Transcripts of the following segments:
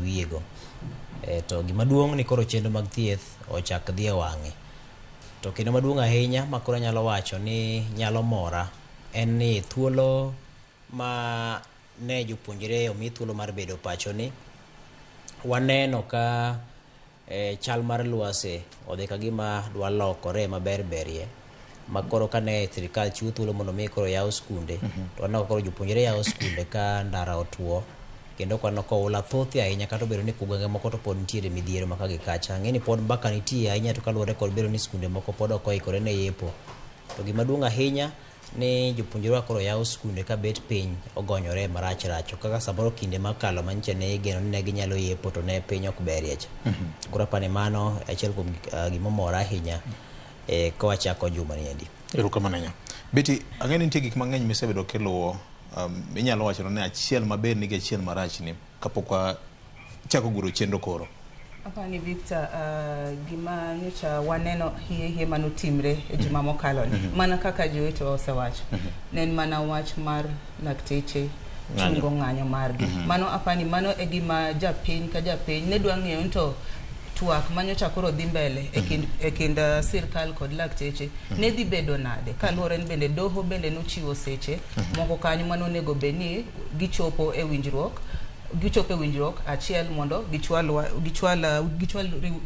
wiyego. To gima duong' ni koro chenro mag thieth ochak dhi e wang'e. To kendo maduong' ahinya ma koro anyalo wacho ni nyalo mora en ni thuolo ma ne jopuonjre omi thuolo mar bedo pacho ni waneno ka chal mar lwasi odhi ka gima dwa lokore maber berie ma koro kane sirikal chiwo thuolo mondo mi koro yaw skunde, to waneno ka koro jopuonjre yawo skunde ka ndara otuo kendo ok waneno ka oula thothie ahinya, kata obedo ni gwenge moko to pod nitiere midhiero ma ka gi kacha. Ang'e ni pod mbaka nitie ahinya to kaluwore kod bedo ni skunde moko pod ok oikore ne yepo. To gima duong' ahinya ni jopuonjre koro yawo skunde ka bet piny ogonyore marach rach kaka samoro kinde makalo manyicha ne igeno ni ne ginyalo yepo to ne piny ok berie cha. Koro apani mano achiel kuom gimomora ahinya kawachako juma ni endi. Erokamano ahinya. Betty, ang'e ni nitie gik mang'eny misebedo kiluwo. Inyalo wacho ni achiel maber nigi achiel marach ni kapok wachako guro chenro koro. Apani Victor, gima nyocha waneno hie hie manotimre e juma mokalo ni, mana kaka jowetewa osewacho, ne en mana wach mar lakteche chungo ng'anyo margi. Mano apani mano e gima japiny ka japiny ne dwa ng'eyo ni to twak manyocha koro dhi mbele e kind sirkal kod lakteche ne dhi bedo nade, kaluwore ni bende doho bende nochiwo seche moko kanyo manonego bed ni gichopo e winjruok, gichopo e winjruok achiel mondo gichwal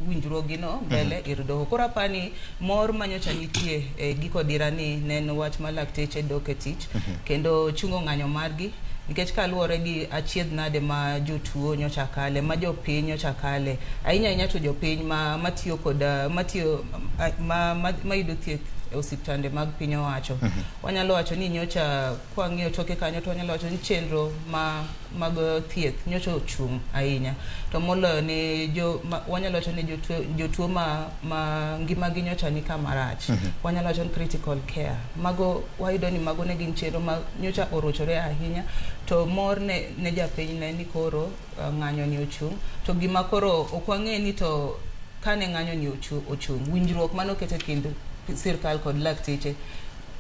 winjruogino mbele ir doho. Koro apani mor manyocha nitie e giko dira ni ne en wach ma lakteche dok e tich kendo chungo ng'anyo margi, nikech kaluwore gi achiedh nade ma jotuo nyocha kale, ma jopiny nyocha kale, ahinya ahinya to jopiny ma matiyo kod matiyo ma, ma, mayudo thieth e osiptande mag piny owacho. Wanyalo wacho ni nyocha kwang'iyo toke kanyo to wanyalo wacho ni chenro ma mag thieth nyocha ochung' ahinya, to moloyo ne jo ma, wanyalo wacho ni jotuo ma ngimagi nyocha ni kama rach. Wanyalo wacho ni critical care, mago wayudo ni mago ne gin chenro ma nyocha orochore ahinya. To mor ne japiny ne ni koro ng'anyo ni ochung', to gima koro ok wang'e ni to kane ng'anyo ni ochung', winjruok manoket e kind sirkal kod lakteche,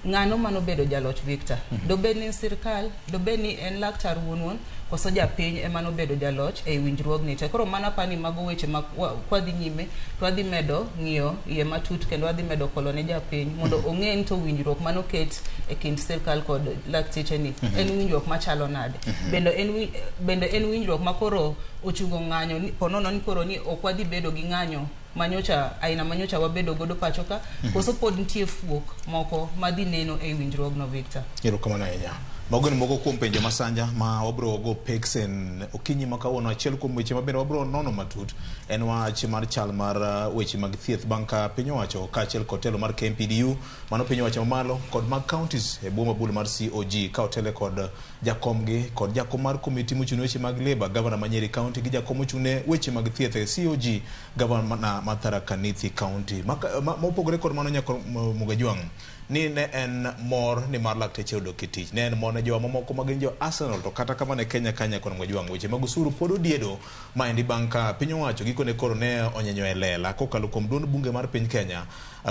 ng'ano manobedo jaloch, Victor? Dobed ni sirkal, dobed ni en laktar wuon wuon, koso japiny ema nobedo jaloch ei winjruogni te? Koro mano apani mago weche ma kwadhi nyime to wadhi medo ng'iyo iye matut kendo wadhi medo kolo ne japiny mondo ong'e ni to winjruok manoket e kind sirkal kod lakteche ni en winjruok machalo nade, bende en winjruok ma koro ochungo ng'anyo ni ponono ni koro ni ok wadhi bedo gi ng'anyo manyocha aina manyocha wabedo godo pacho ka, koso pod nitie fuok moko madhi neno e winjruogno, Victor? Erokamano ahinya. Mago ni moko kuom penjo masanja ma wabiro go peksen okinyi ma kawuono. Achiel kuom weche mabende wabiro nono matut en wach mar chal mar weche mag thieth bang' ka piny owacho kaachiel kod telo mar KMPDU, mano piny owacho mamalo kod mag counties e bwo mabul mar COG ka otele kod jakomgi kod jakom mar komiti mochung' ne weche mag labour, gavana ma Nyeri County, gi jakom mochung' ne weche mag thieth e COG, gavana ma Tharaka Nithi County. Mopogore kod mano, nyako Mugajwang' ni ne en mor ni mar lakteche odok e tich, ne en mor ne jowa mamoko ma gin jo Arsenal, to kata kamano e Kenya ka, nyako Mugajwang', weche mag osuru pod odiedo maendi bang' ka piny owacho gikone koro ne onyenyo e lela kokalo kuom duond bunge mar piny Kenya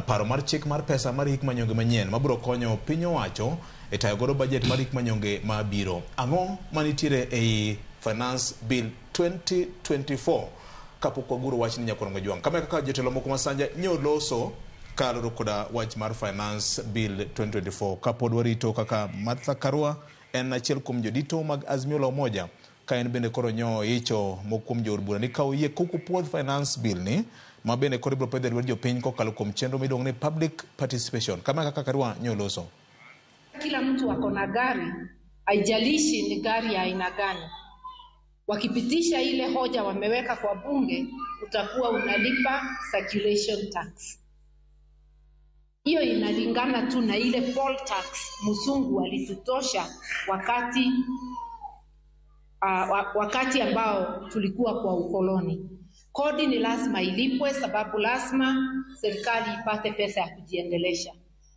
paro mar chik mar pesa mar hik manyonge manyien mabiro konyo piny owacho e tayo godo budget mar hik manyonge mabiro. Ang'o manitiere ei Finance Bill 2024? Kapok waguro wach ni, nyakoro Mugajwang', kama e kaka jotelo moko masanja nyoloso kaluwore koda wach mar Finance Bill 2024 kapod warito kaka Martha Karua en achiel kuom jodito mag Azimio la Umoja ka en bende koro nyo icho moko kuom jood bura ni ka oyie kok opuodh Finance Bill ni ma bende koro ibiro pedho e lwet jopiny kokalo kuom chenro miluongo ni public participation. Kama e kaka Karua nyoloso. Kila mtu ako na gari, haijalishi ni gari ya aina gani. Wakipitisha ile hoja wameweka kwa bunge, utakuwa unalipa circulation tax. Hiyo inalingana tu na ile poll tax mzungu alitutosha wakati ambao tulikuwa kwa ukoloni. Kodi ni lazima ilipwe, sababu lazima serikali ipate pesa ya kujiendelesha,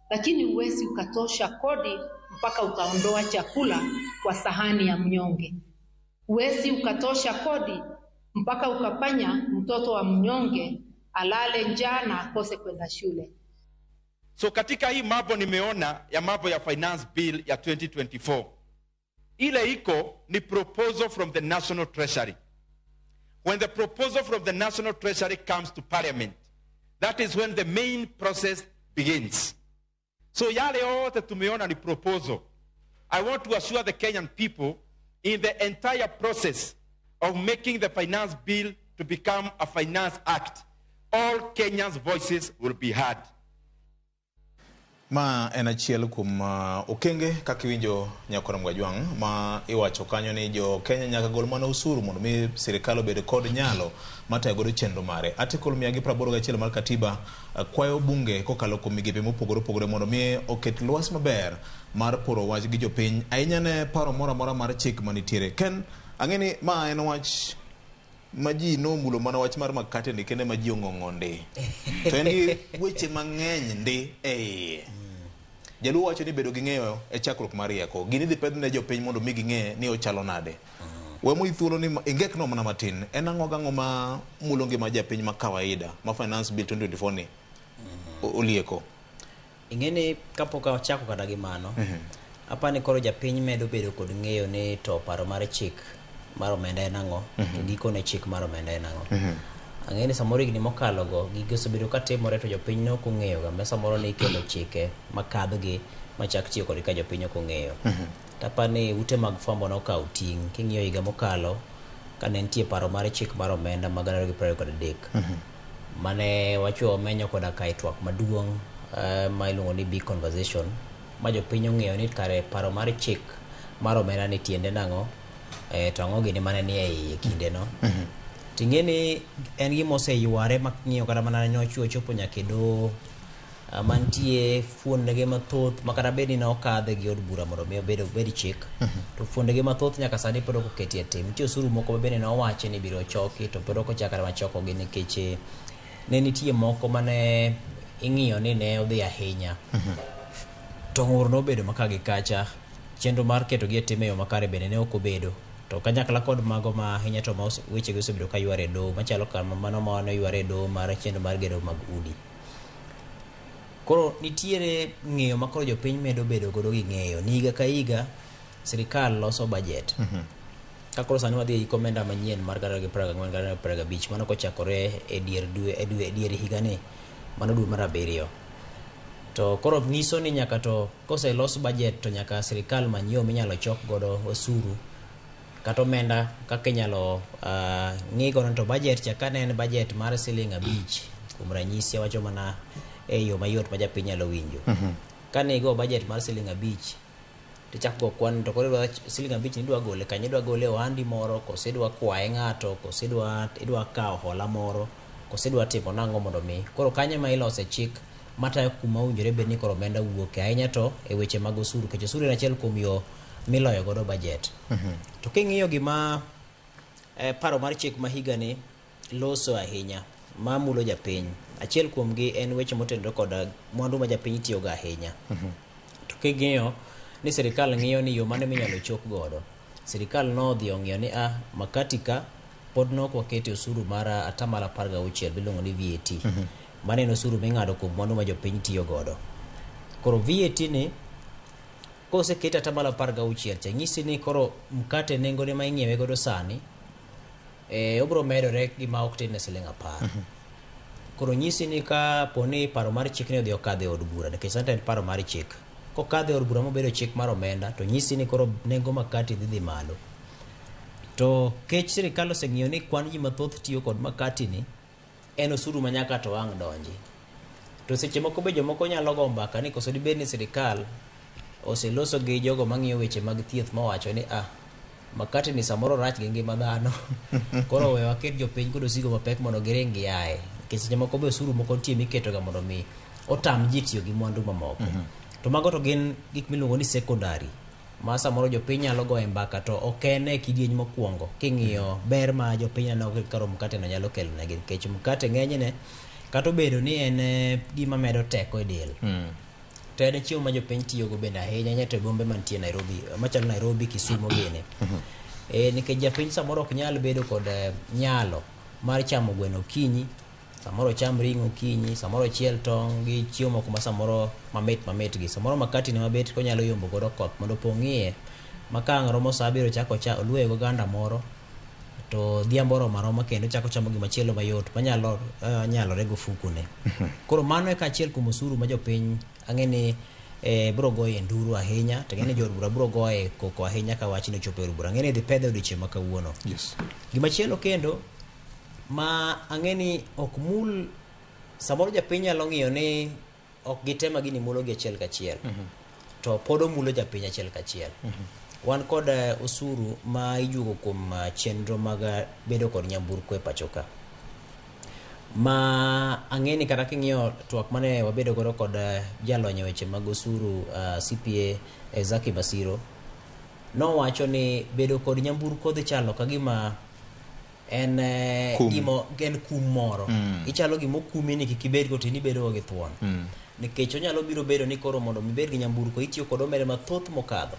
lakini huwezi ukatosha kodi mpaka ukaondoa chakula kwa sahani ya mnyonge. Huwezi ukatosha kodi mpaka ukafanya mtoto wa mnyonge alale njaa na akose kwenda shule. So katika hii mambo nimeona ya mambo ya Finance Bill ya 2024, ile iko ni proposal from the National Treasury. When the proposal from the National Treasury comes to Parliament, that is when the main process begins. So yale yote tumeona ni proposal. I want to assure the Kenyan people in the entire process of making the finance bill to become a finance act, all Kenyans' voices will be heard. Ma en achiel kuom okenge kaka iwinjo nyakwar Mgajwang' ma iwacho kanyo ni jo Kenya nyaka gol mana osuru mondo mi sirikal obed kod nyalo mar tayo godo chenro mare. Article 181 mar katiba kwayo bunge kokalo kuom migepe mopogore opogore mondo mi oket lwasi maber mar poro wach gi jopiny ahinya ne paro moro amora mar chik manitiere. Ken, ang'e ni ma en wach ma ji nomulo mana wach mar makate ni kende ma ji ong'ong'o ndi. To en gi weche mang'eny ndi e iye. Jaluo wacho ni bedo gi ng'eyo e chakruok mar rieko. Gini idhi pedh ne jopiny mondo mi ging'e ni ochalo nade. We moyi thuolo ni ingekno mana matin. En ang'o gang'o ma mulo ngima japiny ma kawaida ma Finance Bill 2024 ni olieko? Ing'e ni kapok achako kata gi mano, apani koro japiny medo bedo kod ng'eyo ni to paro mar chik mar omenda en ang'o, to gikone chik mar omenda en ang'o. Ang'e ni samoro higni mokalo go gigi osebedo ka timore to jopiny ne ok ong'eyo ga ma samoro ne ikelo chike makadhgi machak tiyo kodgi ka jopiny ok ong'eyo. To apani ute mag fwambo nokawo ting' king'iyo higa mokalo kane nitie paro mar chik mar omenda mag 2023 mane wachwo omenyo koda ka e twak maduong' ma iluongo ni big conversation ma jopiny ong'eyo ni kare paro mar chik mar omenda ni tiende nang'o, to ang'o gini mane ni e iye kindeno. Ting'e ni en gima oseyware ma ng'iyo kata mana nyocha ochopo nyaka e doho mantie fuondege mathoth ma kata bed ni ne okadhe gi od bura mondo mi obed chik, to fuondege mathoth nyaka sani pod ok oketie tim. Nitie osuru moko ma bende nowachi ni ibiro choki to pod ok ochak kata mana chokogi nikech ne nitie moko mane ing'iyo ni ne odhi ahinya. To ng'ur nobedo ma ka gi kacha, chenro mar ketogi e tim e yo makare bende ne ok obedo. To kanyakla kod mago ma ahinya to ma wechegi osebedo ka yware e doho machalo kama mano ma noyware e doho mar chenro mar gedo mag udi. Koro nitiere ng'eyo ma koro jopiny medo bedo godo gi ng'eyo ni higa ka higa sirikal loso budget. Ka koro sani wadhi e hik omenda manyien mar 2024 2025 mano kochakore e dier dwe e dwe e dier higani mano dwe mar abiriyo. To koro nyiso ni nyaka to koselos budget to nyaka sirikal many yo minyalo chok godo osuru kata omenda kaka inyalo ng'i godo to budget cha kane en budget mar siling 5 kuom ranyisi awacho mana e yo mayot ma japiny nyalo winjo. Kane igo budget mar siling 5 tichako go kwan to koro idwa siling 5 ni idwa gole kanye, idwa gole e ohandi moro koso idwa kwaye ng'ato koso idwa kawo hola moro koso idwa timo nang'o mondo mi koro kanyo ema ilose chik matayo kuma owinjore bed ni koro omenda wuoke ahinya to e weche mag osuru nikech osuru en achiel kuom yo miloyo godo budget. To king'iyo gima paro mar chik ma higani loso ahinya ma mulo japiny, achiel kuomgi en weche motenore kod mwandu ma japiny tiyogo ahinya. To king'iyo ni sirikal ng'iyo ni yo mane minyalo chok godo, sirikal nodhi ong'iyo ni makati ka pod nok wakete osuru mar 16% miluongo ni VAT. Mano en osuru ming'ado kuom mwandu ma jopiny tiyo godo. Koro VAT ni koseket 16% cha nyisi ni koro mkate nengone ma ing'iewe godo sani obiro medore gi ma ok tin ne siling 10. Koro nyisi ni ka poni paro mar chik ni odhi okadho e od bura nikech sani to en paro mar chik. Kokadho e od bura mobedo chik mar omenda to nyisi ni koro nengo makati dhi malo. To kech sirikal oseng'iyo ni kwan ji mathoth tiyo kod makati ni en osuru ma nyaka to ang' donji. To seche moko be jomoko nyalo go mbaka ni koso dibed ni sirikal oseloso gi jogo mang'iyo weche mag thieth mowacho ni makati ni samoro rach gi ngima dhano. Koro we waket jopiny kod osigo mapek mondo giring giaye. Nikech seche moko be osuru moko nitie miketo ga mondo mi otam ji tiyo gi mwandu mamoko. To mago to gin gik miluongo ni secondary ma samoro jopiny nyalo goye mbaka to ok en e kidieny mokwongo king'iyo ber ma jopiny neno karo mkate no nyalo kelo negi nikech mkate ng'enyne kata obedo ni en gima medo teko e del. To en chiemo ma jopiny tiyogo bende ahinya ahinya to e bombe mantie Nairobi machalo Nairobi, Kisumu gini. Nikech japiny samoro ok nyal bedo kod nyalo mar chamo gweno okinyi, samoro cham ring'o okinyi, samoro chiel tong' gi chiemo moko ma samoro mamit mamit gi. Samoro makati ne mabet konyalo yombo godo koth mondo opong' iye ma ka ang' romo sa abiriyo chako cha oluoye goganda moro to To odhiambo oromo aroma kendo chako chamo gimachielo mayot manyalo nyalore gofukune. Koro mano e achiel kuom osuru ma jopiny ang'e ni biro goye nduru ahinya, to ang'e ni jood bura biro goye koko ahinya ka wachni ochopo e od bura. Ang'e ni idhi pedhe odiochieng' ma kawuono. Gimachielo kendo ma ang'e ni ok mul, samoro japiny nyalo ng'iyo ni ok gitema gini mulo gi achiel kachiel, to pod omulo japiny achiel kachiel. Wan kod osuru ma ijuogo kuom chenro mag bedo kod nyamburko e pacho ka. Ma ang'e ni kata king'iyo twak mane wabedo godo kod jalony e weche mag osuru, CPA Zaki Basiro, nowacho ni bedo kod nyamburko dhi chalo ka gima en Kum. Gimo en kum moro. Ichalo gima okumi ni kik ibed go, to in ibedo go gi thuon. Nikech onyalo biro bedo ni koro mondo ibed gi nyamburko itiyo kod omenda mathoth mokadho.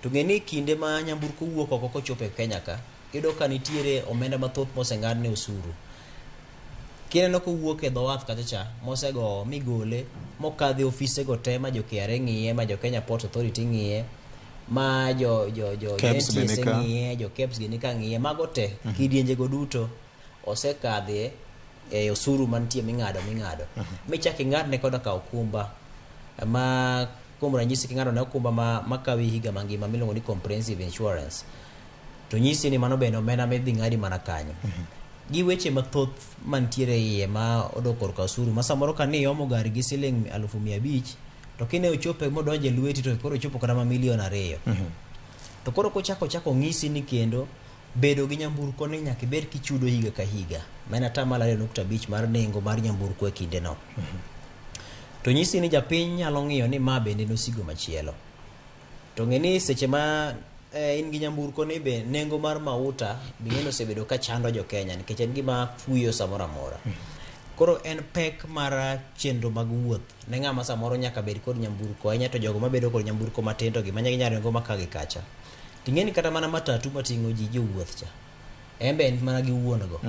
To ng'e ni kinde ma nyamburko wuok oko kochopo e Kenya ka, iyudo ka nitiere omenda mathoth moseng'ad ne osuru. Kineno kowuok e dho wath kacha cha, mosegowo migole, mokadho e ofise go te ma jo KRA ng'iye, ma jo Kenya Ports Authority ng'iye, ma jo KEBS be NTSA nika. ng'iye, jo KEBS gi nika ng'iye, mago te, kidienje go duto osekadhie e osuru mantie ming'ado. Michak ing'adne koda ka okumba ma kuom ranyisi king'ado ne okumba ma makawi higa mangima miluongo ni comprehensive insurance, to nyisi ni mano bende omenda midhi ng'adi mana kanyo. Gi weche mathoth mantiere iye ma odok korka osuru ma samoro ka ni iomo gari gi siling 500,000, to kine ochopo modonjo e lweti to koro ochopo kata ma 2 million. To koro kochako chako ng'isi ni kendo bedo gi nyamburko ni nyaka ibed kichudo higa ka higa ma en 2.5% mar nengo mar nyamburko e kinde no. To nyisi ni japiny nyalo ng'iyo ni ma bende en osigo machielo. To ng'e ni seche ma in gi nyamburko ni be nengo mar mauta be ing'e ni osebedo ka chando jo Kenya nikech en gima fuyo samoro amora. Koro en pek mar chenro mag wuoth ne ng'ama samoro nyaka bed kod nyamburko ahinya, to jogo mabedo kod nyamburko matindo gi manya ginyalo ringo maka gi kacha. Ting'e ni kata mana matatu mating'o ji jowuoth cha, en be en mana gi wuon go.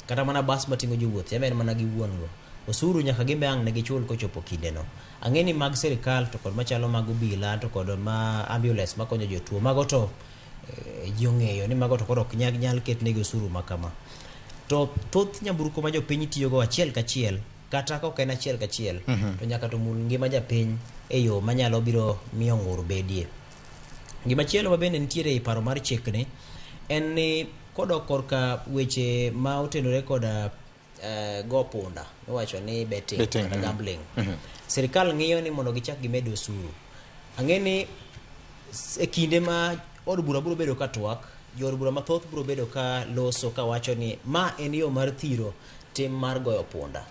Kata mana bas mating'o jowuoth cha, en be en mana gi wuon go. Osuru nyaka gimbe ang' ne gichul kochopo kinde no. Ang'e ni mag sirikal to kod machalo mag obila to kod ma ambulance makonyo jotuo, mago to ji ong'eyo ni mago to koro ok nyal ketnegi osuru ma kama. To thoth nyamburko ma jopiny tiyogo achiel kachiel, kata ka ok en achiel kachiel, to nyaka to mul ngima japiny e yo manyalo biro miyo ng'ur bedie. Gimachielo ma bende nitiere e paro mar chikni en ni kodok korka weche ma otenore koda go punda miwacho ni betting, Betting, kata gambling. Sirikal ng'iyo ni mondo gichak gimed osuru. Ang'e ni e kinde ma od bura biro bedo ka twak, jood bura mathoth biro bedo ka loso ka wacho ni ma en yo mar thiro tim mar goyo punda.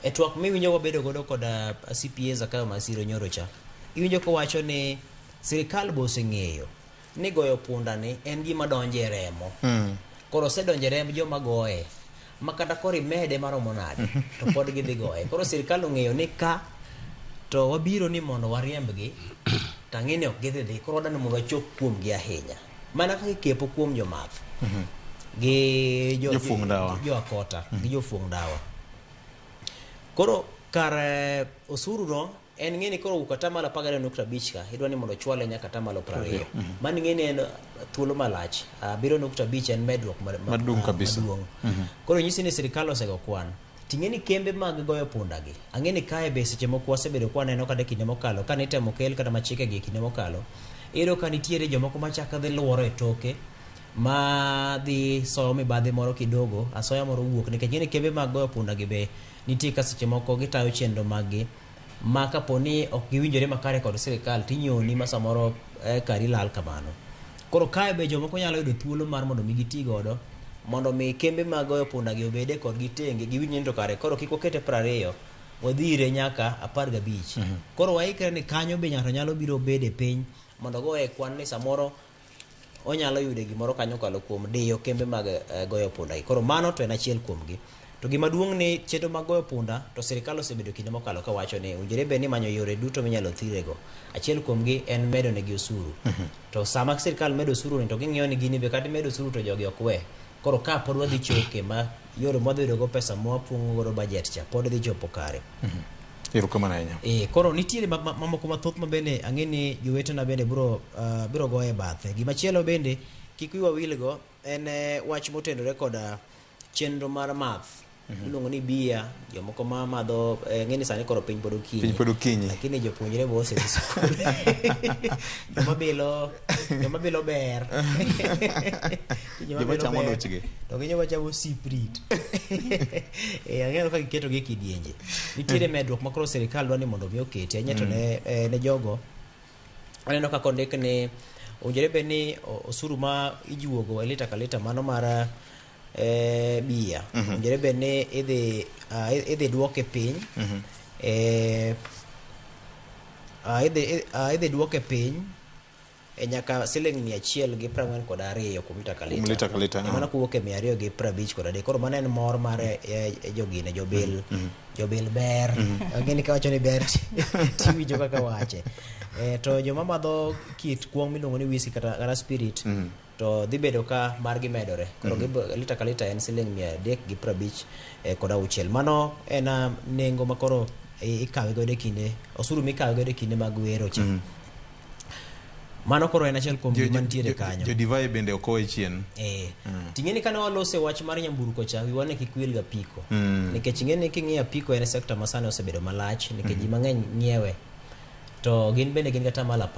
E twak miwinjo wabedo godo koda CPA Zakayo Masiro nyoro cha, iwinjo kowacho ni sirikal be oseng'eyo ni goyo punda ni en gima donjo e remo. Koro osedonjo e remb joma goye, ma kata koro imede maromo nade, to pod gidhi goye. Koro sirikal ong'eyo ni ka to wabiro ni mondo wariembgi, to ang'e ni ok gidhi dhi, koro wadwani mondo wachop kuomgi ahinya. Mana kaka ikepo kuom jomath gi Jofuong' ndawa. Jo akota gi jofuong' ndawa. Koro kar osuru no en ng'e ni koro owuok 12.5% ka idwa ni mondo ochwale nyaka 20%. Mano ing'e ni en thuolo malach. 7.5 en medruok Maduong' kabisa. Maduong'. Koro nyisi ni sirikal osego kwan. Ting'e ni kembe mag goyo punda gi. Ang'e ni kae be seche moko wasebedo kwa neno kata e kinde mokalo kane itemo kel kata machike gi e kinde mokalo. Iyudo ka nitiere jomoko machako dhi luoro e toke ma dhi soyo mibadhi moro kidogo, asoya moro wuok nikech ing'e ni kembe mag goyo punda gi be nitie ka seche moko gitayo chenro mag gi ma kapo ni ok giwinjore makare kod sirikal tinyoni ma samoro kari lal kamano. Koro kae be jomoko nyalo yudo thuolo mar mondo mi giti godo mondo mi kembe mag goyo punda gi obede kodgi tenge giwinj ni to kare koro kik wakete 20, wadhire nyaka 15. Koro waikre ni kanyo be ng'ato nyalo biro bede piny mondo ogoye kwan ni samoro onyalo yude gimoro kanyo kokalo kuom diyo kembe mag goyo punda gi. Koro mano to en achiel kuomgi. To gima duong' ni chenro mag goyo punda to sirikal osebedo kinde mokalo kawacho ni owinjore bed ni imanyo yore duto minyalo thirego. Achiel kuomgi en medo negi osuru. To sama sirikal medo osuru ni to ging'iyo ni gini be kata imedo osuru to jogi ok we. Koro ka pod wadhi choke ma yore mwadhi yudo go pesa mwapong'o godo budget cha pod dhi chopo kare. Erokamano ahinya. Koro nitiere mamoko mathoth ma bende ang'e ni jowetena bende biro goye bathe. Gimachielo bende kik wiwa wilgo en wach motenore koda chenro mar math iluongo ni bia. Jomoko ma madho ng'e ni sani koro piny pod okinyi. Piny pod okinyi. Lakini jopuonjre bo osedhi sikul. Joma bilo ber. Joma chamo lochgi. To gi joma chamo siprit. Ang'eyo kaka giketogi e kidienje. Nitiere medruok ma koro sirikal dwa ni mondo mi oketi ahinya to ne jogo aneno kaka ondik ni owinjore bed ni osuru ma ijuogo e lita ka lita mano mar bia owinjore bed ni idhi duoke piny idhi duoke piny e nyaka siling 142 kuom lita ka lita. Kuom lita ka lita. Mano kowuok e 253. Koro mano en mor mar jogine jobil ber. Ang'e ni kawacho ni ber tiwinjo kaka wache. To joma madho kit kuong miluongo ni whisky kata spirit to dhi bedo ka margi medore. Koro lita ka lita en siling 356. Mano en nengo ma koro ikawe godo e kinde osuru mikawe godo e kinde mag wero cha. Mano koro en achiel kuom gima nitiere kanyo. Jo divai bende ok owe chien. Ting'e ni kane walose wach mar nyamburko cha, wiwa ne kik wil gi apiko. Nikech ing'e ni king'iyo apiko en sekta ma sani osebedo malach nikech ji mang'eny ng'iewe. To gin bende gin gi atamalo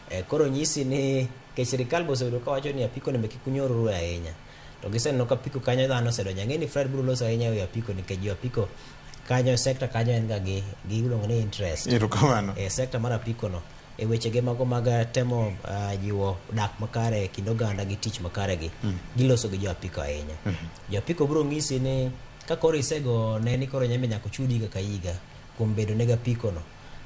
10. Koro nyisi ni nikech sirikal be osebedo kawacho ni apiko ni be kik unyorru ahinya. To giseneno ka apiko kanyo dhano osedonjo. Ang'e ni Fred biro loso ahinya ewi apiko nikech jo apiko kanyo sekta kanyo en ga gi iluongo ni interest. Erokamano. E sekta mar apiko no e wechege mago mag temo jiwo dak makare e kind oganda gi tich makare gi giloso gi jo apiko ahinya. Jo apiko biro ng'isi ni ka koro isego ne ni koro nyambe nyaka ochudi higa ka higa kuom bedo ne gapiko no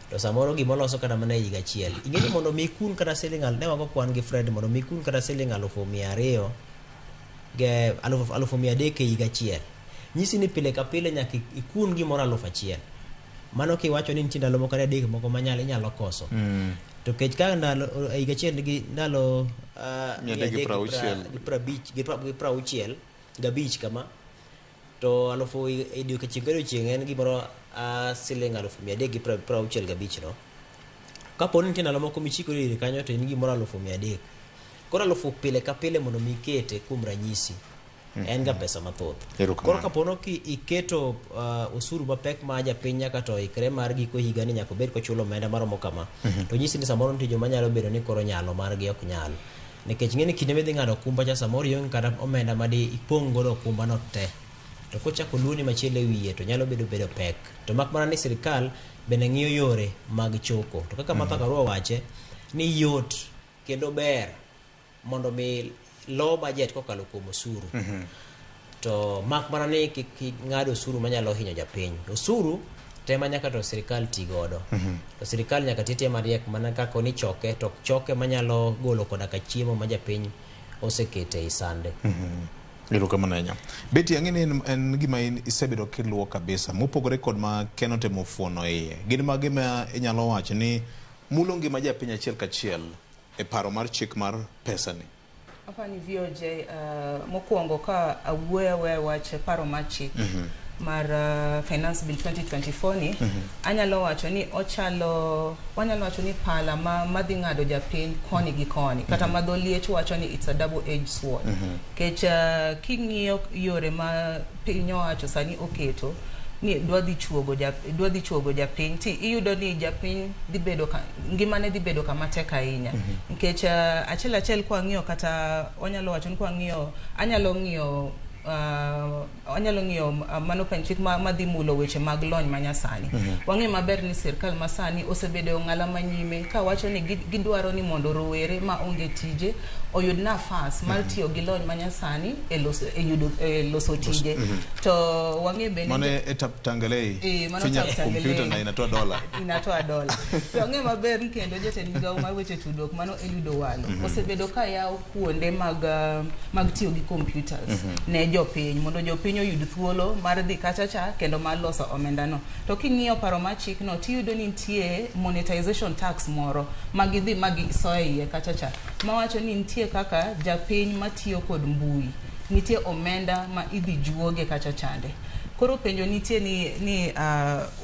to samoro gimoloso kata mana e higa achiel ing'e ni mondo mi ikun kata siling ne wago kwan gi Fred mondo mi ikun kata siling 200,000 ge 300,000 e higa achiel nyisi ni pile ka pile nyaka ikun gimoro 1,000. Mano kiwacho ni nitie ndalo moko kata 3 moko manyalo inyalo koso to kech ka ndalo e higa achiel nigi ndalo 360. Gi 50 gi 65 kama to alufu e odiechieng' ka odiechieng' en gimoro siling 365,000 no kapo ni nitie ndalo moko michikori ire kanyo to in gimoro 300,000. Koro alufu pile ka pile mondo mi ikete kuom ranyisi en ga pesa mathoth. Erokamano. Koro kapo ki iketo osuru mapek ma japiny nyaka to ikre mar giko higa ni nyaka obed kochulo omenda maromo kama to nyisi ni samoro nitie joma nyalo bedo ni koro nyalo margi ok nyal nikech ing'e ni kinde midhi ng'ado okumba cha samoro ionge kata omenda madi ipong' godo okumba no te to kochako luoni machielo e wiye to nyalo bedo pek to mak mana ni sirikal bende ng'iyo yore mag choko to kaka Martha Karua wache ni yot kendo ber mondo mi lo budget kokalo kuom osuru to mak mana ni kik ng'ad osuru manyalo hinyo japiny. Osuru tema nyaka to sirikal ti godo to sirikal nyaka ti tiya mariek mana kaka ni choke to choke manyalo golo koda ka chiemo ma japiny osekete ei sande. Erokamano ahinya. Betty, ang'e ni en gima in isebedo kiluwo kabisa mopogore kod ma Ken otemo fuono iye. Gin mage ma inyalo wacho ni mulo ngima japiny achiel kachiel e paro mar chik mar pesa ni? Apani VOJ mokwongo ka awuoyo awuoya wach paro mar chik mar Finance Bill 2024 ni anyalo wacho ni ochalo wanyalo wacho ni pala ma madhi ng'ado japiny koni gi koni kata ma dho liech wacho ni it's a double edged sword nikech king'iyo yore ma piny owacho sani oketo ni dwa dhi chuogo japiny ti iyudo ni japiny dhi bedo ka ngimane dhi bedo kama tek ahinya nikech achiel achiel kwang'iyo kata wanyalo wacho ni kwang'iyo anyalo ng'iyo mano pen chik madhi mulo weche mag lony manyasani. Wang'eyo maber ni sirkal masani osebedo e ong'ala manyime kawacho ni gidwaro ni mondo rowere ma onge tije oyud nafas mar tiyo gi lony manyasani e yudo e loso tije to wang'eyo bende Mano e tap tangelei. Mano Finya tap tangelei. kompyuta na inatoa dola. Inatoa dola. To ang'eyo maber ni kendo jatend migawo mar weche tudruok mano Eliud Owalo osebedo ka yawo kuonde mag tiyo gi computers ne jopiny mondo jopiny oyud thuolo mar dhi kacha cha kendo mar loso omenda no. To king'iyo paro mar chik no tiyudo ni nitie monetization tax moro ma gidhi ma gisoyo e iye kacha cha mawacho ni nitie kaka japiny matiyo kod mbui Nitie omenda ma idhi juoge kacha chande. Koro penjo nitie ni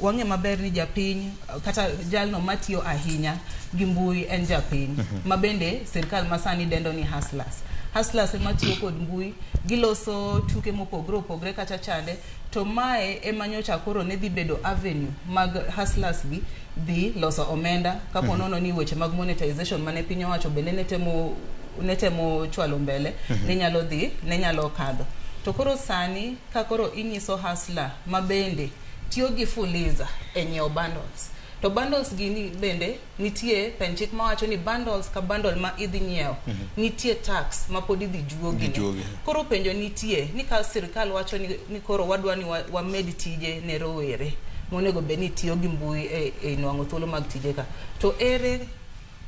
wang'e maber ni japiny kata jalno matiyo ahinya gi mbui en japiny ma bende sirkal masani dendo ni hustlers. Hustlers ema tiyo kod mbui, giloso tuke mopogore opogore kacha chande. To mae ema nyocha koro ne dhi bedo avenue mag hustlers gi dhi loso omenda kapo nono ni weche mag monetization mane piny owacho bende ne temo chwalo mbele ne nyalo dhi, ne nyalo kadho. To koro sani ka koro inyiso hustler ma bende tiyo gi Fuliza e nyiewo bundles, to bundles gini bende nitie pen chik mawacho ni bundles ka bundle ma idhi nyiewo nitie tax ma pod idhi juogine. Juogi. Koro penjo nitie ni ka sirkal wacho ni koro wadwa ni wamed tije ne rowere monego bed ni tiyo gi mbui e nwang'o thuolo mag tije ka, to ere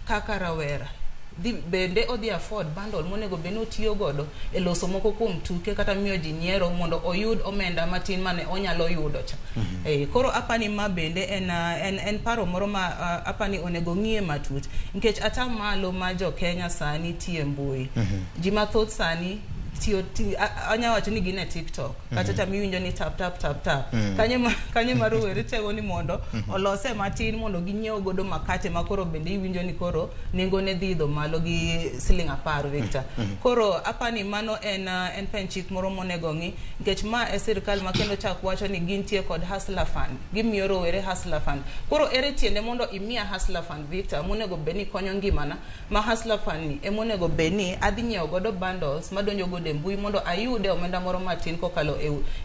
kaka rawera dhi bende odhi afford bundle monego bed ni otiyo godo e loso moko kuom tuke kata miyo ji nyiero mondo oyud omenda matin mane onyalo yudo cha? Koro apani ma bende en paro moro ma apani onego ng'iye matut, nikech ata malo ma jo Kenya sani tiyo e mbui, ji mathoth sani tiyo anya wacho ni gin e TikTok kata cha miwinjo ni tap tap tap tap kanyo ma rowere temo ni mondo olose matin mondo ginyiew godo makate ma koro bende iwinjo ni koro nengo ne dhi idho malo gi siling 10, Victor. Koro apani mano en pen chik moro monego ng'i, nikech ma e sirkal ma kendo chak wacho ni gintie kod hustler fund, gimiyo rowere hustler fund. Koro ere tiende mondo imiya hustler fund, Victor, monego bed ni konyo ngimana, ma hustler fund ni emonego bed ni adhi nyiewo godo bundles madonjo godo e mbui mondo ayude omenda moro matin kokalo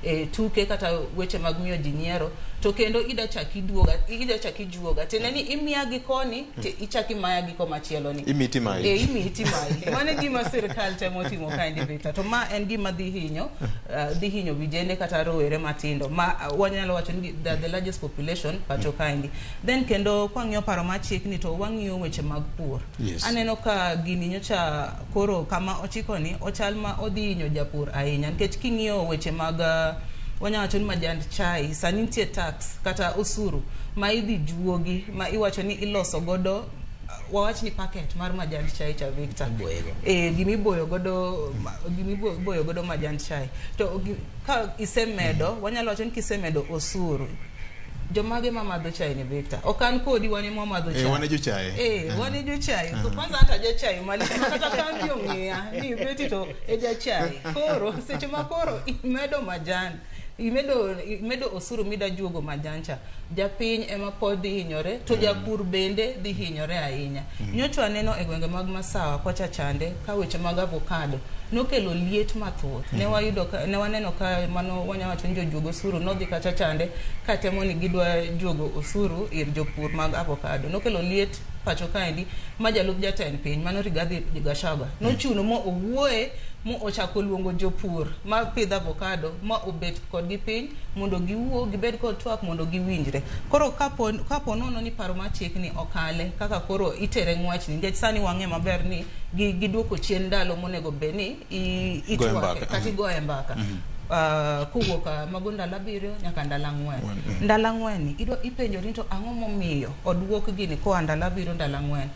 e tuke kata weche mag miyo ji nyiero, to kendo ida chak iduoga, ida chak ijuoga, tiende ni imiya gi koni to ichak imaya gi komachielo ni. Imiti mayi. E, imiti mayi. Mano e gima sirkal temo timo kaendi, Victor. To ma en gima dhi hinyo vijende kata rowere matindo ma wanyalo wacho ni the largest population pacho kaendi. Then kendo kwang'iyo paro mar chik ni, to wang'iyo weche mag pur. Aneno ka gini nyocha koro kama ochiko ni ochal ma odhi hinyo japur ahinya, nikech king'iyo weche mag wanya wacho ni majand chai, sani nitie tax kata osuru ma idhi juogi ma iwacho ni iloso godo wawach ni packet mar majand chai cha, Victor. Iboyego. E, gimiboyo godo majand chai to ka isemedo, wanyalo wacho ni kisemedo osuru, jomage mamadho chai ni, Victor? Ok an kodi, wan ema wamadho chai. Wan e jochai. Eh, wan e jochai. To kwanza hata jachai malich ma kata kambi ong'iya ni beti to e jachai. Koro seche ma koro imedo majan, imedo osuru mida juogo majan cha, japiny ema pod dhi hinyore, to japur bende dhi hinyore ahinya. Nyocha waneno e gwenge mag Masawa kocha chande ka weche mag avocado nokelo liet mathoth. Ne wayudo ka, ne waneno ka mano wanya wacho ni jojuog osuru nodhi kacha chande katemo ni gidwa juogo osuru ir jopur mag avocado. Nokelo liet pacho kaendi ma jalup jatend piny mano Rigathi Gachagua nochuno mo owuoye mo ochako luongo jopur ma pidho avocado ma obet kodgi piny mondo giwuo, gibed kod twak mondo giwinjre. Koro kapo nono ni paro mar chik ni okale kaka koro itere ng'wech ni, nikech sani wang'e maber ni giduoko chien ndalo monego bed ni Goyo itwake mbaka. kata igoye mbaka kowuok mago ndalo 7 nyaka ndalo 4. Ndalo 4 ni ipenjori ni to ang'o momiyo oduok gini koa ndalo 7 ndalo 4?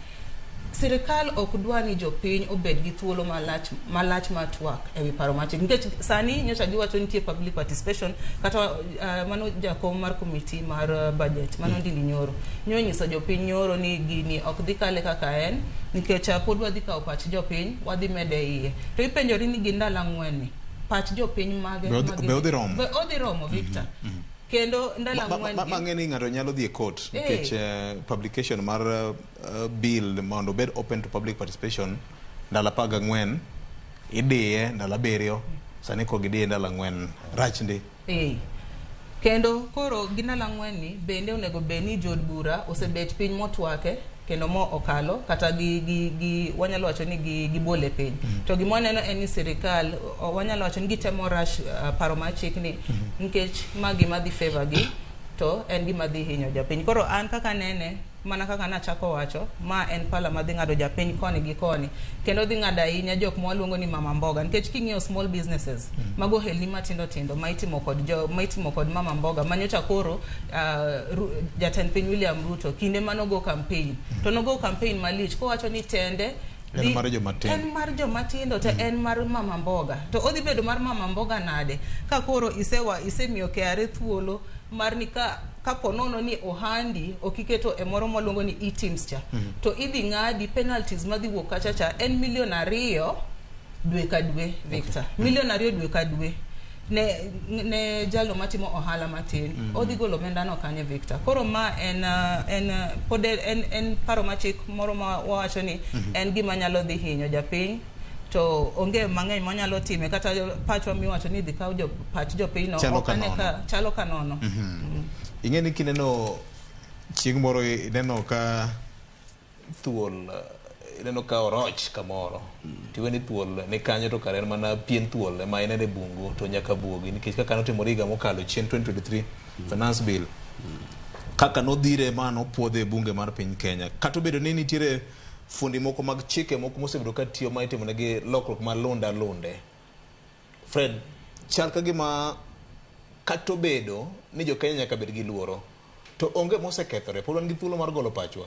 Sirikal ok dwa ni jopiny obed gi thuolo malach malach mar twak ewi paro mar chik, nikech sani nyocha giwacho nitie public participation kata mano jakom mar committee mar budget mano Ndindi Nyoro nonyiso jopiny nyoro ni gini ok dhi kale kaka en, nikech pod wadhi kawo pach jopiny, wadhi mede iye. To ipenjori ni gi ndalo 4 ni pach jopiny mage Be odhi romo? Be odhi romo, Victor? Kendo ndalo 4 gi Mang'e ni ng'ato nyalo dhi e court nikech publication mar bill mondo obed open to public participation ndalo 14, idiye ndalo 7, sani koro gidiye ndalo 4, rach ndi. Eh. Kendo koro gi ndalo 4 ni bende onego bed ni jood bura osebet piny motwake kendo mo okalo kata gi wanyalo wacho ni gi gibole piny. To gima waneno en ni sirikal wanyalo wacho ni gitemo rush paro mar chik ni, nikech ma gima dhi favor gi to en gima dhi hinyo japiny. Koro an kaka nene, mana kaka nachako wacho, ma en pala madhi ng'ado japiny koni gi koni, kendo dhi ng'ado ahinya jok ma waluongo ni mama mboga, nikech king'iyo small businesses, mago ohelni matindo tindo ma itimo kod mama mboga manyocha koro jatend piny William Ruto kinde manogo campaign, to nogo campaign malich kowacho ni tende En mar joma tindo. En mar joma tindo to en mar mama mboga. To odhi bedo mar mama mboga nade ka koro isemiyo KRA thuolo mar ni ka kapo nono ni ohandi ok iketo e moro mwaluongo ni eTIMS cha, to idhi ng'adi penalties madhi wuok kacha cha en 2 million dwe ka dwe, Victor. 2 million dwe ka dwe ne jalno matimo ohala matin, odhi golo omenda no kanye, Victor? Koro ma en en pod en paro ma chik moro ma wawacho ni en gima nyalo dhi hinyo japiny, to onge mang'eny mwanyalo time, kata pachwa miwacho ni idhi kaw jo pach jopiny no Chalo ok ka ane nono. ka chalo ka nono. Ing'e ni kineno chieng' moro ineno ka thuol, ineno ka oroch kamoro, tiwe ni thuol ni kanyo, to kare en mana pien thuol ema ineno e bungu, to nyaka buogi nikech kaka notimore higa mokalo chien 2023 finance bill, kaka nodhire ma nopuodhe e bunge mar piny Kenya, kata obedo ni nitiere fundi moko mag chike moko mosebedo ka tiyo ma itimonegi lokruok ma lunde alunde. Fred, chal ka gima kata obedo ni jo-Kenya nyaka bed gi luoro, to onge mosekethore, pod wan gi thuolo mar golo pachwa.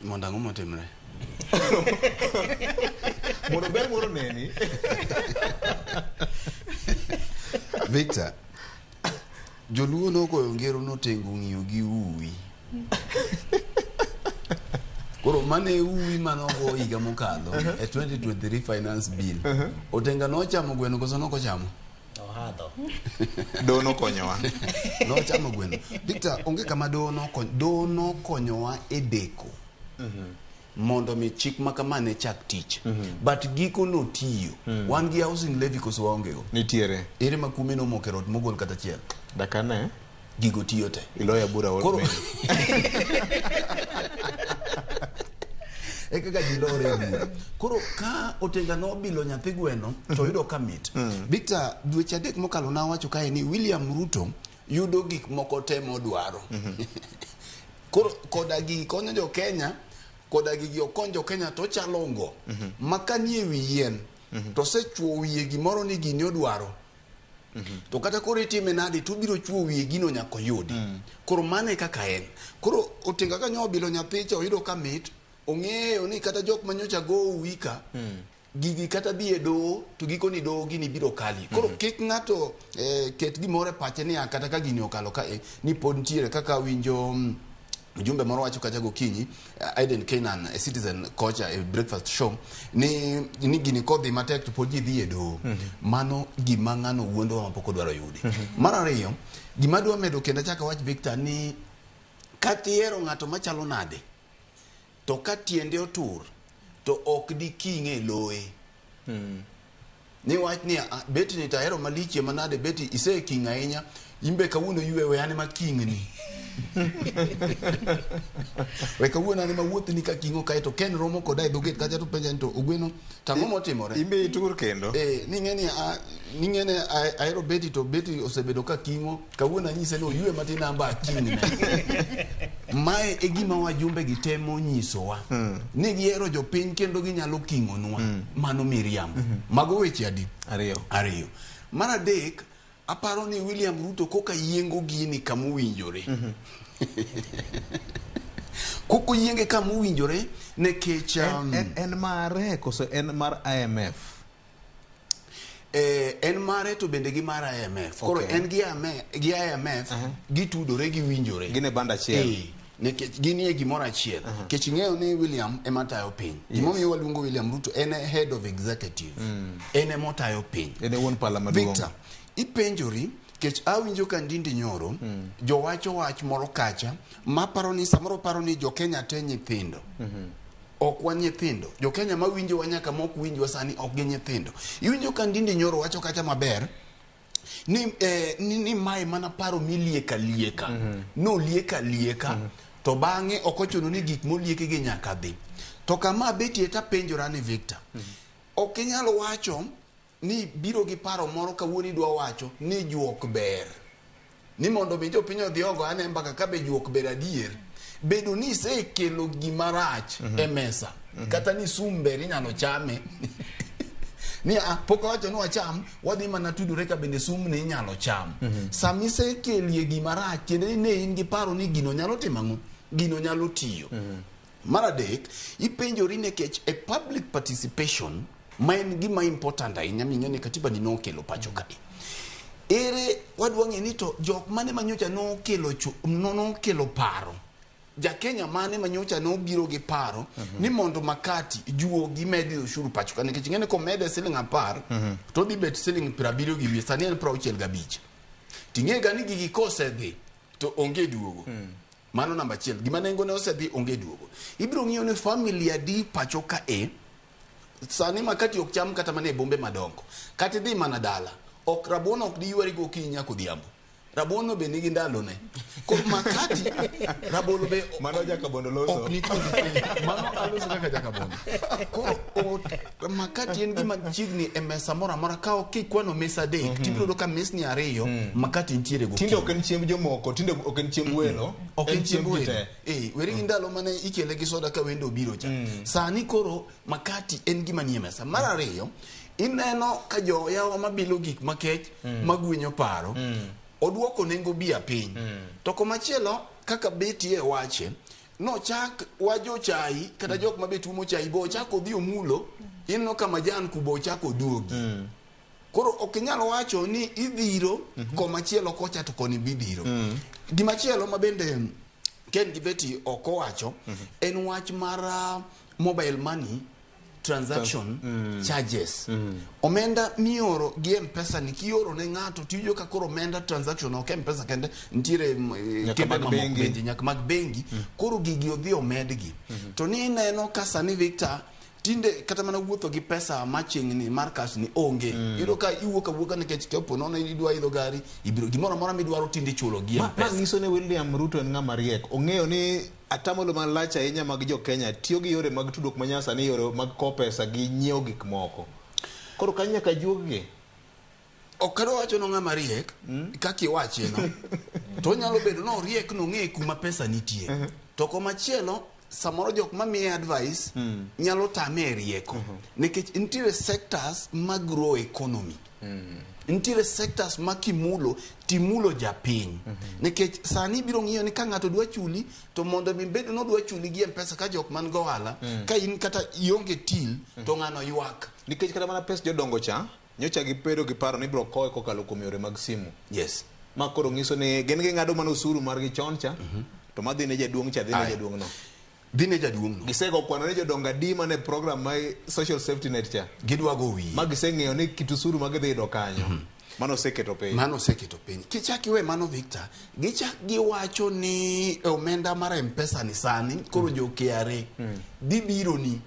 Mondo ang'o motimre? Mondo ber moro neni. Victor, joluo nogoyo ngero notengo ng'iyo gi uwi. Koro mane uwi manogo higa mokalo e 2023 finance bill. Otenga nochamo gweno koso nokochamo? Ohadho. Doho nokonyowa. Nochamo gweno. Victor, onge kama doho nokonyo. Doho nokonyowa e deko mondo mi chik ma kama ne chak tich. But giko notiyo. Wan gi housing levy koso waonge go? Nitiere. Ere ma kume nomoko e rot mogol kata achiel? Dakane. Gigo tiyo te. Iloya bura. Koro e kaka ji lore e bura. Koro ka Otenga nobilo nyathi gweno to oyudo ka mit. Victor, dweche 3 mokalo nawacho kae ni William Ruto yudo gik moko te modwaro. Koro koda gigi konyo jo Kenya, koda gigi ok kony jo Kenya, to ochalo ngo. Ma ka nie wi yien to osechuo wiye gimoro ni gini odwaro. To kata koro itime nade to obiro chuo wiye gino nyaka oyudi. Koro mano e kaka en. Koro Otenga ka nyo obilo nyathi cha oyudo ka mit, ong'eyo ni kata jok manyocha go uwi ka, gigi kata dhi e doho to gikoni doho gini biro kali. Koro kik ng'ato ket gimoro e pache ni kata ka gini okalo ka ni pod nitiere kaka winjo mjumbe moro wacho kacha gokinyi, Aiden Kenan e Citizen kocha e breakfast show ni gini kodhi matek to pod ji dhi e doho. Mano gima ng'ano wuondowa ma pok odwaro yudi. Mar ariyo, gima adwa medo kendo achako awach, Victor, ni kata ihero ng'ato machalo nade, to ka tiende otur to ok diking'e loye. Ni wach ni beti ni tahero malich manade, beti iseking' ahinya imbe kawuono ywe, we an ema king'ni, we kawuono an ema wuothni ka king'o. Kae to Ken romo koda e dho gate kacha to penja ni to Ogweno tang'o motimore? Imbe itur kendo. Ning'e ni ning'e ni ahero beti to beti osebedo ka king'o, kawuono anyise ni oywe matin amba aking'ne. Mae e gima wajumbe gi temo nyisowa ni gihero jopiny kendo ginyalo king'onwa. Mano miriambo. Mago weche adi? Ariyo. Ariyo. Mar adek, aparo ni William Ruto koka yiengo gini kamowinjore, koko yienge kamowinjore nikech En mare koso en mar IMF? En mare to bende gi mar IMF. Koro en gi IMF, gi IMF gitudore, giwinjore. Gin e band achiel. Nikech ginie gimoro achiel. Nikech ing'eyo ni William ema tayo piny. Gimomiyo waluongo William Ruto en e head of executive. En ema otayo piny. En e wuon pala maduong'. Victor, ipenjori kech awinjo ka Ndindi Nyoro jowacho wach moro kacha maparo ni samoro paro ni jo Kenya te nyithindo. Ok wan nyithindo. Jo Kenya mawinjowa nyaka mok winjwa sani ok gin nyithindo. Iwinjo ka Ndindi Nyoro wacho kacha maber ni mae mana paro milieka lieka. Nolieka lieka to bang'e ok ochuno ni gik molieki gi nyaka dhi. To kama abetie tapenjora ni Victor, ok inyal wacho ni biro gi paro moro kawuono idwa wacho ni juok ber ni mondo mi jopiny odhi ogo ane mbaka ka be juok ber adier, bedo ni isekelo gima rach e mesa, kata ni sum ber inyalo chame ni a pok awacho ni wacham, wadhi mana tudore ka bende sum ni inyalo cham. Sama isekelie gima rach, tiende ni ne in gi paro ni gino nyalo timo ang'o, gino nyalo tiyo. Mar adek, ipenjori nikech e public participation ma en gima important ahinya ming'e ni katiba ni nokelo pacho kae. Ere wadwa ng'e ni to jok mane manyocha nokelo nokelo paro. Ja Kenya mane manyocha nobiro gi paro ni mondo makati juogi medi ushuru pacho ka nikech ing'e ni komede siling 10 to odhi bet siling 75, sani en 65. Ting'e ga ni gigi kosedhi to onge duogo. Mano namba achiel. Gima nengone osedhi onge duogo. Ibiro ng'iyo ni family adi pacho ka e sani makati ok cham kata mana e bombe madongo. Kata idhi mana dala, ok rabuon ok diywari gokinyi nyaka odhiambo. Rabuon no be nigi ndalone. Koro makati rabolo be Mano Jakabondo loso. Ok ni mano aloso kaka Jakabondo. Koro makati en gima chiegni e mesa moro amora ka ok ikwano mesa adek tibiro yudo ka mesni ariyo makati nitiere gokinyi. Tinde ok en chiemb jomoko, tinde ok en chiemb welo, Ok en chiemb ji welo. te. Weri gi ndalo mane ikele gi soda ka wendo obiro cha. Sani koro makati en gima nie mesa. Mar ariyo, ineno ka joyawa mabilo gik makech magwinyo paro, oduoko nengo bia piny. To komachielo kaka Betty e wache, nochak wajo chai kata jok ma be tuomo chai bo ochak odhi omulo, ineno ka majan kubo ochak oduogi. Koro ok inyal wacho ni idhiro komachielo kocha to koni bidhiro. Gimachielo ma bende Ken gi Betty ok owacho en wach mar mobile money transaction charges. Omenda mioro gi M-Pesa ni kioro ne ng'ato tiyo ka koro omenda transaction ok M-Pesa kende nitiere kembe mag mamoko bengi. bende nyaka mag bengi. Koro gigi odhi omedgi. To ni ineno ka sani Victor tinde kata mana wuotho gi pesa machingni mar cash ni onge. Iyudo ka iwuok awuoka nikech kapo nono idwa idho gari, ibiro gimoro amora midwaro tinde ichulo gi Ma M-Pesa. nyiso ni William Ruto en ng'ama riek. Ong'eyo ni atamalo malach ahinya mag jo Kenya tiyo gi yore mag tudruok manyasani, yore mag kowo pesa gi nyiewo gik moko. Koro kanyo nyaka juog-gi. Ok adwa wacho no ng'ama riek kaka iwache no. To onyalo bedo ni oriek nong'e kuma pesa nitie. To komachielo samoro jok mamiye advice nyalo tame e rieko. Nikech nitiere sectors ma grow economy. Nitiere sectors ma kimulo timulo japiny. Nikech sani ibiro ng'iyo ni ka ng'ato dwa chuli to mondo mi bed ni odwa chuli gi M-Pesa ka jok man go ohala, ka in kata ionge till to ng'ano ywak. Nikech kata mana pes jodongo cha, nyocha gibedo gi paro ni ibiro kowe kokalo kuom yore mag simu. Yes. Ma koro nyiso ni gin ging'ado mana osuru margi chon cha, to madhi ne jaduong' cha dhi ne Aye. jaduong' no. Dhi ne jaduong' no. Gisego kwano ni jodongo adi mane program mar social safety net cha. Gidwa go wiye. Ma giseng'eyo ni kit osuru ma gidhi yudo kanyo. Mano oseketo piny. Mano oseketo piny. Kichak iwe mano Victor, gichak giwacho ni omenda mar M-Pesa ni sani koro jo KRA dhi biro ni.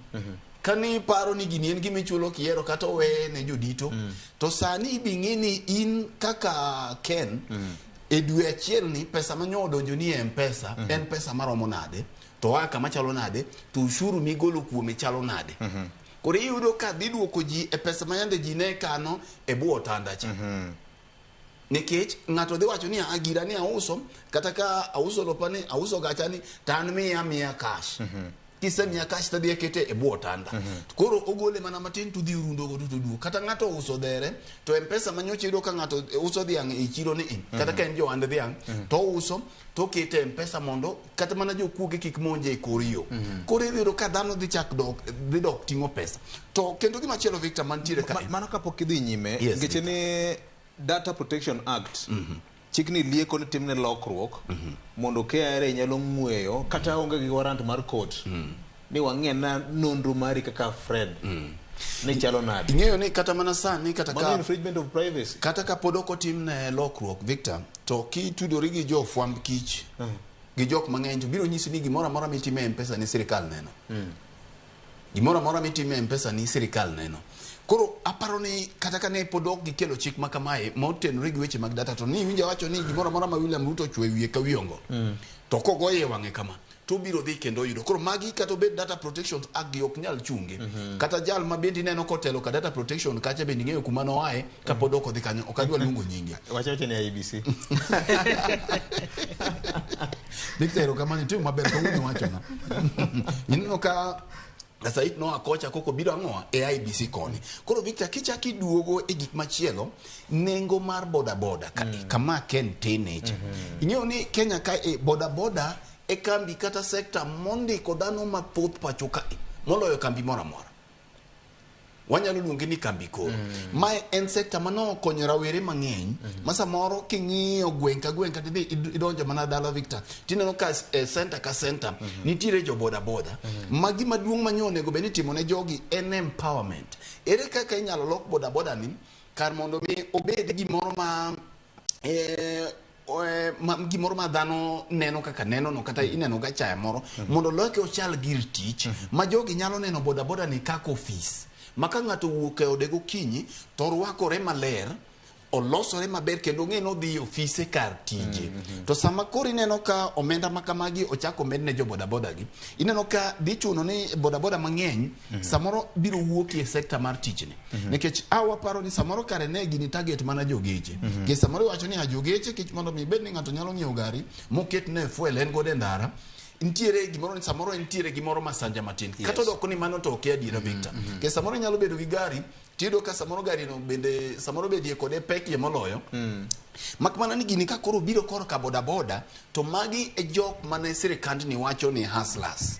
Kani paro ni gini en gima ichulo kiero kata owe ne jodito, to sani ibi ng'i ni in kaka Ken, e dwe achiel ni pesa manyo odonjo ni e M-Pesa, en pesa maromo nade, to oa kama chalo nade, to ushuru migolo kuome chalo nade. Koro iyudo ka dhi duoko ji e pesa ma yande ji ne kano e bwo otanda cha. Nikech ng'ato dhi wacho ni a gira ni auso, kata ka auso lopa ni, auso gacha ni, to an miya cash. Kisemiya cash to adhi akete e bwo otanda. Koro ogole mana matin to udhi urundo godo to oduogo. Kata ng'ato ouso dhere, to M-Pesa ma nyocha iyudo ka ng'ato uso dhiang' e chiro ni, kata ka en johand dhiang', to ouso, to okete e M-Pesa mondo kata mana jokuoge kik monje e kor yo. Koro iyudo ka dhano dhi chak dok, dhi dok ting'o pesa. To kendo gima chielo Victor mantiere ka. Mano kapok idhi nyime, Yes, nikech ni Data Protection Act, chikni lieko ni timne lokruok mondo KRA nyalo ng'weyo kata onge gi warrant mar court ni wang'e na nonro mari kaka Fred ni chalo nade. Ing'eyo ni kata mana sani kata Mano ka infringement of privacy. Kata ka pod ok otimne lokruok Victor, to kitudori gi jofwamb kich gi jok mang'eny to biro nyisi ni gimoro amora mitimo e M-Pesa ni sirikal neno. Gimoro amora mitimo e M-Pesa ni sirikal neno. Koro aparo ni kata ka ne pod ok gikelo chik ma kamae motenore gi weche mag data to ni iwinjo wacho ni gimoro amora ma William Ruto ochwe wiye ka wiye ongo. To kogoye e wang'e kama to obiro dhi kendo oyudo. Koro magi kata obed Data Protection Act gi ok nyal chunge. Kata jal ma bende ineno kotelo ka data protection kacha bende ing'eyo kuma noaye kapod ok odhi kanyo. Ok adwa luongo nyinge. Wacha wacha ni IEBC. Victor erokamano itimo maber kawuono wachona. Ineno ka Kasait noa kocha koko biro ang'oa e IEBC koni. Koro Victor kichak iduogo e gik machielo, nengo mar boda boda ka, kama Ken tene cha. Ing'eyo ni Kenya ka e boda boda e kambi kata sekta mondiko dhano mathoth pacho kae moloyo kambi moro amora. Wanyalo luonge ni kambi koro. Mae en sekta manokonyo rawere mang'eny ma samoro king'iyo gweng' ka gweng' kata idhi idonjo mana dala Victor tineno ka center ka center nitiere jo boda boda. Ma gima duong' ma nyo onego bed ni itimo ne jogi en empowerment. Ere kaka inyalo lok boda boda ni kar mondo mi obed gimoro ma gimoro ma dhano neno kaka neno no kata ineno ga chaya moro mondo loke ochal gir tich ma jogi nyalo neno boda boda ni kaka ofis ma ka ng'ato owuok e ode gokinyi to orwakore maler, olosore maber kendo ong'e ni odhi e ofise kar tije. To sama koro ineno ka omenda ma kamagi ochako omed ne jo bodaboda gi, ineno ka dhi chuno ni bodaboda mang'eny samoro biro wuok e sekta mar tichni. Nikech a waparo ni samoro kare ne gini target mana jogeche. Nikech samoro iwacho ni a jogeche kech mondo mi ibed ni ng'ato nyalo ng'iewo gari moket ne fuel en godo e ndara, nitiere gimoro ni samoro nitiere gimoro masanja matin. Kata odok ni mano to ok adiera Victor. Nikech samoro inyalo bedo gi gari tiyudo ka samoro gari no bende samoro bedie kode pekie moloyo. Mak mana ni gini ka koro biro korka bodaboda to magi e jok mane sirikandni wacho ni hustlers.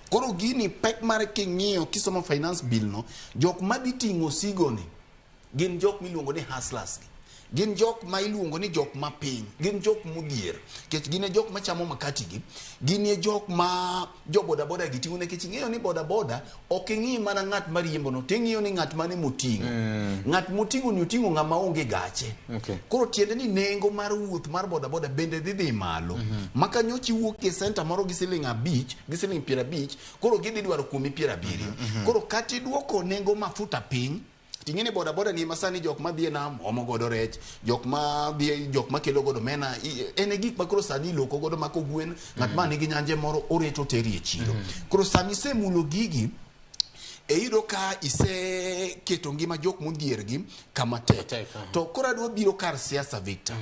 Koro gini pek mare king'iyo kisomo finance bill no, jok madhi ting'o osigo ni gin jok miluongo ni hustlers gi. Gin jok ma iluongo ni jok ma piny, gin jok modhier, nikech gin e jok machamo makati gi, gin e jok ma jo bodaboda gi ting'o nikech ing'eyo ni bodaboda ok ing'i mana ng'at mariembo no, ting'iyo ni ng'at mane moting'o. Ng'at moting'o ni oting'o ng'ama onge gache. Koro tiende ni nengo mar wuoth mar bodaboda bende dhi dhi malo. Ma ka nyocha iwuok e center moro gi siling 5, gi siling 50, koro gidhi dwaro kuomi 70. Koro kata iduoko nengo mafuta piny, ting'e ni bodaboda ni ema sani jok madhi e nam omo godo rech, jok ma dhi, jok makelo godo omena, en e gik ma koro sani iloko godo mako gwen, ng'at ma nigi nyanje moro oreto teri e chiro. Koro sami isemulo gigi, e iyudo ka iseketo ngima jok modhier gi kama tek. To koro adwa biro kar siasa Victor.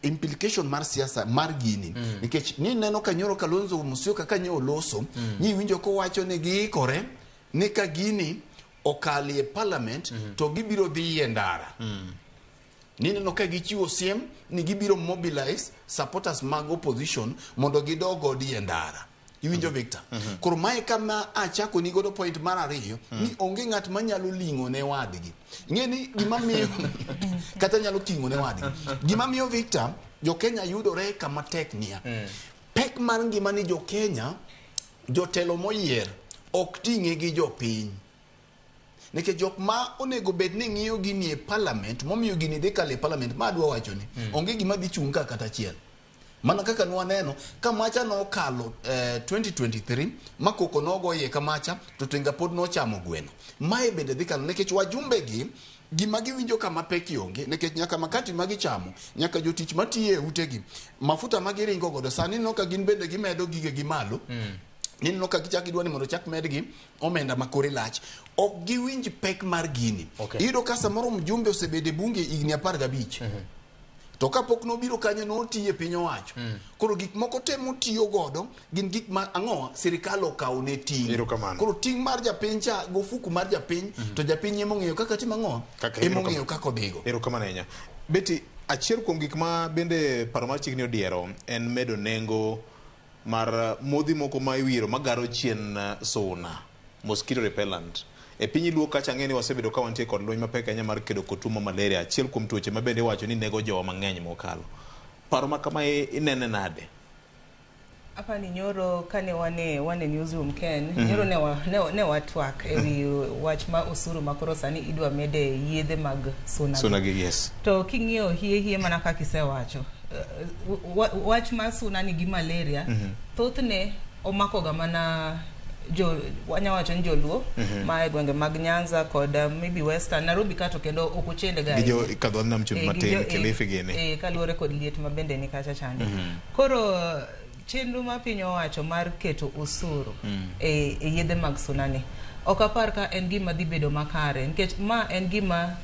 Implication mar siasa mar gini nikech ni neno ka nyoro Kalonzo Musyoka ka nyo oloso ni iwinjo kowacho ni giikore ni ka gini okali e parliament to gibiro dhi e ndara. Nineno ka gichiwo siem ni gibiro mobilize supporters mag opposition mondo gidog godi e ndara. Iwinjo Victor? Koro mae kama achako ni godo point mar ariyo ni onge ng'at manyalo ling'o ne wadgi. Ing'e ni gima miyo kata nyalo ting'o ne wadgi. Gima miyo Victor jo Kenya yudore kama tek niya. Pek mar ngima ni jo Kenya jotelo moyier ok ting'e gi jopiny. Nikech jok ma onego bed ni ng'iyo gini e parliament, momiyo gini dhi kalo e parliament, ma adwa wacho ni onge gima dhi chung' ka kata achiel. Mana kaka nwaneno ka macha nokalo 2023 ma koko nogoye kamacha to Tinga pod nochamo gweno. Mae bende dhi kalo nikech wajumbe gi gima giwinjo kama pek onge nikech nyaka makati ma gichamo, nyaka jotich matiyo e utegi, mafuta ma giringo godo sani ineno ka gin bende gimedo gigegi malo. Nineno ka gichak gidwa ni mondo chak medgi omenda ma kore lach. Ok giwinj pek mar gini. Iyudo ka samoro mjumbe osebedo e bunge higni 15. To kapok nobiro kanyo notiyo e piny owacho. Koro gik moko te motiyo godo gin gik ma ang'o sirikal okawo ne ting'. Koro ting' mar japiny cha gofuku mar japiny to japiny ema ong'eyo kaka timo ang'o ema ong'eyo kaka odhigo. Erokamano ahinya. Betty, achiel kuom gik ma bende paro mar chikni odiero en medo nengo mar modhi moko ma iwiro magaro chien suna, mosquito repellent. E piny Luo kacha ang'e ni wasebedo ka wantie kod lweny mapek ahinya mar kedo kod tuo mar malaria, achiel kuom tuoche ma bende iwacho ni nego jowa mang'eny mokalo. Paro ma kama inene nade? Apa ni nyoro kane wane newsroom Ken, nyoro ne watwak e wi wach ma osuru ma koro sani idwa mede yedhe mag suna. Suna gi, yes. To king'iyo hie mana kaka isewacho, wach mar suna ni gi malaria, thothne omako ga mana jo wanya wacho ni joluo ma e gwenge mag Nyanza kod maybe Western Nairobi kato kendo ok ochende ga Gi jo kadho nam chumbi matin Kilifi gini. Kaluwore kod liet ma bende ni kacha chande. Koro chenro ma piny owacho mar keto osuru e yedhe mag suna ni ok apar ka en gima dhi bedo makare nikech ma en gima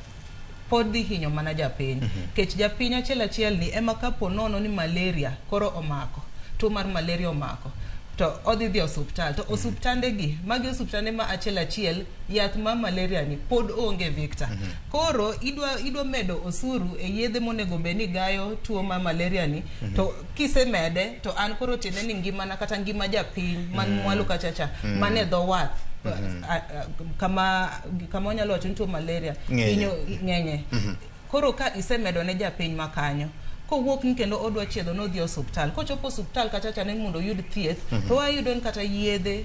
pod dhi hinyo mana japiny. Nikech japiny achiel achiel ni ema kapo nono ni malaria koro omako, tuo mar malaria omako, To odhi dhi osuptal to osuptande gi magi osuptande ma achiel achiel yath ma malaria ni pod onge, Victor. Koro idwa medo osuru e yedhe monego bed ni gayo tuo ma malaria ni, to kisemede to an koro tiende ni ngimana kata ngima japiny man mwalo kacha cha man e dho wath, kama wanyalo wacho ni tuo malaria ng'enye. Hinyo ng'enye. Koro ka isemedo ne japiny makanyo kowuok ni kendo odwa chiedho nodhi e osuptal, kochopo osuptal kacha cha ne mondo oyud thieth, to wayudo ni kata yedhe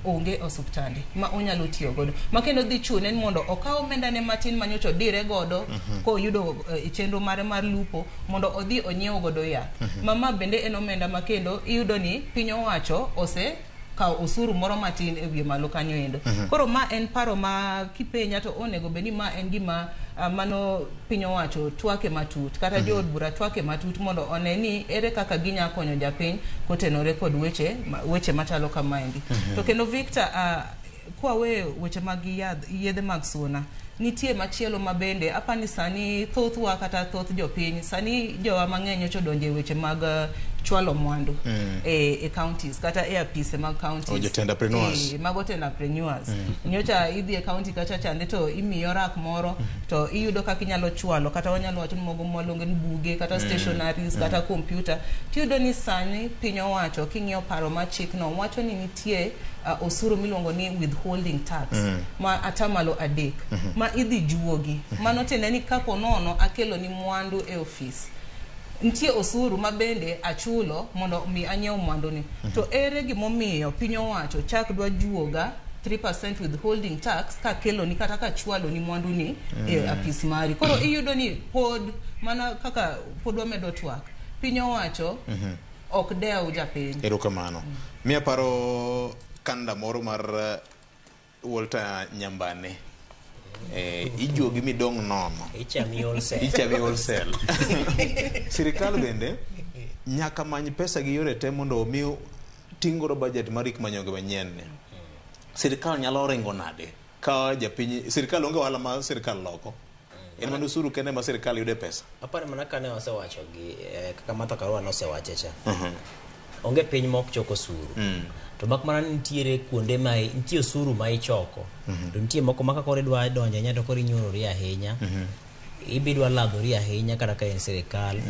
onge e osuptande ma onyalo tiyo godo, ma kendo dhi chune ni mondo okaw omenda ne matin manyocha odire godo koyudo chenro mare mar lupo mondo odhi onyiew godo yath. Ma bende en omenda ma kendo iyudo ni piny owacho ose kawo osuru moro matin e wiye malo kanyo endo. Koro ma en paro ma kipenya to onego bed ni ma en gima mano piny owacho twake matut kata jood bura twake matut mondo one ni ere kaka ginya konyo japiny kotenore kod weche machalo kamaendi. To kendo, Victor, kwaweyo weche mag yadh yedhe mag suna, nitie machielo ma bende apani sani thothwa kata thoth jopiny sani jowa mang'eny nyocha odonjo e weche mag chwalo mwandu e counties kata e apise mag counties. Oh, jo-tenderpreneurs. Mago tenderpreneurs. Nyocha idhi e county kacha chande to imiyo rak moro to iyudo kaka inyalo chwalo kata wanyalo wacho ni mogo mwaluongo ni buge kata stationaries kata computer. Tiyudo ni sani piny owacho king'iyo paro mar chikno wacho ni nitie osuru miluongo ni withholding tax ma 3% ma idhi juogi. Mano tiende ni kapo nono akelo ni mwandu e ofis, nitie osuru ma bende achulo mondo mi anyiew mwandu ni, to ere gimomiyo piny owacho chak dwa juoga 3% withholding tax kakelo ni kata kachwalo ni mwandu ni e apis mari? Koro iyudo ni pod mana kaka pod wamedo twak, piny owacho ok dew japiny. Erokamano. Miya paro kanda moro mar Walter Nyambane. Ijuogi midong' nono. Ichami wholesale. Ichami wholesale. Sirikal bende nyaka many pesa gi yore te mondo omi ting' godo budget mar gik manyonge manyien ni. Sirikal nyalo ringo nade ka japiny sirikal onge ohala ma sirikal loko? En mana osuru kende ma sirikal yude pesa. Aparo mana kane wasewacho gi kaka Martha Karua nosewache cha. Onge piny mok choko osuru. To mak mana ni nitiere kuonde ma nitie osuru ma ichoko. To nitie moko ma ka koro idwa donjo ahinya to koro inyorori ahinya. Ibidwa ladhori ahinya kata ka en sirikal.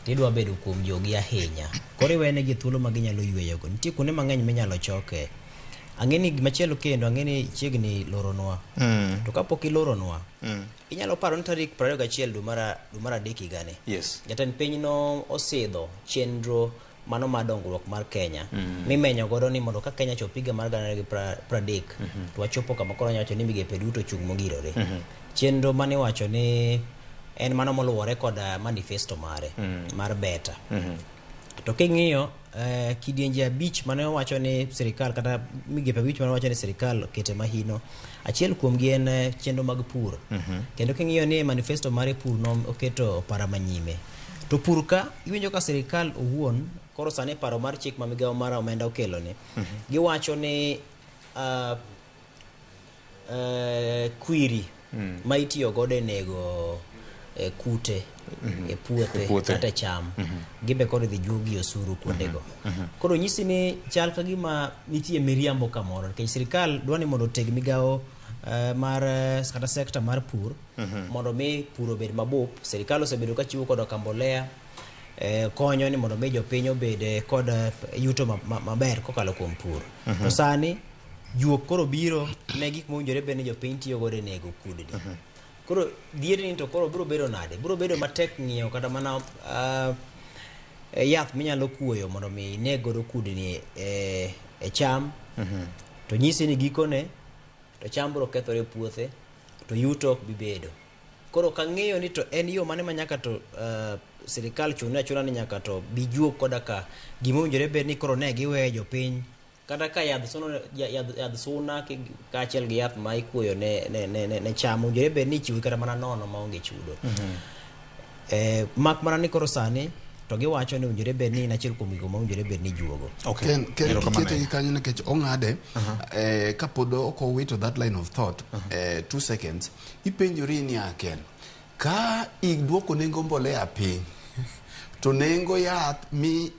Tidwa bedo kuom jogi ahinya. Koro iwenegi thuolo ma ginyalo yweyogo. Nitie kuonde mang'eny minyalo choke. Ang'e ni gimachielo kendo ang'e ni chiegni loronwa. To kapok iloronwa, inyalo paro ni tarik 21 dwe mar adek higani. Jatend piny no osidho chenro mano mar dongruok mar Kenya mimenyo godo ni mondo ka Kenya chop higa mar 2030 to wachopo kama koro wanyalo wacho ni migepe duto ochung' mogirore. Chenro mane iwacho ni en mano moluwore kod manifesto mare mar Beta. To king'iyo kidienje 5 mane owacho ni sirikal kata migepe 5 mane owacho ni sirikal okete mahino, achiel kuomgi en chenro mag pur. Kendo king'iyo ni e manifesto mare pur no oketo para manyime. To pur ka iwinjo ka sirikal owuon koro sani paro mar chik ma migawo mar omenda okelo ni giwacho ni kwiri ma itiyo godo e nego kute e puothe E puothe. kata e cham gibe koro idhi juogi osuru kuondego. Koro nyisi ni chal ka gima nitie miriambo kamoro nikech sirikal dwa ni mondo oteg migawo mar kata sekta mar pur mondo mi pur obed mabup. Sirikal osebedo ka chiwo koda ka mbolea konyo ni mondo mi jopiny obed kod yuto maber kokalo kuom pur. To sani juok koro biro ne gik mowinjore bed ni jopiny tiyo godo e nego kudni. Koro dhierni to koro biro bedo nade? Biro bedo matek ng'iewo kata mana yath minyalo kuoyo mondo mi ineg godo kudni e cham. To nyisi ni gikone to cham biro kethore e puothe to yuto ok bi bedo. Koro kang'eyo ni to en yo mane ma nyaka to sirikal chune achuna ni nyaka to bi juog koda ka gima owinjore bed ni koro ne giweyo jopiny kata ka yadh suna, yadh suna kaachiel gi yath ma ikuoyo ne cham owinjore bed ni ichiwo kata mana nono maonge chudo. Mak mana ni koro sani to giwacho ni owinjore bed ni in achiel kuom gigo ma owinjore bed ni ijuogo. Okay. Ken Erokamano kikete gi kanyo nikech ong'ade kapod ok owito that line of thought, 2 seconds ipenjori niya, Ken, ka iduoko nengo mbolea piny to nengo yath mi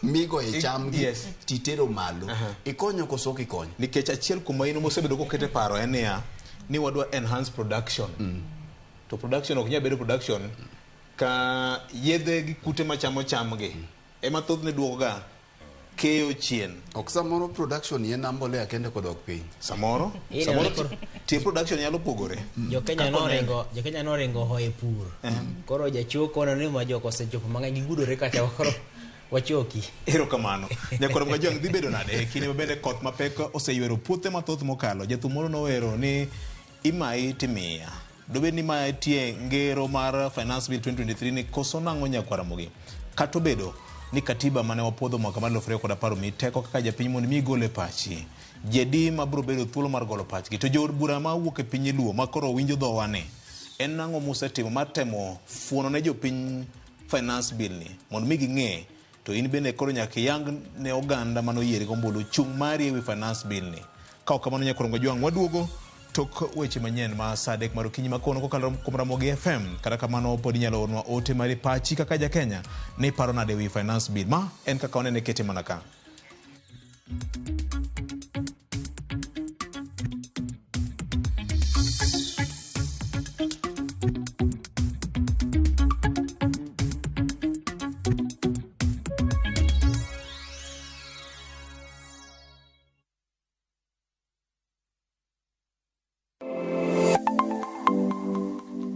migo e cham gi Yes. titero malo ikonyo koso ok ikonyo Nikech achiel kuom maino mosebedo koket e paro en niya ni wadwa enhance production. To production ok nyal bedo production ka yedhe gi kute machamo cham gi ema thothne duoko ga keyo chien. Ok samoro production en mbolea kende kodok piny. Samoro Ineno samoro koro- tie production nyalo pogore. Jokenya Kaka onene. noringo, Jokenya noringo hoye pur. Koro jachuo kono ni ma jok osechopo mang'eny gigudore kacha koro wachoki. Erokamano. Nyakwar Mgajwang' dhi bedo nade e kinde ma bende koth mapek oseywero puothe mathoth mokalo. Jathum moro nowero ni imayi timiya. Dobed ni ma tie ngero mar Finance Bill 2023 ni koso nang'o nyakwar Ramogi. Kata obedo ni katiba mane wapuodho mwaka mar 2010 omiyi teko kaka japiny mondo mi igol e pachi. Ji adi ma biro bedo thuolo mar golo pachgi? To jood bura mawuok e piny Luo ma koro winjo dhowa ni en nang'o musetimo mar temo fuono ne jopiny Finance Bill ni mondo mi ging'e to in bende koro nyaka iyang ne oganda mane oyieri gombulu chung' mari ewi Finance Bill ni. Ka ok kamano nyakwar Mgajwang' waduogo tok weche manyien ma saa adek mar okinyi ma kawuono kokalo kuom Ramogi FM. Kata kamano pod inyalo ornwa ote mari pachi kaka ja Kenya ni iparo nade ewi Finance Bill. Ma en kaka wanene kete mana ka.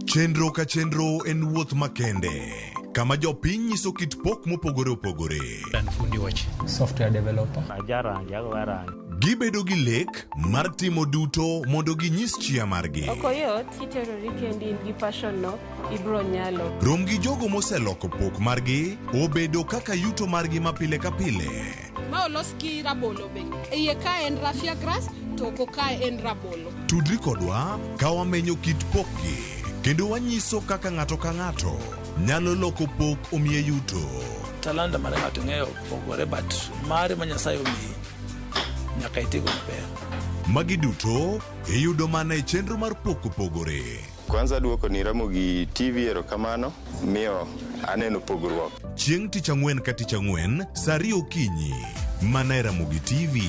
Chenro ka chenro en wuoth makende kama jopiny nyiso kit pok mopogore opogore. Software developer. Gibedo gi lek mar timo duto mondo ginyis chia margi. Ok oyot kiterori kendi in gi passion no ibro nyalo. Rom gi jogo moseloko pok margi obedo kaka yuto margi ma pile ka pile. Ma olos gi rabolo be. E iye ka en raffia grass to oko kae en rabolo. Tudri kodwa ka wamenyo kit pokgi kendo wanyiso kaka ng'ato ka ng'ato nyalo loko pok omiye yuto. Talanta mar ng'ato ing'eyo pogore but mari ma Nyasaye omiyi nyaka itigo maber. Magi duto iyudo mana e chenro mar pok opogore. Kwanza duoko ni Ramogi TV erokamano miyo aneno pogruok. Chieng' tich ang'wen ka tich ang'wen saa ariyo okinyi mana e Ramogi TV.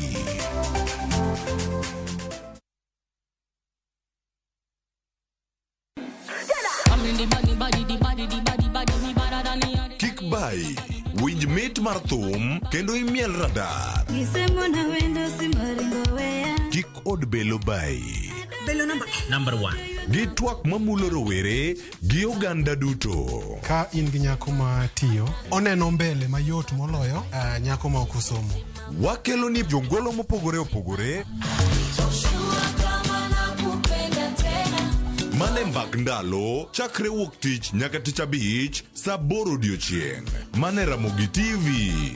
Kik bayi, winj mit mar thum kendo imiel radar. Kik od belo bayi. Number 1. Gi twak mamulo rowere gi oganda duto. Ka in gi nyako ma tiyo, oneno mbele mayot moloyo nyako ma ok osomo. Wakelo ni jongolo mopogore opogore mane mbak ndalo chakre wuok tich nyaka tich abich saa aboro odiochieng' mane Ramogi TV.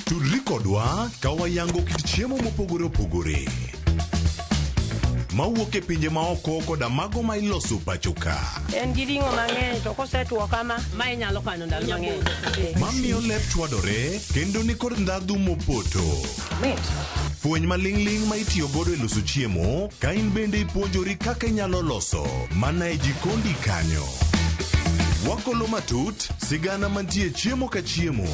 Tudri kodwa ka wayango kit chiemo mopogore opogore mawuok e pinje maoko koda mago ma iloso pacho ka. En gi ring'o mang'eny to kosetuo kama ma inyalo kano ndalo mang'eny. Mamiyo lep chwadore kendo nikod ndhadhu mopoto. Puonj maling'ling' ma itiyo godo e loso chiemo ka in bende ipuonjori kaka inyalo loso mana e jikondi kanyo. Wakolo matut sigana mantie chiemo ka chiemo.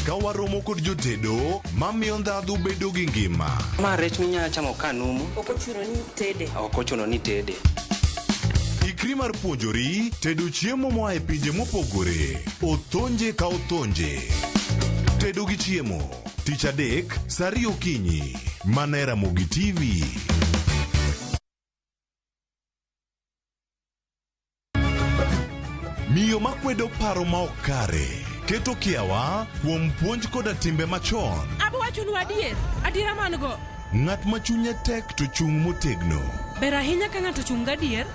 Ka waromo kod jotedo mamiyo ndhadhu bedo gi ngima. Ma rech minyalo chamo ka numu. Ok ochuno ni tede. Ok ochuno ni tede. Ikri mar puonjori tedo chiemo moa e pinje mopogore. Othonje ka othonje. Tedo gi chiemo. Tich adek, saa ariyo okinyi. Mana e Ramogi TV. Miyo makwedo paro ma ok kare. Keto kiawa kuom puonj koda timbe machon. Abo wachonu adier, adiera man go. Ng'at ma chunye tek to chung' motegno. Ber ahinya ka ng'ato chung' gadier,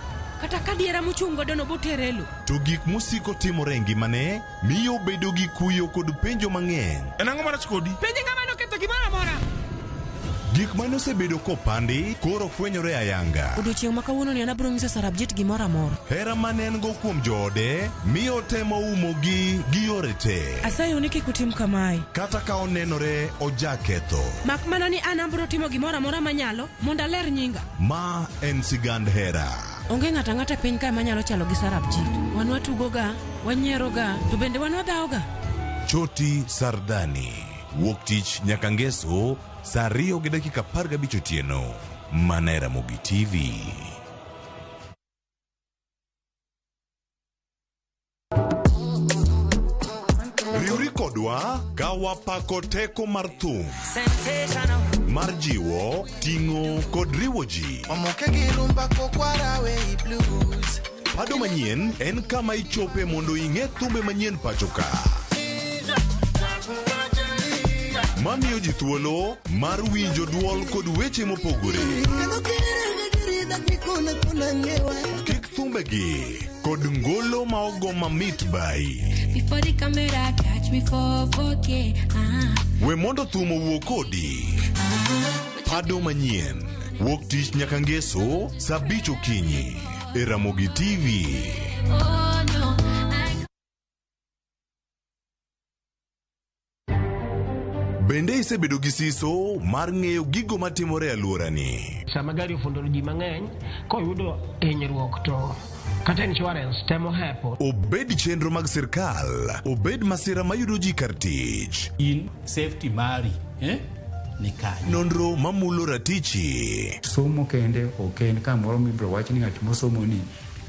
kata ka diera mochung' godo no botere e lo. To gik mosiko timore e ngimane miyo obedo gi kuyo kod penjo mang'eny. En ang'o marach kodi? Penje ng'ama noketho gimoro amora. Gik mane osebedo kopandi koro fwenyore ayanga. Odiochieng' ma kawuono ni an abiro nyiso Sarabjit gimoro amora. Hera mane en go kuom joode miyo otemo umogi gi yore te. Asayou ni kik utim kamae. Kata ka onenore ojaketho. Mak mana ni an abiro timo gimoro amora manyalo mondo aler nyinga. Ma en sigand hera. Onge ng'ato ang'ata e piny kae manyalo chalo gi Sarabjit. Wan watugoga, wanyieroga, to bende wan wadhawoga. Choti Sardani. Wuok tich nyaka ngeso saa 2:15 otieno. Mana e Ramogi TV. Riwri kodwa ka wapako teko mar thum mar jiwo, ting'o kod riwo ji. Pado manyien en kama ichope mondo ing'e thumbe manyien pacho ka. Mamiyo ji thuolo mar winjo duol kod weche mopogore. Kik thumbegi kod ngolo ma ogo mamit bai. Before the camera catch me for 4K. We mondo thum owuo kodi. Pado manyien. Wuok tich nyaka ngeso saa 5 okinyi e Ramogi TV. Oh no. I Bende isebedo gi siso mar ng'eyo gigo matimore e alworani? Sama gari ofundo ji mang'eny koyudo hinyruok to kata insurance temo hepo. Obed chenro mag sirkal, obed masira mayudo ji kar tich. In safety mari ni kanye? Nonro mamulo ratichi. Somo kende ok en kamoro mibiro wach ni ng'at mosomo ni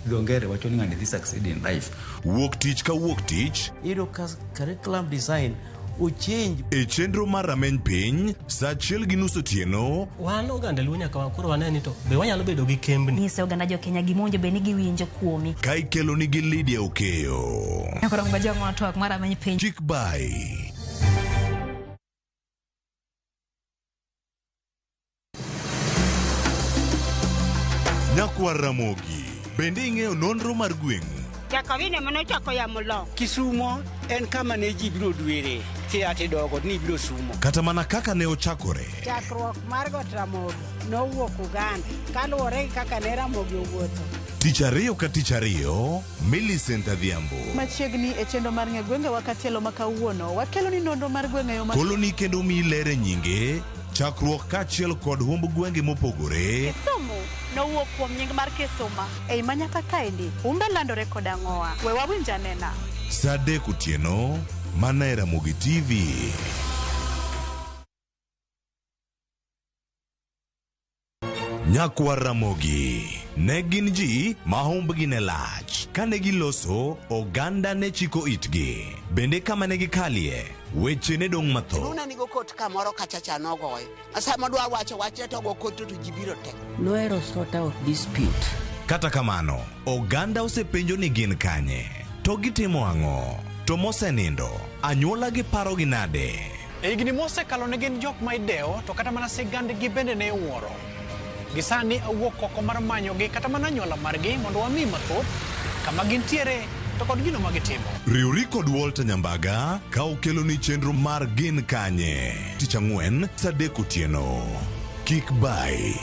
dho ngere wacho ni ng'ani dhi succeed in life. Wuok tich ka wuok tich. Iyudo ka curriculum design ochange. E chenro mar rameny piny saa 1:30 otieno. Wan oganda Luo nyaka koro wane ni to be wanyalo bedo gi kembni. Nyise oganda jo Kenya gima owinjo bed ni giwinjo kuomi. Ka ikelo nigi Lydia Okeyo. Nyakoro mgajwa twak mar rameny piny. Chik bai. Nyakwar Ramogi, bende ing'eyo nonro mar gweng'u? Jakawine manochako yamo lo. Kisumo en kama ne ji biro dwere theatre dogo ni biro sumo. Kata mana kaka ne ochakore. Chakruok mar got Ramogi nowuok Uganda kaluwore gi kaka ne Ramogi owuotho. Tich ariyo ka tich ariyo, Millicent Adhiambo. Machiegni e chenro mar ng'e gwengewa katielo ma kawuono, wakelo ni nonro mar gwenge yo ma Koloni kendo miyi ler e nyinge, chakruok kaachiel kod humb gwenge mopogore. Kisumu nowuok kuom nying mar Kisuma. Ei manyaka kaendi, humbe landore kod ang'owa. We wawinj anena. Saa 3 otieno, mana e Ramogi TV. Nyakwar Ramogi ne gin ji ma humbgi ne lach. Kane giloso, oganda ne chiko itgi. Bende kama ne gikalie, weche ne dong' mathoth. Luna nigo kot kamoro kacha cha nogoye. Sama dwa wacho wachne to go kot to ji biro te. Nohero sort out dispute. Kata kamano, oganda osepenjo ni gin kanye, to gitimo ang'o, to mosenindo, anyuola gi paro gi nade. E higni mosekalo ne gin jok ma idewo to kata mana sigandgi bende ne iwuoro. Gisani awuok oko mar manyogi kata mana anyuola margi mondo wami mathoth kama gintiere to kod gino ma gitimo. Riwri kod Walter Nyambaga ka okeloni chenro mar Gin Kanye. Tich ang'wen saa 3 otieno. Kik bai.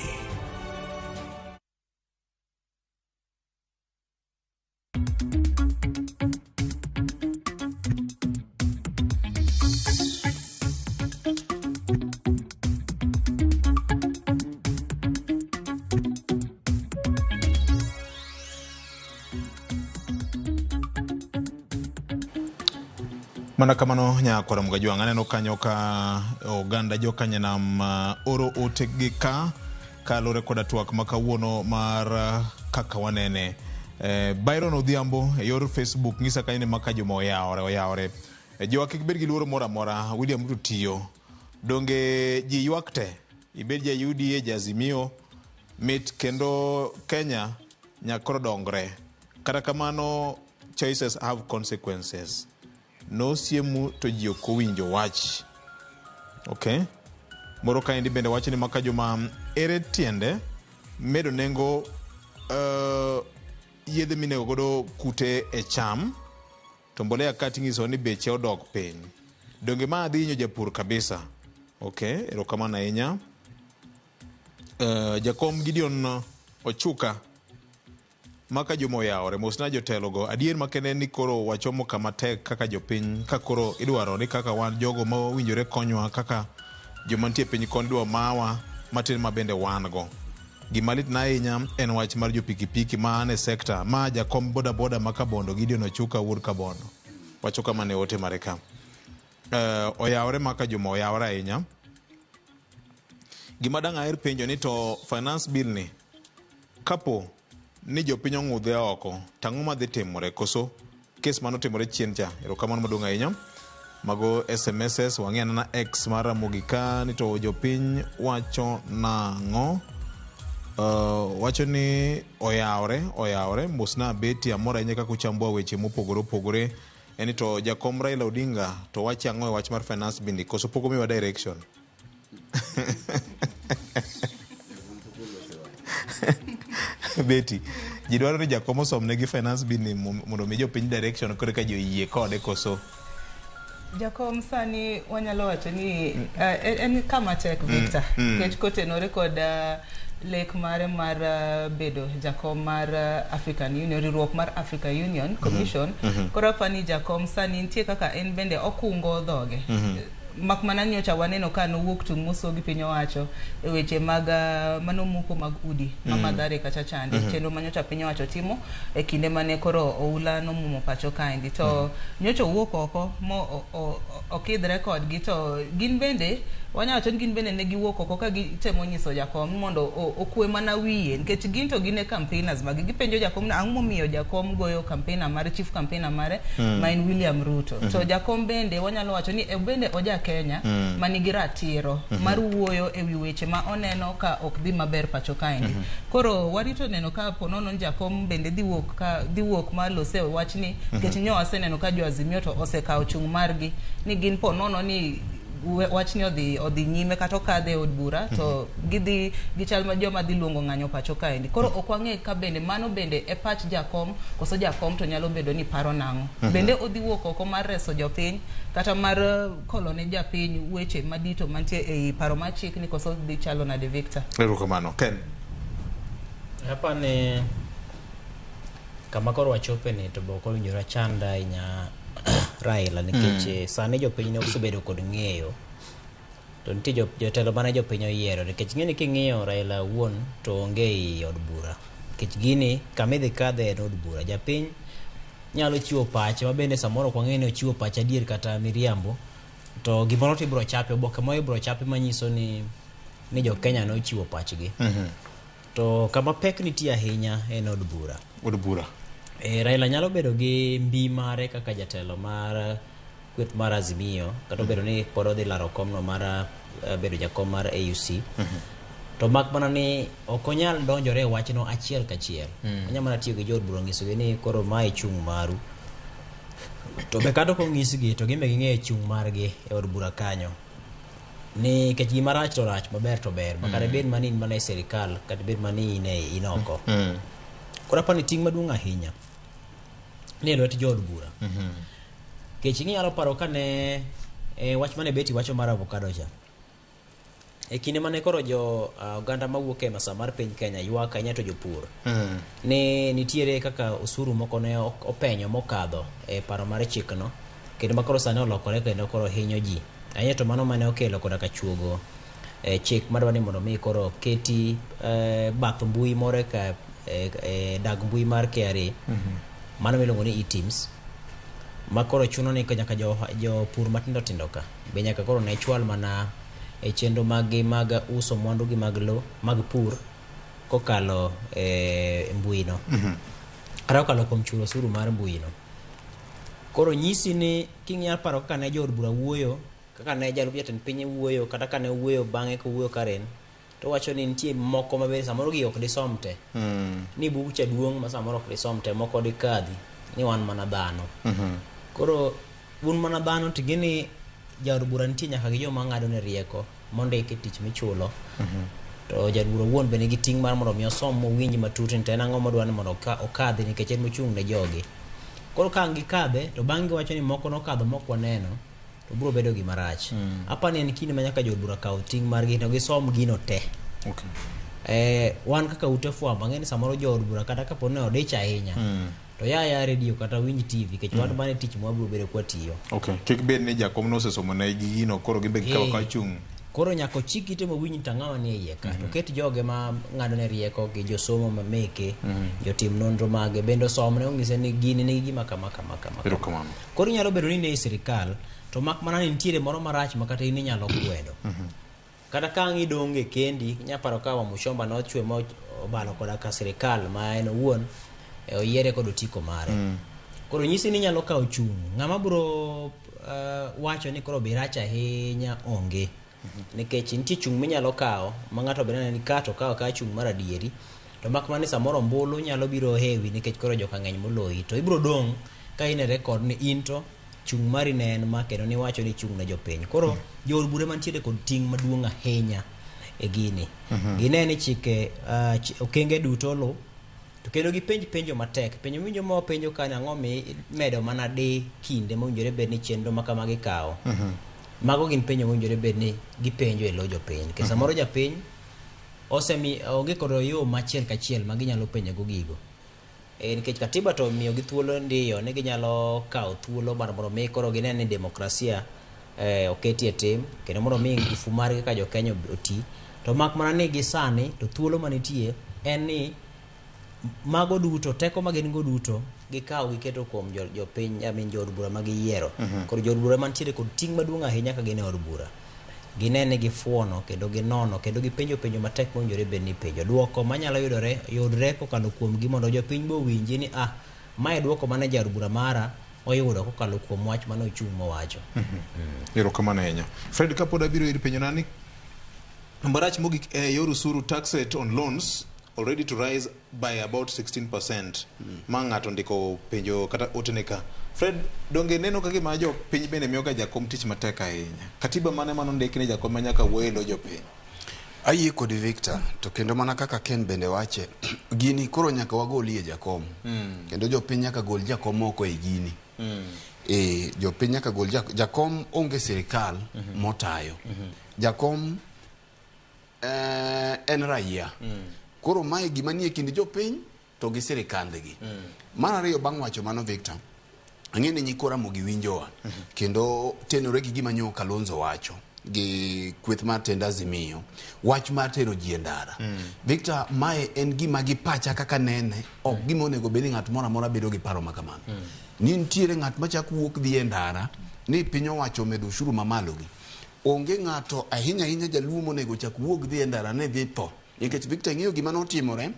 Mana kamano nyakwara Mgajwang' aneno kanyo ka oganda jokanyanam oro otegi ka kaluwore koda twak ma kawuono mar kaka wanene. Byron Odhiambo e yor Facebook ng'isa kanyo ni maka joma oyawore oyawore. Jowa kik bed gi luoro moro amora, William Ruto tiyo. Donge ji ywak te, ibed ja UDA, ja Azimio, mit kendo Kenya nyaka dongre. Kata kamano choices have consequences. Nosiemu to ji ok owinjo wach. Okay. Moro kaendi bende wacho ni maka joma ere tiende medo nengo yedhe minego godo kute e cham to mbolea kati ng'iso ni beche odok piny. Donge ma dhi hinyo japur kabisa. Okay, erokamano ahinya. Jakom Gideon Ochuka maka joma oyawore mosna jotelogo adier makende ni koro wachomo kama tek kaka jopiny ka koro idwaro ni kaka wan jogo mowinjore konywa kaka joma nitie piny koni idwa mawa matin ma bende wan go. Gima litna ahinya en wach mar jopikipiki ma an e sekta ma jakom bodaboda ma Kabondo Gideon Ochuka wuod Kabondo. Wacho kama ne ote mare ka. Oyawore maka Juma oyawore ahinya. Gima dang' aher penjo ni to finance bill ni kapo ni jopiny ong'udhe oko to ang'o madhi timore koso kes manotimore chien cha erokamano maduong' ahinya mago SMSs wang'e anena X mar Ramogi ka ni to jopiny wacho nang'o wacho ni oyawre oyawre mosna Betty amor ahinya kaka uchambo weche mopogore opogore en ni to jakom Raila Odinga to wacho ang'o e wach mar finance bill ni koso pok omiwa direction Betty, ji dwaro ni jakom osomnegi finance bill ni mondo omi jopiny direction koro ka ji oyie kode koso. Jakom sani wanyalo wacho ni en kama tek Victor nikech kotenore kod lek mare mar bedo jakom mar African Union, riwruok mar Africa Union Commission. Koro apani jakom sani nitie kaka en bende okungo dhoge. Mak mana nyocha waneno ka nowuok tung' moso gi piny owacho e weche mag manomuko mag udi ma Mathare kacha chande. Chenro ma nyocha piny owacho timo e kinde mane koro oula nomuomo pacho kaendi. To nyocha owuok oko mo okidhre kodgi to gin bende wanyalo wacho ni gin bende ne giwuok oko ka gitemo nyiso jakom mondo okwe mana wiye nikech gin to gin e campaigners magi gipenjo jakom ni ang'o momiyo jakom goyo campaigner mare chief campaigner mare ma en William Ruto. To jakom bende wanyalo wacho ni bende oja Kenya manigi ratiro mar wuoyo e wi weche ma oneno ka ok dhi maber pacho kaendi. Koro warito neno ka ponono ni jakom bende dhi wuok ma lose wachni nikech nyo waseneno ka jo Azimio to osekawo chung' margi ni gin ponono ni wachni odhi nyime kata okadhe e od bura to gidhi gichal ma joma dhi luongo ng'anyo pacho kaendi. Koro ok wang'e ka bende mano bende e pach jakom koso jakom to nyalo bedo ni paro nang'o. Bende odhi wuok oko mar reso jopiny kata mar kolo ne japiny weche madito mantie ei paro mar chik ni koso dhi chalo nade Victor. Erokamano. Ken. Apani kama koro wachope ni to be ok owinjore achand ahinya Raila nikech sani jopiny ne osebedo kod ng'eyo to nitie jotelo mane jopiny oyiero nikech ng'eni king'iyo Raila wuon to onge ei od bura nikech gini kama idhi kadhe en od bura. Japiny nyalo chiwo pache ma bende samoro ok wang'e ni ochiwo pache adier kata miriambo to gimoro to ibiro chape oboke moro ibiro chape manyiso ni jo Kenya nochiwo pachgi. To kama pek nitie ahinya en od bura. Od bura. Raila nyalo bedo gi mbi mare kaka jatelo mar kweth mar Azimio kata obedo ni pod odhi laro komno mar bedo jakom mar AUC. To mak mana ni ok onyal donjore e wachno achiel kachiel. Onyalo mana tiyo gi jood bura nyisogi ni koro mae chung' maru. To be kata ok onyisgi to gin be ging'eyo chung' margi e od bura kanyo. Ni nikech gima rach to rach, maber to ber. Ma kata bed mana in mana e sirikal kata bed mana ni in oko. Koro apani ting' maduong' ahinya ni e lwet jood bura. Nikech inyalo paro kane wach mane Betty wacho mar avocado cha. E kinde mane koro jo oganda mawuok e masa mar piny Kenya ywak ahinya to jopur. Ne nitiere kaka osuru moko ne openyo mokadho e paro mar chikno kendo ma koro sani olokore kendo koro hinyo ji. Ahinya to mano mane okelo koda ka chuogo chik madwa ni mondo mi koro keti bath mbui moro ka dag mbui mar KRA. Mano miluongo ni eTIMS ma koro chuno ni nyaka jopur matindo tindo ka be nyaka koro ne chwal mana e chenro mag-gi mag uso mwandu gi mag lo mag pur kokalo e mbui no. Kata kokalo kuom chulo osuru mar mbui no. Koro nyisi ni king'iyo paro kaka ne jood bura wuoyo, kaka ne jalup jatend piny wuoyo, kata ka ne owuoyo bang'e kowuoyo Karen, to wacho ni nitie moko maber samoro gi ok disom te. Ni buk cha duong' ma samoro ok disom te, moko dikadhi ni wan mana dhano. Koro un mana dhano to gini jaod bura nitie nyaka gi joma ng'ado ne rieko mondiki tich michulo. To jaod bura owuon be nigi ting' mar mondo mi osom mowinj matut ni to en ang'o modwa ni mondo okadhi nikech en mochung' ne jogi. Koro ka ang' gikadhe to bang' giwacho ni moko nokadho mok waneno to biro bedo gima rach. Apani en kinde ma nyaka jood bura kaw ting' margi to gisom gino te. Wan kaka ute fwambo ang'e ni samoro jood bura kata kapo ni odich ahinya to ya redio kata winj TV nikech wan mana tich ma wabiro bedo kwatiyo. Kik bed ni jakom nosesomo ne gino koro gin be gikawo ka chung'. Koro nyaka ochik ite mowinj to ang'awa nie iye ka. To ket joge ma ng'ado ne rieko gi josomo ma meke, jotim nonro mage bende osomne onyise ni gini nigi gima kama kama kama. Erokamano. Koro inyalo bedo ni ne e sirikal to mak mana ni nitiere moro marach ma kata in inyalo kwedo. Kata ka ang' idong' e kendi, inya paro ka Wamuchomba nochwe ma obalo koda ka sirikal ma en owuon e oyiere kod otiko mare. Koro nyisi ni inyalo kawo chung'. Ng'ama biro wacho ni koro birach ahinya onge. Nikech nitie chung' minyalo kawo ma ng'ato be neno ni ka to okawo ka chung' mar adieri. To mak mana ni samoro ombulu nyalo biro hewi nikech koro joka ng'eny moloyi. To ibiro dong' ka in e record ni in to chung' mari ne en ma kendo niwacho ni ichung' ne jopiny. Koro jood bura mantiere kod ting' maduong' ahinya e gini. Gine ni chike okenge duto oluw to kendo gipenj penjo matek. Penjo miwinjo ma wapenjo ka ni ang'o mimedo mana di kinde mowinjore bed ni chenro ma kamagi kawo. Mago gin penjo mowinjore bed ni gipenjo e lo jopiny. Nikech samoro japiny osemi onge kod yo machiel kachiel ma ginyalo penjo go gigo. Nikech katiba to miyo gi thuolo ndiyo ni ginyalo kawo thuolo mar mondo mi koro gine ni demokrasia oketi e tim kendo mondo mi ngufu margi kaka jo-Kenya oti. To mak mana ni gi sani to thuolo manitie en ni mago duto teko ma gin go duto gikawo giketo kuom jopiny, I mean jood bura ma giyiero. Koro jood bura mantiere kod ting' maduong' ahinya ka gin e od bura. Gine ni gifuono kendo ginono kendo gipenjo penjo matek mowinjore bed ni ipenjo. Duoko manyalo yudore yudre kokalo kuomgi mondo jopiny be owinji ni mae duoko mane jaod bura mara oyudo kokalo kuom wach mane ochung' mowacho. Erokamano ahinya. Fred, kapod abiro ir penjo na ni marach mogik e yor usuru tax rate on loans already to rise by about 16%. Ma ng'ato ndiko penjo kata otene ka. Fred, donge neno ka gima jopiny bende miyo ga jakom tich matek ahinya. Katiba mane manondik ni jakom ma nyaka wuoye lo jopiny? Ayie kodi Victor, to kendo mana kaka Ken bende wache, gini koro nyaka wagolie jakom. Kendo jopiny nyaka gol jakom oko e gini. Jopiny nyaka gol jakom onge sirikal motayo. Jakom en raia. Koro mae gima nie kind jopiny to gi sirikandgi. Mar ariyo bang' wacho mano Victor, ang'e ni nyikwa Ramogi winjowa kendo tenore gi gima nyo Kalonzo wacho gi kweth mar tend Azimio, wach mar tero ji e ndara. Victor, mae en gima gi pacha kaka nene, ok gima onego bed ni ng'at moro amora bedo gi paro ma kamano. Ni nitiere ng'at machako wuok dhi e ndara ni piny owacho omedo ushuru mamalo gi. Onge ng'ato ahinya ahinya jaluo monego chak wuog dhi e ndara ne dhi tho. Nikech Victor ing'eyo gima notimore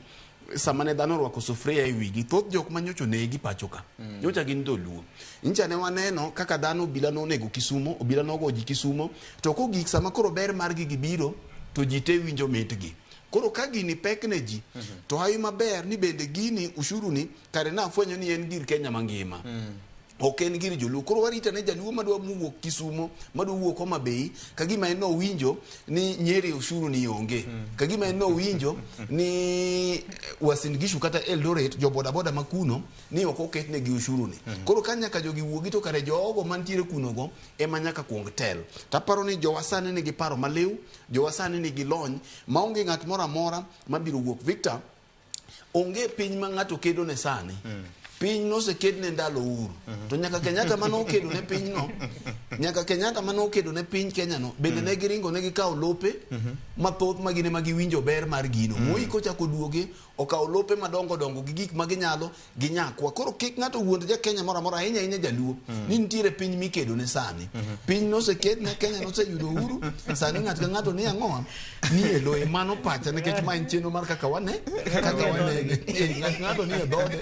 sama ne dhano orwako sufuria e wigi, thoth jok ma nyocha onegi pacho ka, nyocha gin dholuo. Nyicha ne waneno kaka dhano obila nonego Kisumo, obila nogo ji Kisumo, to kogik sama koro ber mar gigi biro, to ji te winjo mitgi. Koro ka gini pek ne ji, to hawi maber ni bende gini ushuru ni kare nafwenyo ni en gir Kenya mangima. Ok en gir joluo. Koro warito ne jaluo madwa wuok Kisumo, madwa wuok Homa Bay, kagima en nowinjo ni Nyeri ushuru ni onge. Kagima en nowinjo ni Uasin Gishu kata Eldoret, jo boda boda ma kuno ni ok oketnegi ushuru ni. Koro ka nyaka jogi wuogi to kare jogo mantiere kuno go ema nyaka kuong tel. Taparo ni jowa sani nigi paro maliw, jowa sani nigi lony, maonge ng'at moro amora mabiro wuok. Victor, onge piny ma ng'ato kedo ne sani. Piny noseked ne ndalo Uhuru. To nyaka Kenyatta mane okedo ne piny no, nyaka Kenyatta mane okedo ne piny Kenya no, bende ne giringo ne gikawo lope mathoth ma gin ema giwinjo ber mar gino. Moi kochako duoge, okawo lope madongo dongo gi gik ma ginyalo ginyakwa. Koro kik ng'ato wuond ja Kenya moro amora ahinya ahinya jaluo ni nitiere piny mikedo ne sani. Piny noseked ne Kenya noseyudo uhuru, sani ng'ato ka ng'ato ni ang'owa ni e loye. Mano pacha nikech ma en chenro mar kaka wane kaka wanene. Ng'ato ka ng'ato ni e dhode.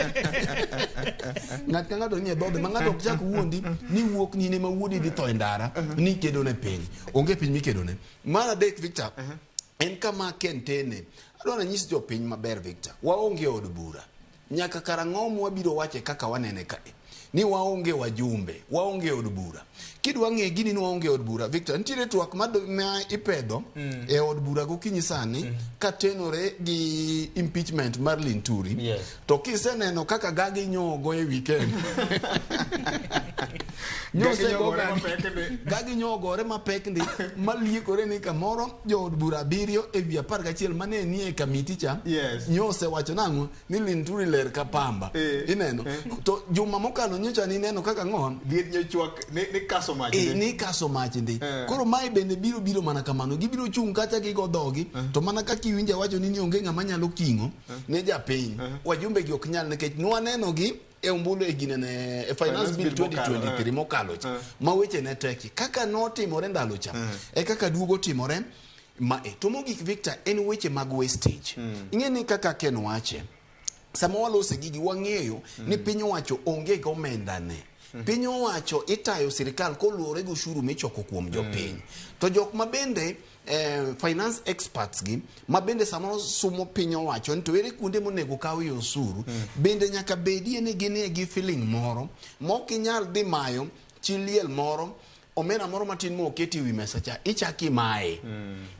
Ng'ato ka ng'ato ni e dhode ma ng'ato ok chak wuondi ni wuok ni in ema wuodi dhi tho e ndara ni ikedo ne piny. Onge piny mikedo ne. Mar adek Victor, en kama Ken tene. Adwa nanyis jopiny maber Victor, waonge od bura. Nyaka karang'o mwabiro wache kaka wanene kae? Ni waonge wajumbe, waonge od bura. Kidwa ng'e gini ni waonge od bura, Victor, nitiere twak ma ipedho e od bura gokinyi sani katenore gi impeachment mar Linturi. To kiseneno kaka gagi nyogo e weekend. Gagi nyogore mapek ndi maliekore ni kamoro jood bura 7 e wi 11 mane nie kamiti cha nyosewacho nang'o ni Linturi ler ka pamba. Ineno? To juma mokalo Ndalo nyocha nineno kaka ng'o Dhier nyochwak ni, ni kaso mach Eh, ndi. ni kaso mach ndi. Koro mae bende biro biro mana kamano. Gibiro chung' kacha gigo dhogi to mana kaka iwinjo awacho ni onge ng'ama nyalo king'o ne japiny. Wajumbe gi ok nyal nikech nwaneno gi e ombulu e ginene e finance bill 2023 mokalo cha ma weche ne teki kaka notimore ndalo cha e kaka duogo timore mae. To mogik Victor en weche mag wastage. Ing'e ni kaka Ken wache sama walose gigi wang'eyo ni piny owacho onge gi omenda ne. Piny owacho itayo sirikal koluwore gi ushuru michoko kuom jopiny. To jok ma bende finance experts gi ma bende samoro sumo piny owacho ni to ere kuonde monego kawie osuru bende nyaka bedie ni ginie gi feeling moro mok inyal dhi mayo chi liel moro omena moro matin moketi e wi mesa cha ichak imaye.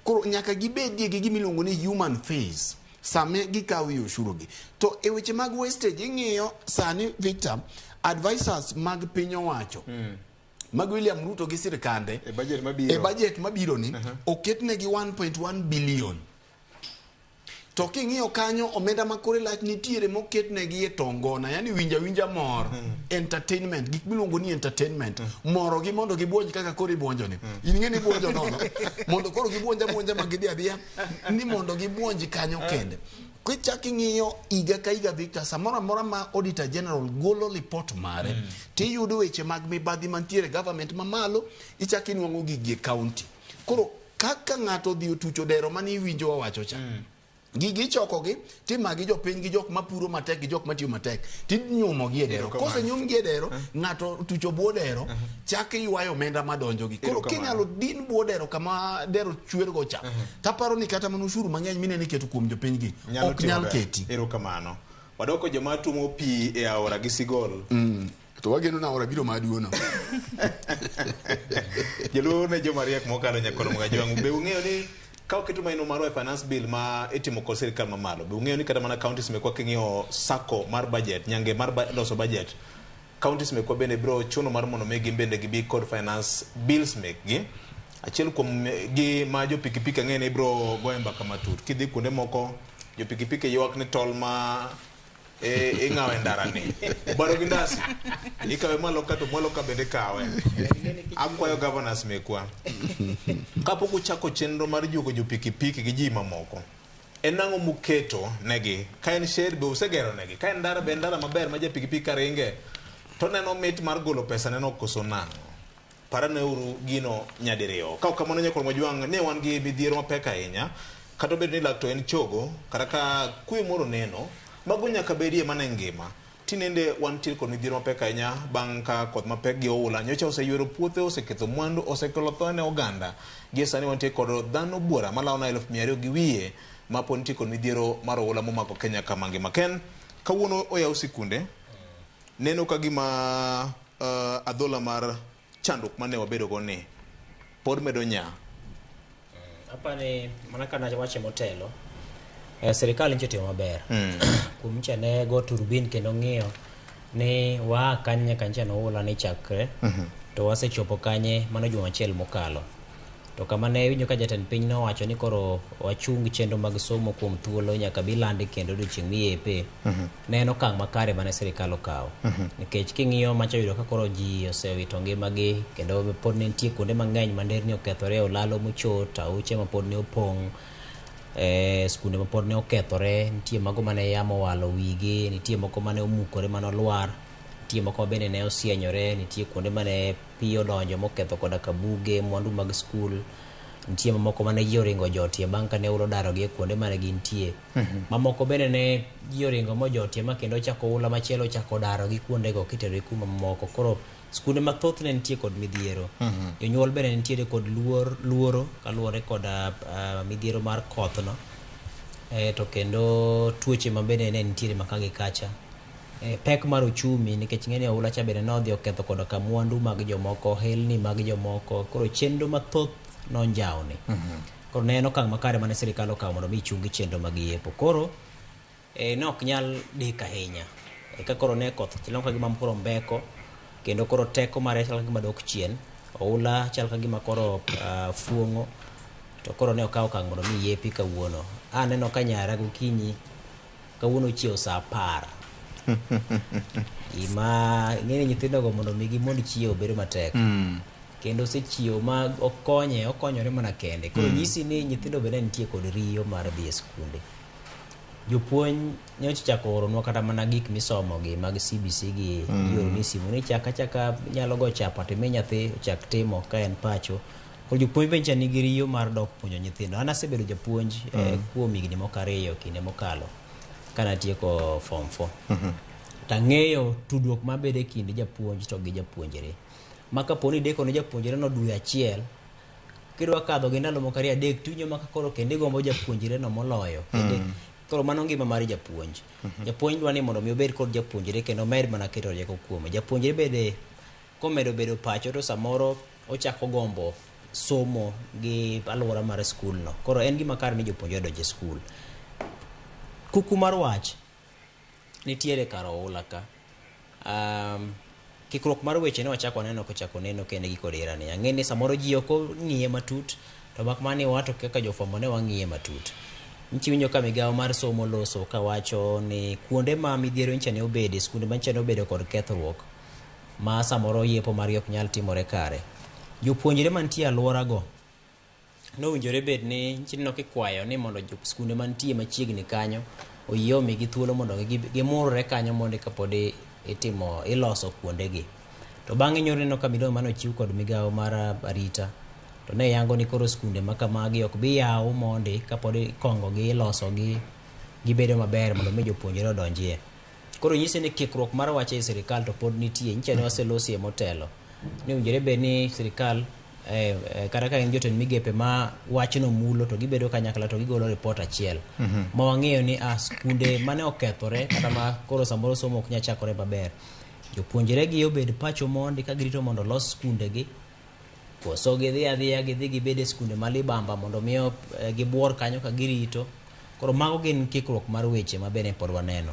Koro nyaka gibedie gi gimiluongo ni human face sama gikawo e ushuru gi. To e weche mag wastage ing'iyo sani Victor, advisors mag piny owacho mag William Ruto gi sirikande e budget mabiro, e budget mabiro ni oketnegi 1.1 billion. To king'iyo kanyo omenda ma kore lach nitiere moketnegi e tongona, yani winja winja mor, entertainment, gik miluongo ni entertainment, morogi mondo gibuonj kaka koro ibuonjo ni. In ing'e ni ibuonjo nono, mondo koro gibuonj abuonja ma gidhi adhiya, ni mondo gibuonj kanyo kende. Kichak ing'iyo higa ka higa Victor, samoro amora ma Auditor General golo lipot mare, tiyudo weche mag mibadhi mantiere government mamalo, ichak inuang'o gigi e county. Koro kaka ng'ato odhi otucho dero mane iwinjo wawacho cha, gigi ichokogi timagi jopiny gi jok mapuro matek gi jok matiyo matek tinyumogi e dero. Kosenyumgi e dero, ng'ato otucho bwo dero, chak iywayo omenda madonjogi. Koro kinyalo din bwo dero kama dero chwergo cha, taparo ni kata mana ushuru mang'eny mineno iketo kuom jopiny gi ok nyal keti. Erokamano. Wadoko joma tuomo pi e aora gi sigol. To wageno na aora biro maduono. Joluo ne joma riek mokalo nyakoro Mgajwang'. Be ung'eyo ni ka oketo maino marwa e finance bill ma itimo kod sirikal mamalo, be ung'eyo ni kata mana counties mekwa king'iyo sako mar budget, nyange mar loso budget, counties mekwa bende biro chuno mar mondo mi gin bende gibi kod finance bills mekgi. Achiel kuom gi ma jo pikipiki ang'e ni biro goye mbaka matut. Kidhi kuonde moko, jo pikipiki ywak ni tol ma ing'awo e ndara ni. Obaro gi ndasi. Ikawe malo ka to mwalo ka bende kawe. Akwayo governors mekwa. Kapok uchako chenro mar juogo jo pikipiki gi ji mamoko, en ang'o muketo negi? Ka en shed be usegero negi? Ka en ndara be en ndara maber ma ja pikipiki ka ringe to neno mit mar golo pesa neno koso nang'o? Paraneuru gino nyadiriyo. Ka ok kamano nyakwar Mojwang' ne wan gi midhiero mapek ahinya. Kata obedo ni lak to en chogo, kata ka kwe moro neno, mago nyaka bedie mana e ngima. Tinende wantiere kod midhiero mapek ahinya bang' ka koth mapek gi oula nyocha oseywero puothe, oseketho mwandu, osekelo tho ne oganda. Gie sani wantie kod dhano buora malawo na 200,000 gi wiye ma pod nitie kod midhiero mar oula momako Kenya kama ngima. Ken, kawuono oyaw sikunde, neno ka gima adhola mar chandruok mane wabedo go ni pod medo nya. Apani mana kana wache motelo, sirikal nyicha otimo maber. Kuom nyicha ne go turbin kendo ng'iyo ni waa kanye nyaka nyicha noula ni chakre, to wasechopo kanye mano juma achiel mokalo. To kama ne iwinjo ka jatend piny nowacho ni koro wachung chenro mag somo kuom thuolo nyaka bilandi kendo odiochieng' miyepe, ne en okang' makare mane sirikal okawo. Nikech king'iyo macha yudo ka koro ji osewito ngimagi kendo pod ne nitie kuonde mang'eny ma nderni okethore, olalo mochot, aoche ma pod ne opong', skunde ma pod ne okethore, nitie mago mane yamo owalo wigi, nitie moko mane omukore mane olwar, nitie moko ma bende ne osienyore, nitie kuonde mane pi odonjo moketho koda ka buge, mwandu mag skul, nitie mamoko mane ji oringo jotie bang' kane oula odarogi e kuonde mane gintie. Mamoko bende ne ji oringo mojotie ma kendo ochako oula machielo ochako darogi kuondego kiterogi kuma mamoko. Koro skunde mathoth ne nitie kod midhiero. Jonyuol bende nitiere kod luoro kaluwore kod midhiero mar kothno. To kendo tuoche ma bende ne nitiere maka gi kacha. Pek mar uchumi nikech ng'eni oula cha bende nodhi oketho koda ka mwandu mag jomoko, ohelni mag jomoko. Koro chenro mathoth nonjawni. Koro ne en okang' makare mane sirikal okawo mondo mi chungi chenro mag yepo. Koro ne ok nyal dek ahinya. Eka koro ne koth chalo ka gima koro mbeko, kendo koro teko mare chalo ka gima dok chien. Oula chal ka gima koro fuong'o. To koro ne okawo okang' mondo mi yepi kawuono. Aneno ka nyara gokinyi kawuono ochiewo saa 10. Gima ing'e ni nyithindogo mondo mi gimond chiewo bedo matek. Kendo osechiewo ma okonye, okonyore mana kende. Koro nyisi ni nyithindo bende nitie kod riyo mar dhi e skunde. Jopuonj nyocha ochako oronwa kata mana gik misomo gi mag CBC gi ioroni e simu ni chak achaka inyalo go chapa to imi nyathi ochak timo ka en pacho. Koro jopuonj be nyicha nigi riyo mar dok puonjo nyithindo. An asebedo japuonj kuom higni moko 2 kinde mokalo kane atieko form 4. Tang'eyo tudruok mabedo e kind japuonj to gi japuonjre. Ma kapo ni ideko ne japuonjre no dwe achiel, kidwa kadho gi ndalo moko 2 3 tiwinjo ma koro kendo igombo japuonjre no moloyo. Kendo koro mano ngima mar japuonj. Japuonj dwa ni mondo mi obed kod japuonjre kendo omed mana keto rieko kuome. Japuonjre bende komedo bedo pacho to samoro ochako gombo somo gi alwora mar skul no. Koro en gima kare ni jopuonjre odonjo e skul. Kuku mar wach nitiere kar oula ka. Kikruok mar weche ne wachako waneno kochako neno kende gi kod ni. Ang'e ni samoro ji ok ong'iye matut, to mak mana ni wato kaka jofwambo ne wang'iye matut. Nchi winjo ka migawo mar somo loso kawacho ni kuonde ma midhiero ncha ne obede, skunde ma ncha ne obedo kod kethruok, ma samoro yepo margi ok nyal timore kare. Jopuonjre mantie alworago nowinjore bed ni nchi kikwayo ni mondo skunde mantie machiegni kanyo oyie omigi thuolo mondo gimurre kanyo mondo kapod itimo iloso kuondegi. To bang'e nyoro neno ka milome mane ochiw kod migawo mar arita to ne yango ni koro skunde ma kamagi ok bi yaw mondi kapod ikongo gi iloso gi gibedo maber mondo mi jopuonjre odonjie. Koro nyise ni kikruok mar wach ei sirikal to pod nitie, nyicha ne waselosie motelo. Ni owinjore bed ni sirikal kata ka en jotend migepe ma wachno mulo to gibedo kanyakla to gigolo ripot achiel. Ma wang'eyo ni skunde mane okethore kata ma koro samoro somo ok nyal chakore maber. Jopuonjre gi obed pacho mondi ka girito mondo olos skunde gi. Koso gidhi adhiya gidhi gibed e skunde ma libamba mondo mi gibuor kanyo ka girito. Koro mago gin kikruok mar weche ma bende pod waneno.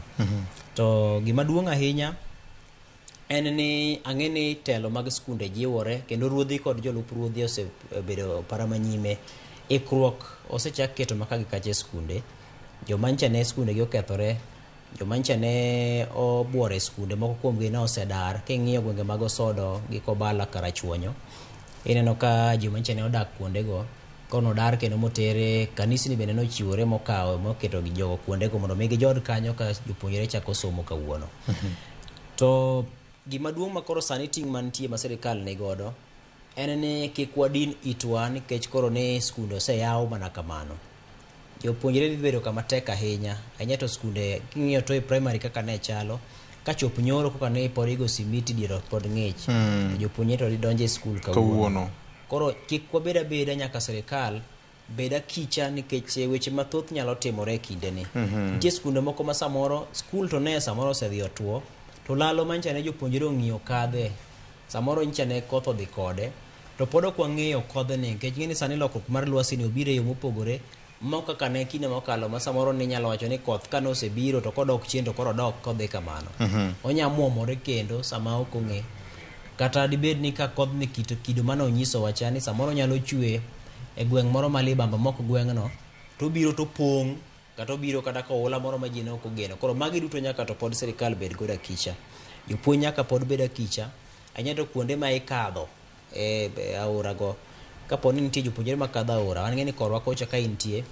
To gima duong' ahinya en ni ang'e ni telo mag skunde jiwore kendo ruodhi kod jolup ruodhi osebedo para manyime. Ikruok osechak keto maka gi kacha e skunde. Joma ncha ne skunde gi okethore, joma ncha ne obuoro e skunde moko kuomgi ne osedar. King'iyo gwenge mag Osodo gi Kobala Karachuonyo, ineno ka joma ncha ne odak kuondego kono dar kendo motere kanisni bende nochiwore mokawo moketo gi jogo kuondego mondo mi gijod kanyo ka jopuonjre chako somo kawuono. To gima duong' ma koro sani ting' mantie ma sirikal ni godo en ni kik wadin itwa nikech koro ni skunde oseyaw mana kamano. Jopuonjre dhi bedo kama tek ahinya, ahinya to skunde king'iyo to e primary kaka ne chalo, kachop nyoro kaka ne pod igo simiti dier ot pod ng'ich, to jopuonjre to dhi donjo e skul kawuono. Koro kik wabed abeda nyaka sirikal bed akicha nikech weche mathoth nyalo timore e kindeni. Nitie skunde moko ma samoro skul to ne samoro osedhi otuo, to lalo mancha ne jopuonjre ong'iyo kadhe, samoro nyicha ne koth odhi kode, to pod ok wang'eyo kodhni nikech ing'e ni sani lokruok mar lwasi ni obiro e yo mopogore mok kaka ne kinde mokalo ma samoro ne inyalo wacho ni koth kane osebiro to kodok chien to koro odok kodhi kamano. Onya muomore kendo sama ok ong'e. Kata dibed ni ka kodhni kido mane onyisowa cha ni samoro nyalo chwe e gweng' moro ma libamba mok gweng'no to obiro to pong' kata obiro kata ka oula moro ma ji ne ok ogeno. Koro magi duto nyaka to pod sirikal bed godo akicha. Jopuonj nyaka pod bed akicha. Ahinya to kuonde ma ikadho e aora go. Kapo ni nitie jopuonjre makadho aora, wan ng'e ni korwa kocha ka intie,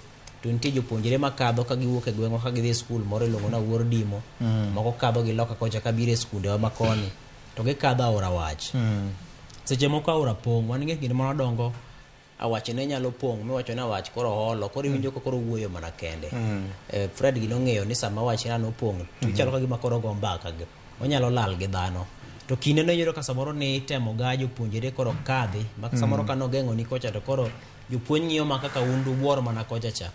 to nitie jopuonjre makadho ka giwuok e gweng'wa ka gidhi e skul moro iluongo ni Awuor Dimo. Moko kadho gi loka kocha ka biro e skundewa ma koni, to gikadho aora wach. Seche moko aora pong', wan ng'e kinde mane wadongo, awach ne nyalo pong' miwacho ni awach koro holo, koro iwinjo ka koro wuoyo mana kende. Fred gi nong'eyo ni sama awach na nopong' to ichalo ka gima koro go mbaka gi, onyalo lal gi dhano. To kinde no iyudo ka samoro ni itemo ga jopuonjre koro kadhi, ma samoro ka nogeng'o ni kocha to koro jopuonj ng'iyo ma kaka un ubuor mana kocha cha.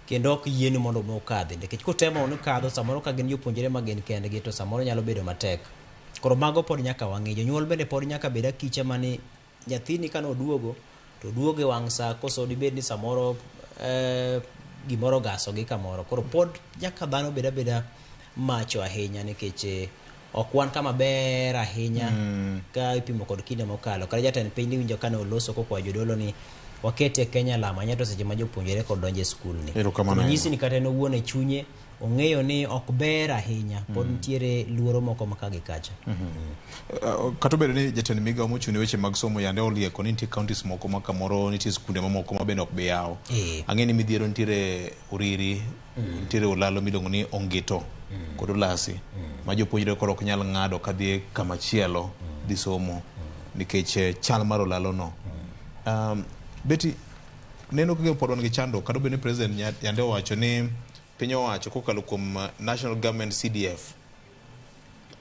Kendo ok yienu mondo mi ukadhi, nikech kutemo ni kadho samoro ka gin jopuonjre ma gin kendgi to samoro nyalo bedo matek. Koro mago pod nyaka wang'i. Jonyuol bende pod nyaka bed akicha mani nyathini kane oduogo to oduogo e wang' sa koso dibed ni samoro gimoro ogaso gi kamoro. Koro pod nyaka dhano bed abeda macho ahinya nikech ok wan kama ber ahinya ka ipimo kod kinde mokalo. Kata jatend piny niwinjo kane oloso kokwayo jodolo ni wakete Kenya lama ahinya to seche ma jopuonjre kod donjo e skul ni. Nyisi ni kata en owuon e chunye ong'eyo ni ok ber ahinya, pod nitiere luoro moko ma ka gi kacha. Kata obedo ni jatend migao mochung' ne weche mag somo yande olieko ni nitie counties moko ma kamoro nitie skunde mamoko ma bende ok bi yaw. Ang'e ni midhiero nitiere Uriri, nitiere Olalo miluongo ni Ongito kod Olasi ma jopuonjre koro ok nyal ng'ado kadhi kama chielo dhi somo nikech chal mar Olalo no. Betty, neno kaka pod wan gi chandruok kata obedo ni president yande owacho ni piny owacho kokalo kuom National Government CDF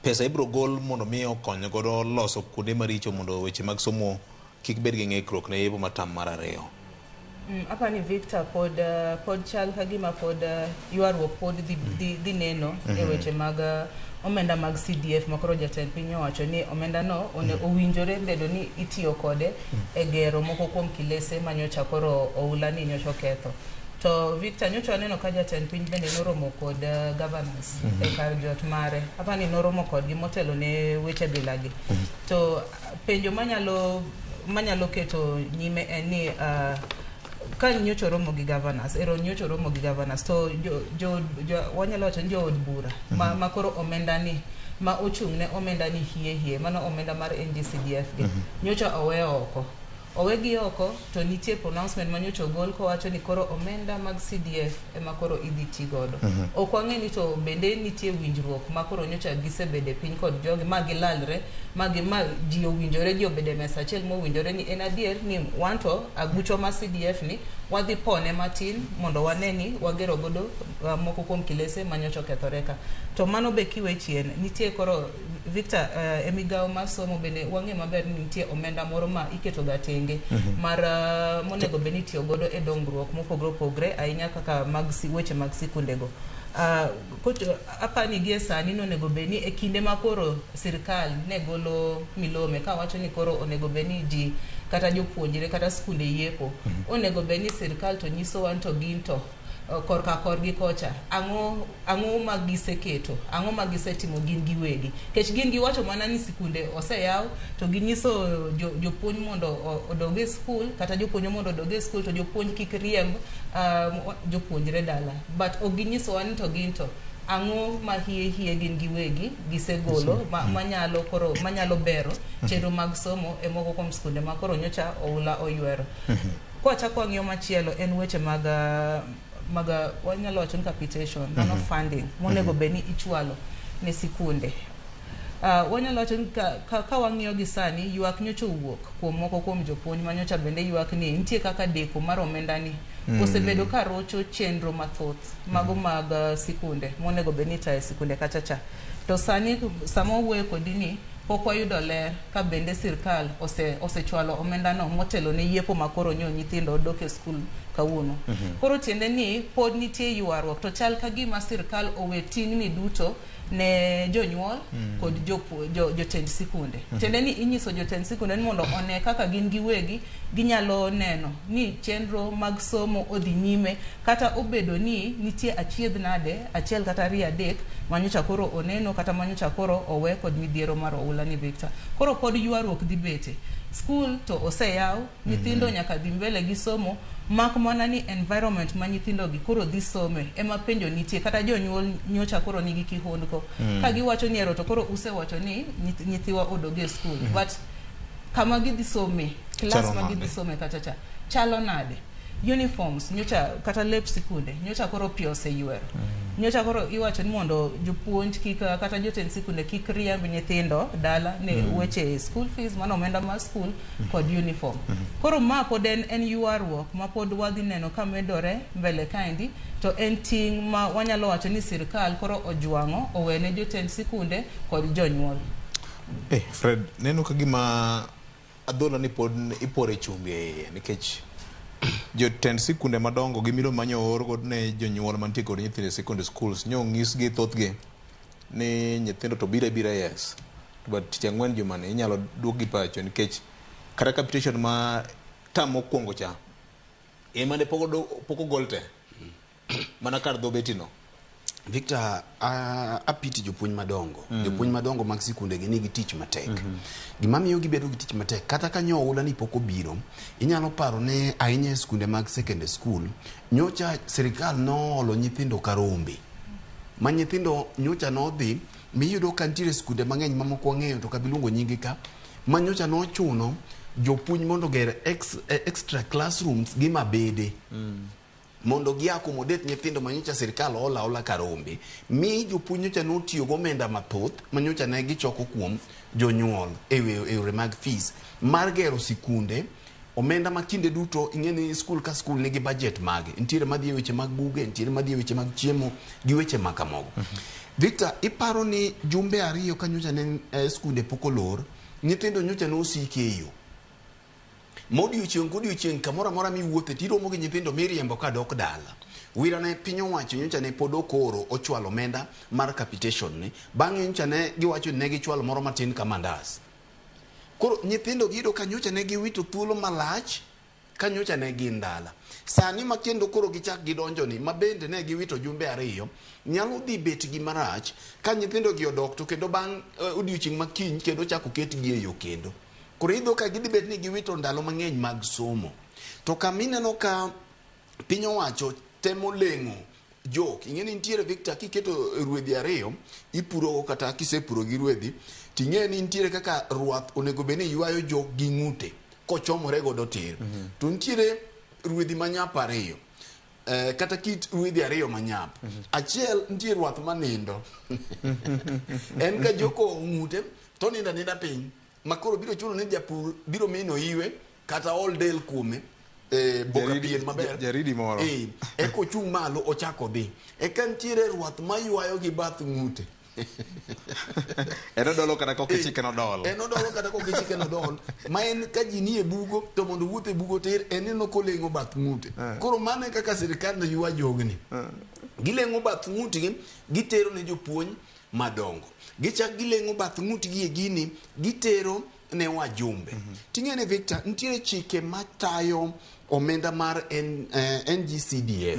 pesa ibiro gol mondo mi okony godo loso kuonde maricho mondo weche mag somo kik bed gi ng'ikruok ne yepo mar tam mar ariyo. Apani Victor pod pod chal ka gima pod ywaruok pod dhi neno e weche mag omenda mag CDF ma koro jatend piny owacho ni omenda no owinjore bedo ni itiyo kode e gero moko kuom kilese manyocha koro oula ni nyocha oketho. To Victor, nyocha waneno ka jatend piny bende noromo kod governors e kar jot mare. Apani noromo kodgi motelo ne weche bilagi. To penjo manyalo keto nyime en ni ka nyocha oromo gi governors, ero nyocha oromo gi governors, to jo wanyalo wacho ni jood bura ma koro omenda ni ma ochung' ne omenda ni hie hie, mano omenda mar NGCDF gi nyocha owe oko. Owegi oko to nitie pronouncement ma nyocha ogol kowacho ni koro omenda mag CDF ema koro idhi ti godo. Ok wang'e ni to bende nitie winjruok ma koro nyocha gisebede piny kod jogi ma gilalre ma ji owinjore, ji obede mesa achiel mowinjore ni en adier ni wan to agucho ma CDF ni wadhi pone matin mondo wane ni wagero godo moko kuom kilese ma nyocha okethore ka. To mano be kiwe chien, nitie koro Victor e migawo mar somo bende wang'e maber ni nitie omenda moro ma iketo ga tenge mar monego bed ni itiyo godo e dongruok mopogore opogore ahinya kaka mag weche mag sikundego. Apani gie sani nonego bed ni e kinde ma koro sirikal ne golo milome kawacho ni koro onego bed ni ji kata jopuonjre kata skunde yiepo, onego bed ni sirikal to nyisowa ni to gin to korka korgi kocha ang'o ma giseketo, ang'o ma gisetimo gin giwegi, nikech gin giwacho mana ni sikunde oseyaw to ginyiso jopuonj mondo odog e skul kata jopuonj mondo odog e skul to jopuonj kik riemb jopuonjre dala, but ok ginyisowa ni to gin to ang'o ma hie hie gin giwegi gisegolo manyalo koro manyalo bero chenro mag somo e moko kuom skunde ma koro nyocha oula oywero. Kwachako wang'iyo machielo en weche mag wanyalo wacho ni capitation, mano funding monego bed ni ichwalo ne sikunde. Wanyalo wacho ni ka wang'iyo gi sani ywak nyocha owuok kuom moko kuom jopuonj manyocha bende ywak ni nitie kaka deko mar omenda ni osebedo ka rocho chenro mathoth mago mag sikunde monego bed ni itayo sikunde kacha cha. To sani sama wawuoyo kodi ni pok wayudo ler ka bende sirkal osechwalo omenda no motelo ne yiepo ma koro nyo nyithindo dok e skul kawuono. Koro tiende ni pod nitie ywaruok to chal ka gima sirkal owe ting'ni duto ne jonyuol kod jotend sikunde. Tiende ni inyiso jotend sikunde ni mondo one kaka gin giwegi ginyalo neno ni chenro mag somo odhi nyime kata obedo ni nitie achiedh nade achiel kata ariyo adek manyocha koro oneno kata manyocha koro owe kod midhiero mar oula ni Victor. Koro pod ywaruok dhi bete. Skul to oseyaw, nyithindo nyaka dhi mbele gi somo, mak mana ni environment ma nyithindo gi koro dhi some ema penjo nitie kata jonyuol nyocha koro nigi kihondko. Ka giwacho ni ero to koro usewacho ni nyithiwa odog e skul. But kama gidhi some, class ma gidhi some kacha cha, chalo nade? Uniforms nyocha kata lep sikunde nyocha koro pi oseywero. Nyocha koro iwacho ni mondo jopuonj kik kata jotend sikunde kik riemb nyithindo dala ne weche school fees mano omenda mar school kod uniform. Koro ma pod en ywaruok ma pod wadhi neno ka medore mbele kaendi to en ting' ma wanyalo wacho ni sirkal koro ojwang'o owene jotend sikunde kod jonyuol. Fred, neno ka gima adhola ni pod ipore chumbi e iye nikech jotend sikunde madongo gi milo manyo oor god ne jonyuol mantie kod nyithindo e secondary schools nyo onyisgi thothgi ni nyithindo to biro abira yes to but tich ang'wen jumani inyalo duokgi pacho nikech kata capitation ma term mokwongo cha ema ne pok ogol te mana kar dho beti no. Victor, apiti jopuonj madongo. Jopuonj madongo mag sikunde gi nigi tich matek. Gima miyo gibedo gi tich matek, kata ka nyo oula ni pok obiro, inyalo paro ne ahinya e sikunde mag secondary school, nyocha sirikal noolo nyithindo ka rombe. Ma nyithindo nyocha nodhi miyudo ka nitiere skunde mang'eny mamoko wang'eyo to kabiluongo nyingi ka ma nyocha nochuno jopuonj mondo oger extra classrooms gi mabede mondo gi accommodate nyithindo ma nyocha sirikal ola ola karombe mi jopuonj nyocha notiyo gomenda mathoth ma nyocha ne gichoko kuom jonyuol e yore mag fees mar gero sikunde. Omenda ma kinde duto ing'e ni skul ka skul nigi budget mage, nitiere madhi e weche mag buge, nitiere madhi e weche mag chiemo gi weche ma kamago. Victor, iparo ni jumbe 2 ka nyocha ne skunde pok olor, nyithindo nyocha ne osiki e yo modiochieng' kodiochieng' kamoro amora miwuothe tiromo gi nyithindo miriembo kadok dala. Wira ne piny owacho nyocha ne pod okoro ochwalo omenda mar capitation ni, bang'e nyocha ne giwacho ni ne gichwalo moro matin ka mandas. Koro nyithindo giyudo ka nyocha ne giwito thuolo malach ka nyocha ne gin dala. Sani ma kendo koro gichak gidonjo ni ma bende ne giwito jumbe 2 nyalo dhi bet gi marach ka nyithindo gi odok to kendo bang' odiochieng' ma kiny kendo chako ketgi e yo kendo. Koro iyudo ka gidhi bet ni giwito ndalo mang'eny mag somo. To kama ineno ka piny owacho temo leng'o jok, ing'e ni nitiere Victor kiketo ruedhi 2 ipuro kata kisepuro gi ruedhi ting'e ni nitiere kaka ruath onego bed ni ywayo jok gi ng'ute kochomore godo tir. To nitiere ruedhi manyap 2 kata kit ruedhi 2 manyap. Achiel nitie ruath manindo. En ka joko ng'ute to nindo aninda piny ma koro biro chuno ni japur biro mino iwe kata ol del kuome boka pien maber. Jaridi moro. Eka ochung' malo ochako dhi. Eka nitiere ruath maywayo gi bath ng'ute. En odolo kata kok ichike nodol. En odolo kata kok ichike nodol. Ma en ka ji nie bugo to mondo owuoth e bugo tir en ineno koleng'o bath ng'ute. Koro mano e kaka sirikal ne ywa jogni. Gileng'o bath ng'utgi gitero ne jopuonj madongo. Gichak gileng'o bath ng'utgi e gini gitero ne wajumbe. Ting'e ni Victor, nitiere chike matayo omenda mar NGCDF.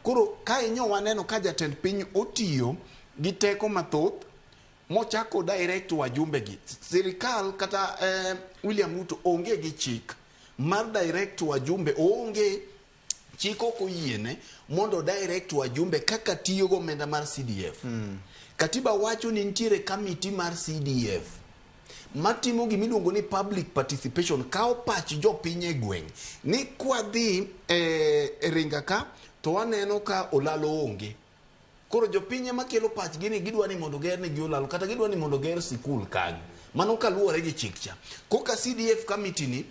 Koro ka inyo waneno ka jatend piny otiyo gi teko mathoth mochako direct wajumbe gi. Sirikal kata William Ruto onge gi chik mar direct wajumbe, oonge chik ok oyiene mondo direct wajumbe kaka tiyo go omenda mar CDF. Katiba wacho ni nitiere kamiti mar CDF matimo gimiluongo ni public participation, kawo pach jopiny e gweng' ni kwadhi e ringa ka to waneno ka olalo onge. Koro jopiny ema kelo pachgi ni gidwa ni mondo ger negi olalo kata gidwa ni mondo ger sikul kanyo. Mano kaluwore gi chik cha. Koka CDF committee ni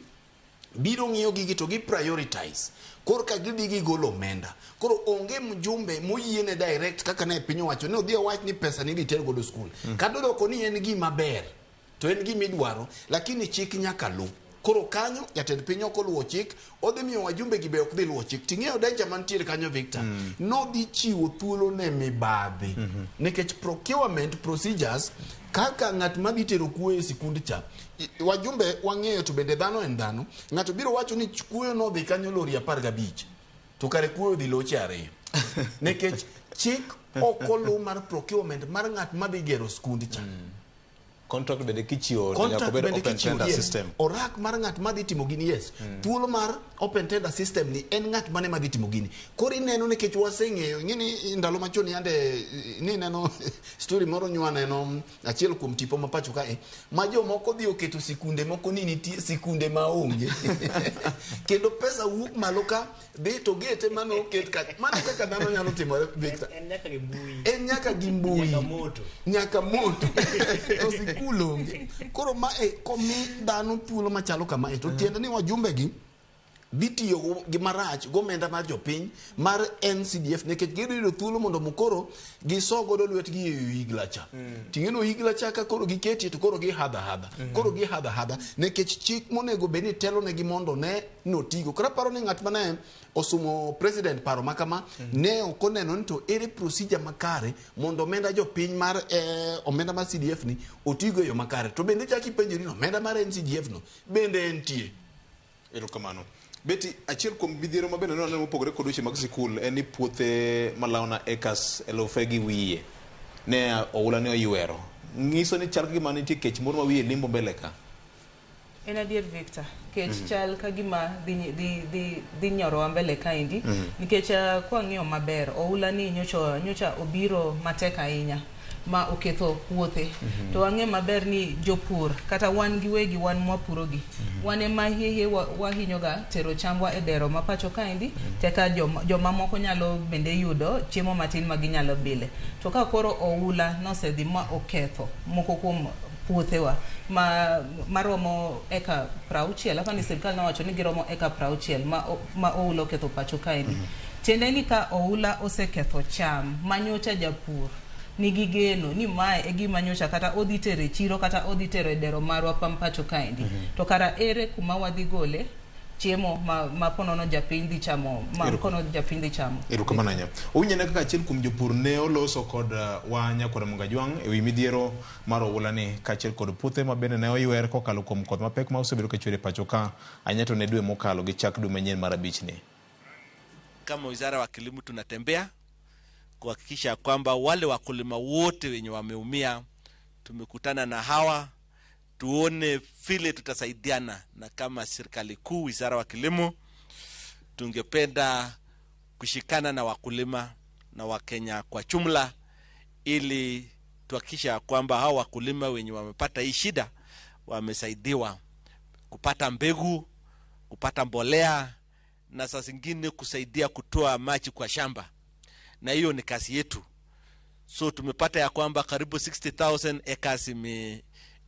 biro ng'iyo gigi to gi prioritize. Koro ka gidhi gigolo omenda. Koro onge mjumbe moyiene direct kaka ne piny owacho ni odhi owach ni pesa ni idhi ter godo skul. Kata odoko ni en gima ber to en gima idwaro, lakini chik nyaka lu. Koro kanyo jatend piny ok oluwo chik, odhi miyo wajumbe gi be ok dhi luwo chik. Ting'eyo danger mantiere kanyo Victor, nodhi chiwo thuolo ne mibadhi. Nikech procurement procedures kaka ng'at madhi tero kuoyo e sikund cha, wajumbe wang'eyo to bende dhano en dhano, ng'ato biro wacho ni kuoyo nodhi kanyo lori 15 to kare kuoyo dhi loche 2. Nikech chik ok oluw mar procurement mar ng'at madhi gero skund cha. Contract bende kichiwo to nyaka obed open tender system. Orak mar ng'at madhi timo gini, yes. Thuolo mar open tender system ni en ng'at mane madhi timo gini. Koro ineno nikech waseng'eyo, ing'e ni ndalo machon yande ni neno story moro nywa neno achiel kuom tipo ma pacho kae ma jomoko dhi oketo sikunde moko ni nitie sikunde maonge. Kendo pesa wuok malo ka dhi to gete mano oket ka. Mano kaka dhano nyalo timore Victor. En nyaka gi mbui. En nyaka gi mbui. Nyaka moto. Nyaka moto. To sikul onge. Koro mae komi dhano thuolo machalo kamae to tiende ni wajumbe gi dhi tiyo gi marach gomenda mar jopiny mar NCDF nikech gidhi yudo thuolo mondo mokoro giso godo lwetgi e oyigla cha. Ting'e ni oyigla cha ka koro giketie to koro gihadha hadha. Koro gihadha hadha nikech chik monego bed ni telonegi mondo ne notigo. Koro aparo ni ng'at mane osumo president paro ma kama ne ok oneno ni to ere procedure makare mondo omenda jopiny mar omenda mar CDF ni otigo e yo makare. To bende chak ipenjori ni omenda mar NCDF no bende entie. Erokamano. Betty, achiel kuom midhiero ma bende nwaneno mopogore kod weche mag sikul en ni puothe malawna acres 2,000 ne oula ne oywero. Nyiso ni chal gima nitie kech moro ma wiye limbo mbele ka. En adier Victor, kech chal ka gima dhi nyorowa mbele kaendi. Nikech kwang'iyo maber, oula ni nyocha obiro matek ahinya ma oketho puothe. To wang'e maber ni jopur kata wan giwegi wan mwapurogi. Wan ema hie wahinyoga tero chambwa e dero ma pacho kaendi, teka jomamoko nyalo bende yudo chiemo matin ma ginyalo bile. To ka koro oula nosedhi ma oketho moko kuom puothewa maromo eka 60, apani sirikal nowacho ni giromo eka 60 ma oula oketho pacho kaendi. Tiende ni ka oula oseketho cham manyocha japur nigi geno ni mae e gima nyocha kata odhi tero e chiro kata odhi tero e dero marwa pacho kaendi. To kara ere kuma wadhi gole chiemo ma ponono japiny dhi chamo, ma kono japiny dhi chamo. Erokamano ahinya. Owinjore kaka achiel kuom jopur ne oloso kod wanya kod Mungajwang' ewi midhiero mar oula ni kaachiel kod puothe ma bende ne oywer kokalo kuom koth mapek ma osebedo ka chwer e pacho ka ahinya to ne dwe mokalo gi chak dwe manyien mar abich ni. Kama Wizara wa Kilimo tunatembea kuhakikisha kwamba wale wakulima wote wenye wameumia tumekutana na hawa tuone vile tutasaidiana, na kama serikali kuu, Wizara wa Kilimo, tungependa kushikana na wakulima na Wakenya kwa jumla ili tuhakikisha kwamba hao wakulima wenye wamepata hii shida wamesaidiwa kupata mbegu, kupata mbolea na saa zingine kusaidia kutoa maji kwa shamba, na hiyo ni kazi yetu. So tumepata ya kwamba karibu 60,000 acres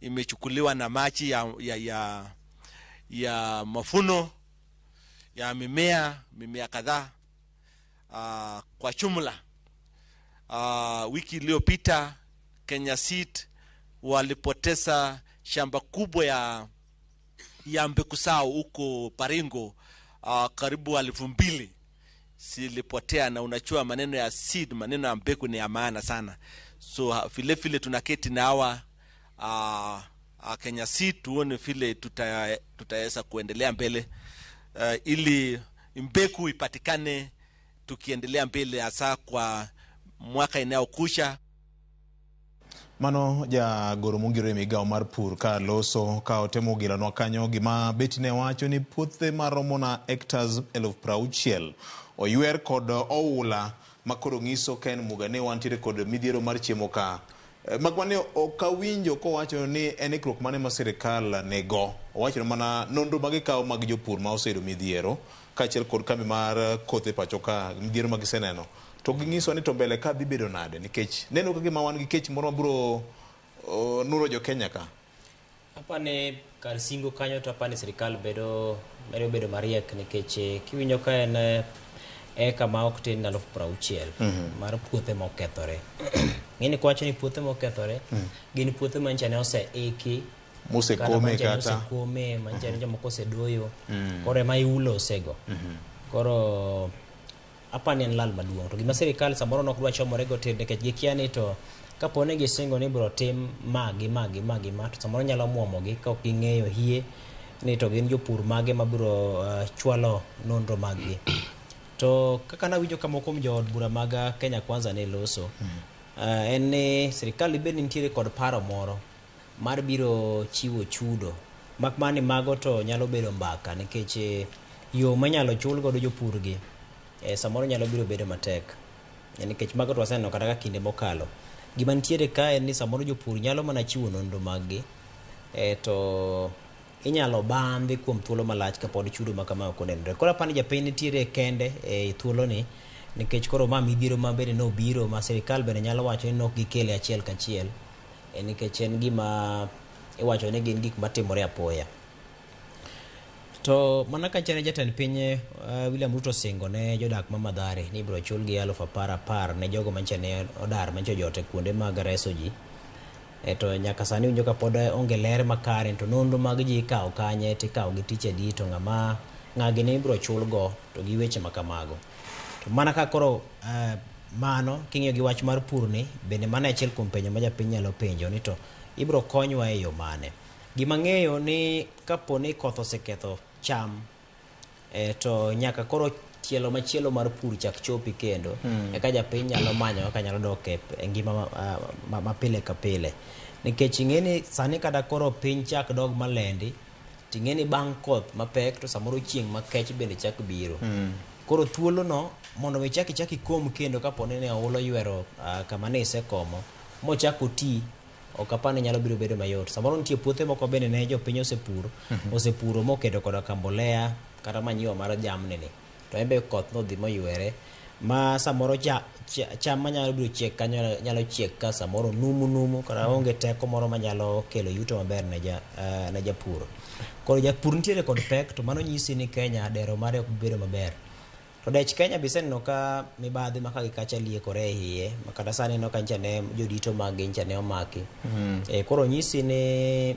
imechukuliwa na maji ya mafuno ya mimea kadhaa kwa jumla. Wiki iliyopita Kenya Seed walipoteza shamba kubwa ya mbegu zao huko Baringo, karibu 2,000 zilipotea. Na unajua maneno ya seed, maneno ya mbegu ni ya maana sana. So vile vile tunaketi na hawa Kenya Seed tuone vile tutaweza kuendelea mbele ili mbegu ipatikane tukiendelea mbele hasa kwa mwaka inayokuja. Mano jagoro mongiro e migao mar pur ka loso ka otemo gilanwa kanyo gima beti ne wacho ni puothe maromo na hectares 60,000 oywer kod oula makoro ng'iso ka en muga ne wantiere kod midhiero mar chiemo ka. Magwane ok awinjo kowacho ni en ikruok mane ma sirikal nego. Owacho mana nonro magikawo mag jopur ma oseyudo midhiero kaachiel kod kambi mar kothe pacho ka midhiero ma giseneno. To ging'iso ni to mbele ka dhi bedo nade nikech neno ka gima wan gi kech moro mabiro nuro jo Kenya ka. Apani kar singo kanyo to apani sirikal bedo mariek nikech kiwinjo ka en eka ma ok tin 60,000 mar puothe mokethore. Ng'eni kwacho ni puothe mokethore gin puothe mancha ne oseiki mosekome kata osekome mancha ne jomoko osedoyo koro ema iulosego. Koro apani en lal maduong'. To gima sirikal samoro nok dwa chomore go tir nikech gikia ni to kapo ni gisingo ni ibiro tim ma gi ma gi ma gi ma to samoro nyalo muomogi ka ok ging'eyo hie ni to gin jopur mage mabiro chwalo nonro maggi. To kaka nawinjo ka moko kuom jood bura mag Kenya Kwanza ne loso, en ni sirikal bende nitiere kod paro moro mar biro chiwo chudo mak mana ni mago to nyalo bedo mbaka nikech yo manyalo chul godo jopur gi samoro nyalo biro bedo matek nikech mago to waseneno kata ka kinde mokalo. Gima nitiere ka en ni samoro jopur nyalo mana chiwo nonro mag gi to inyalo bandhi kuom thuolo malach kapod chudo ma kama ok onenore. Koro apani japiny nitiere kende e thuoloni nikech koro ma midhiero ma bende nobiro ma sirikal bende nyalo wacho ni nok gikele achiel kachiel nikech en gima iwacho ni gin gik matimore apoya. To mana ka ne jatend piny William Ruto osingo ne jodak ma Mathare ni ibiro chulgi 10,000 ne jogo manche ne odar manche ojot e kuonde mag reso ji. To nyaka sani winjo ka pod onge ler makare to nonro mag ji ikawo kanye to ikawo gi tich adi to ng'ama ng'agi ne ibiro chulgo to gi weche makamago. To mana ka koro mano king'iyo gi wach mar pur ni bende mano e achiel kuom penjo ma japiny nyalo penjo ni to ibiro konywa e yo mane. Gima ng'eyo ni kapo ni koth oseketho cham to nyaka koro tielo machielo mar pur chak chopi kendo eka japiny nyalo manyo kaka nyalo dok e ngima ma pile ka pile. Nikech ing'e ni sani kata koro piny chak dog malendi Ting'e ni bang' koth mapek to samoro chieng' makech bende chak biro. Koro thuolono mondo mi chak ichak ikom kendo kapo ni ne oula oywero kama ne isekomo mochak oti, ok apar ni nyalo biro bedo mayot. Samoro nitie puothe moko bende ne jopiny osepur, osepuro moketo koda ka mbolea kata manyiwa mar jamni ni. To en be koth nodhi moywere ma samoro cham manyalo biro chiek kanyo nyalo chiek ka samoro numu numu kata onge teko moro manyalo kelo yuto maber ne japur. Koro japur nitiere kod pek to mano nyisi ni Kenya dero mare ok bedo maber. To dech Kenya be iseneno ka mibadhi ma ka gi kacha liekore e iye ma kata sani ineno ka nyicha ne jodito mag gi nyicha ne omaki. Koro nyisi ni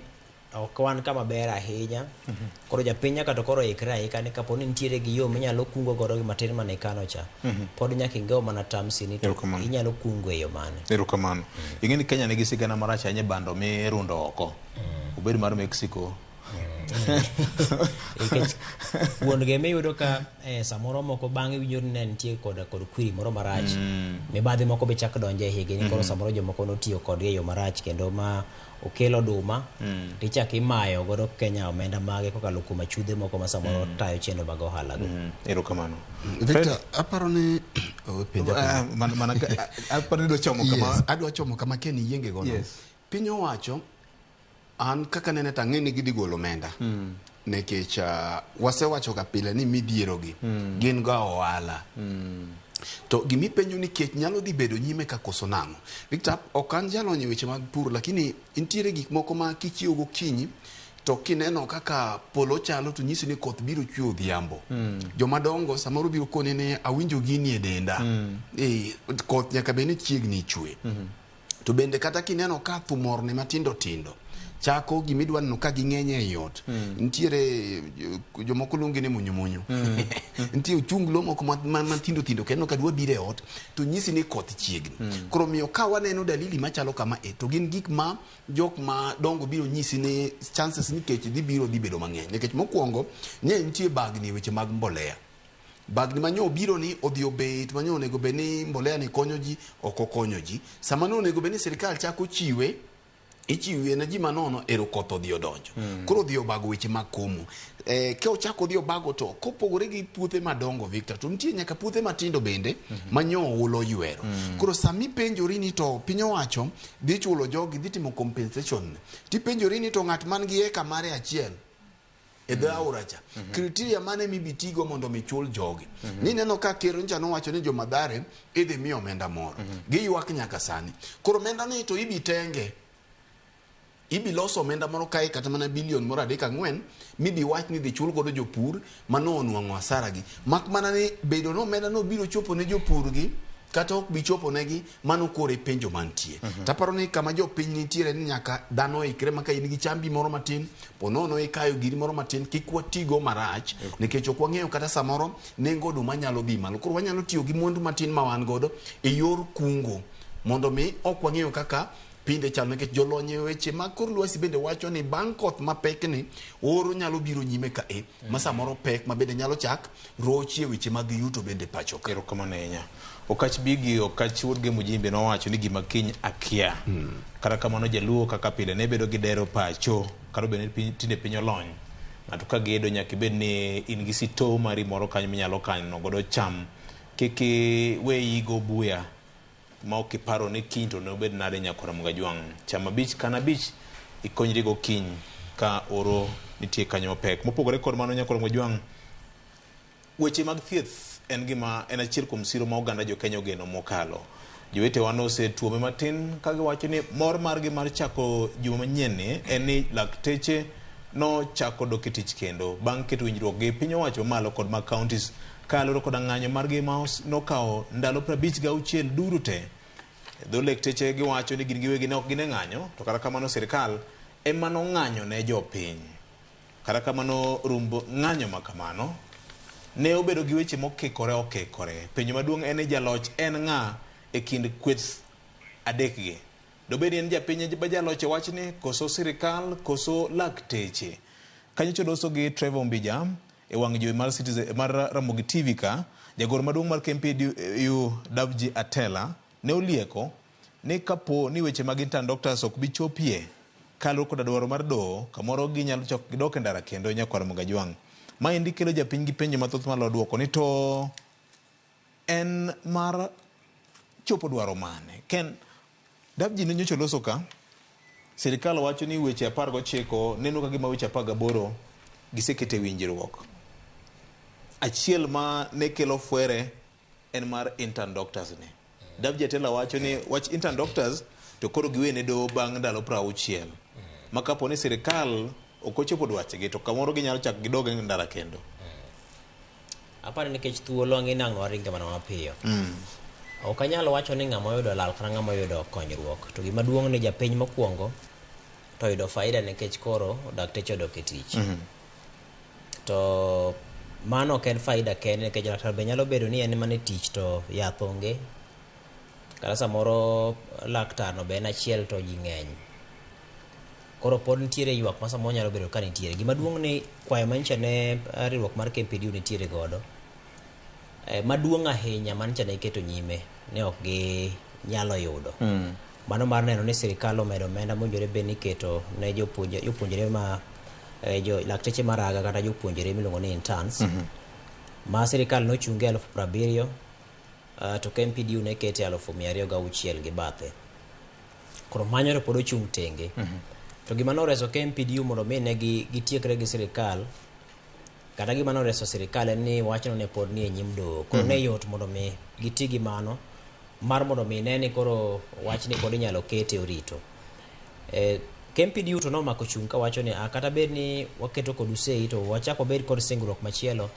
ok wan kama ber ahinya. Koro japiny nyaka to koro ikre aika ni kapo ni nitiere gi yo minyalo kungo godo gi matin mane ikano cha, pod nyaka ing'ew mana tamsi ni to inyalo kungo e yo mane. Erokamano. Ing'e ni Kenya nigi sigana marach ahinya e bando mirundo oko. Obed mar Mexico. Nikech wuon gi miyudo ka samoro moko bang'e winjo ni ne nitie kod kwiri moro marach. Mibadhi moko be chak donjo e higi ni koro samoro jomoko notiyo kodgi e yo marach kendo ma okelo oduma tichak imayo godo Kenya omenda mage kokalo kuom achudhe moko ma samoro tayo chenro mag ohala go. Erokamano. Victor, aparo ni aparo ni idwa chomo kama adwa chomo kama Ken yienge gono. Piny owacho an kaka nene to ang'e ni gidhi golo omenda. Nikech wasewacho ga pile ni midhiero gi gin ga ohala. To gimipenjo ni kech nyalo dhi bedo nyime ka koso nang'o. Victor, ok an jalony e weche mag pur, lakini nitiere gik moko ma kichiewo gokinyi to kineno kaka polo chalo to nyisi ni koth biro chwe odhiambo. Jomadongo samoro biro koni ni awinjo gini e denda. Koth nyaka bed ni chiegni chwe. To bende kata kineno ka thum orni matindo tindo chako gimidwa neno ka ging'eny ei ot. Nitiere jomoko luonge ni munyu munyu. Nitie ochunglo moko matindo tindo kendo ka dwa biro e ot to nyisi ni koth chiegni. Koro miyo ka waneno dalili machalo kama to gin gik ma jok madongo biro nyisi ni chances ni kech dhi biro dhi bedo mang'eny. Nikech mokwongo ne nitie bagni weche mag mbolea. Bagni manyo biro ni odhi obet manyo onego bed ni mbolea ni konyo ji ok okonyo ji. Sama ne onego bed ni sirikal chako chiwe ichiwe ne ji manono ero koth odhi odonjo. Koro odhi obago weche mag komo. Ka ochako odhi obago to kopogore gi puothe madongo Victor to nitie nyaka puothe matindo bende manyo oula oywero. Koro sami penjori ni to piny owacho dhi chulo jogi dhi timo compensation. Tipenjori ni to ng'at man gi eka mare achiel e dho aora cha. Criteria mane mibitigo mondo mi chul jogi. Nineno ka ker ncha nowacho ni jo-Mathare idhi miyo omenda moro. Giywak nyaka sani. Koro omenda ni to ibi tenge. Ibi loso omenda moro kae kata mana bilion moro 3 4 mibi wach ni dhi chul godo jopur mano onwang'o hasara gi. Mak mana ni bedo no omenda no biro chopo ne jopur gi kata ok bi chopo negi mano kore penjo mantie. Taparo ni kama jopiny nitiere ni nyaka dhano ikre ma ka in gi chambi moro matin ponono ikayo giri moro matin kik watigo marach nikech ok wang'eyo kata samoro nengo oduma nyalo dhi malo. Koro wanyalo tiyo gi mwandu matin ma wan godo e yor kungo mondo mi ok wang'eyo kaka pinde chalo nikech jolony e weche mag kor lwasi bende wacho ni bang' koth mapek ni oro nyalo biro nyime ka ma samoro pek ma bende nyalo chak rochie weche mag yuto bende pacho ka. Erokamano ahinya. Okach Bigi, Okach wuod Gemujimbe nowacho ni gima kiny akia. Kata kamano jaluo kaka pile ne bedo gi dero pacho kata obedo ni tinde piny olony. Ng'ato ka gedo nyaka ibed ni in gi sito mari moro kanyo minyalo kano godo cham. Kik iwe igo buya ma ok iparo ni kiny to nobed nade nyakora Mugajwang'. Cham abich kan abich ikonyri go kiny ka oro nitie kanyo mapek. Mopogore kod mano nyakora Mugajwang', weche mag thieth en gima en achiel kuom siro ma oganda jo Kenya ogeno mokalo. Jowetewa nosetuome matin ka giwacho ni mor margi mar chako juma manyien ni en ni lakteche nochako dok e tich kendo bang' keto winjruok gi piny owacho mamalo kod mag counties kaluwore koda ng'anyo margi ma nokawo ndalo 56 duto te. Dho lakteche giwacho ni gin giwegi ne ok gine ng'anyo to kata kamano sirikal ema nong'anyo ne jopiny. Kata kamano rumb ng'anyo ma kamano ne obedo gi weche mokikore okikore. Penjo maduong' en ni jaloch en ng'a e kind kweth adekgi. Dobed ni en japiny ma jaloch e wachni koso sirikal koso lakteche. Kanyocha loso gi Trevor Mbija e wang' jowi mar Citizen mar Ramogi TV ka jagoro maduong' mar KMPDU Davji Atela ne olieko ni kapo ni weche mag intern doctors ok bi chopie kaluwore koda dwaro mar doho, kamoro ginyalo chako gidok e ndara kendo nyakwar Mogajwang'. Maendi kelo japiny gi penjo mathoth malo duoko ni to en mar chopo dwaro mane? Ken Davji ne nyocha oloso ka sirikal wacho ni weche 19 neno ka gima weche 18 gisekete winjruok. Achiel ma ne kelo fwere en mar intern doctors ni. Davji Atela wacho ni wach intern doctors to koro giwene doho bang' ndalo 60. Ma kapo ni sirikal ok ochopo dwachgi to kamoro ginyalo chako gidog e ndara kendo. Aparo nikech thuolo ang'e nang'o waringe mana mapiyo. Ok anyal wacho ni ng'ama oyudo lal kata ng'ama oyudo konyruok. To gima duong' ni japiny mokwongo to oyudo faida nikech koro dakteche odok e tich. To mano ok en faida kende nikech laktar be nyalo bedo ni en mana e tich to yath onge. Kata samoro laktar no be en achiel to ji ng'eny. Koro pod nitiere ywak ma samoro nyalo bedo ka nitiere. Gima duong' ni kwayo manyicha ne riwruok mar KMPDU nitiere godo. Maduong' ahinya manyicha ne iketo nyime ne ok ginyalo yudo. Mano mar neno ni sirikal omedo omenda mowinjore bed ni iketo ne jopuonjre ma lakteche maraga kata jopuonjre miluongo ni interns. Ma sirikal nochunge 70,000 to KMPDU ne kete 206,000 gi bathe. Koro manyo to pod ochung' tenge. To gima noreso KMPDU mondo mi ne gitiekre gi sirikal, kata gima noreso sirikal en ni wachno ne pod nie nyim doho. Koro ne yot mondo mi giti gi mano mar mondo mi ne ni koro wachni pod inyalo kete orito. KMPDU to nomako chung' kawacho ni kata bed ni waketo kodu sei to wachako wabed kod singruok machielo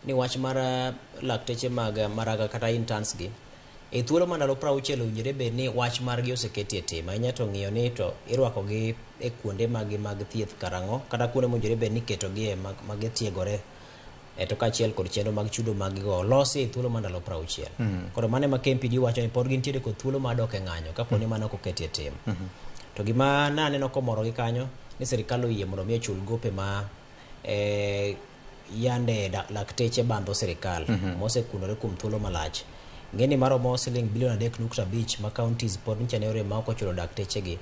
ni wach mar lakteche mag maraga kata interns gi e thuolo mar ndalo 60 owinjore bed ni wach margi oseketi e tim. Ahinya to ng'iyo ni to irwakogi e kuonde maggi mag thieth karang'o kata kuonde mowinjore bed ni iketogie ma gitiegore to kaachiel kod chenro mag chudo mag gigo olosi e thuolo mar ndalo 60. Koro mano ema KMPDU wacho ni pod gintiere kod thuolo mar dok e ng'anyo kapo ni mano ok oketi e tim. To gima naneno komorogi kanyo ni sirikal oyie mondo mi ochul gope ma yande lakteche bandho sirikal mosekunore kuom thuolo malach. Ng'eni maromo siling bilion 3.5 ma counties pod nyicha ne orem ma ok ochulo dakteche gi.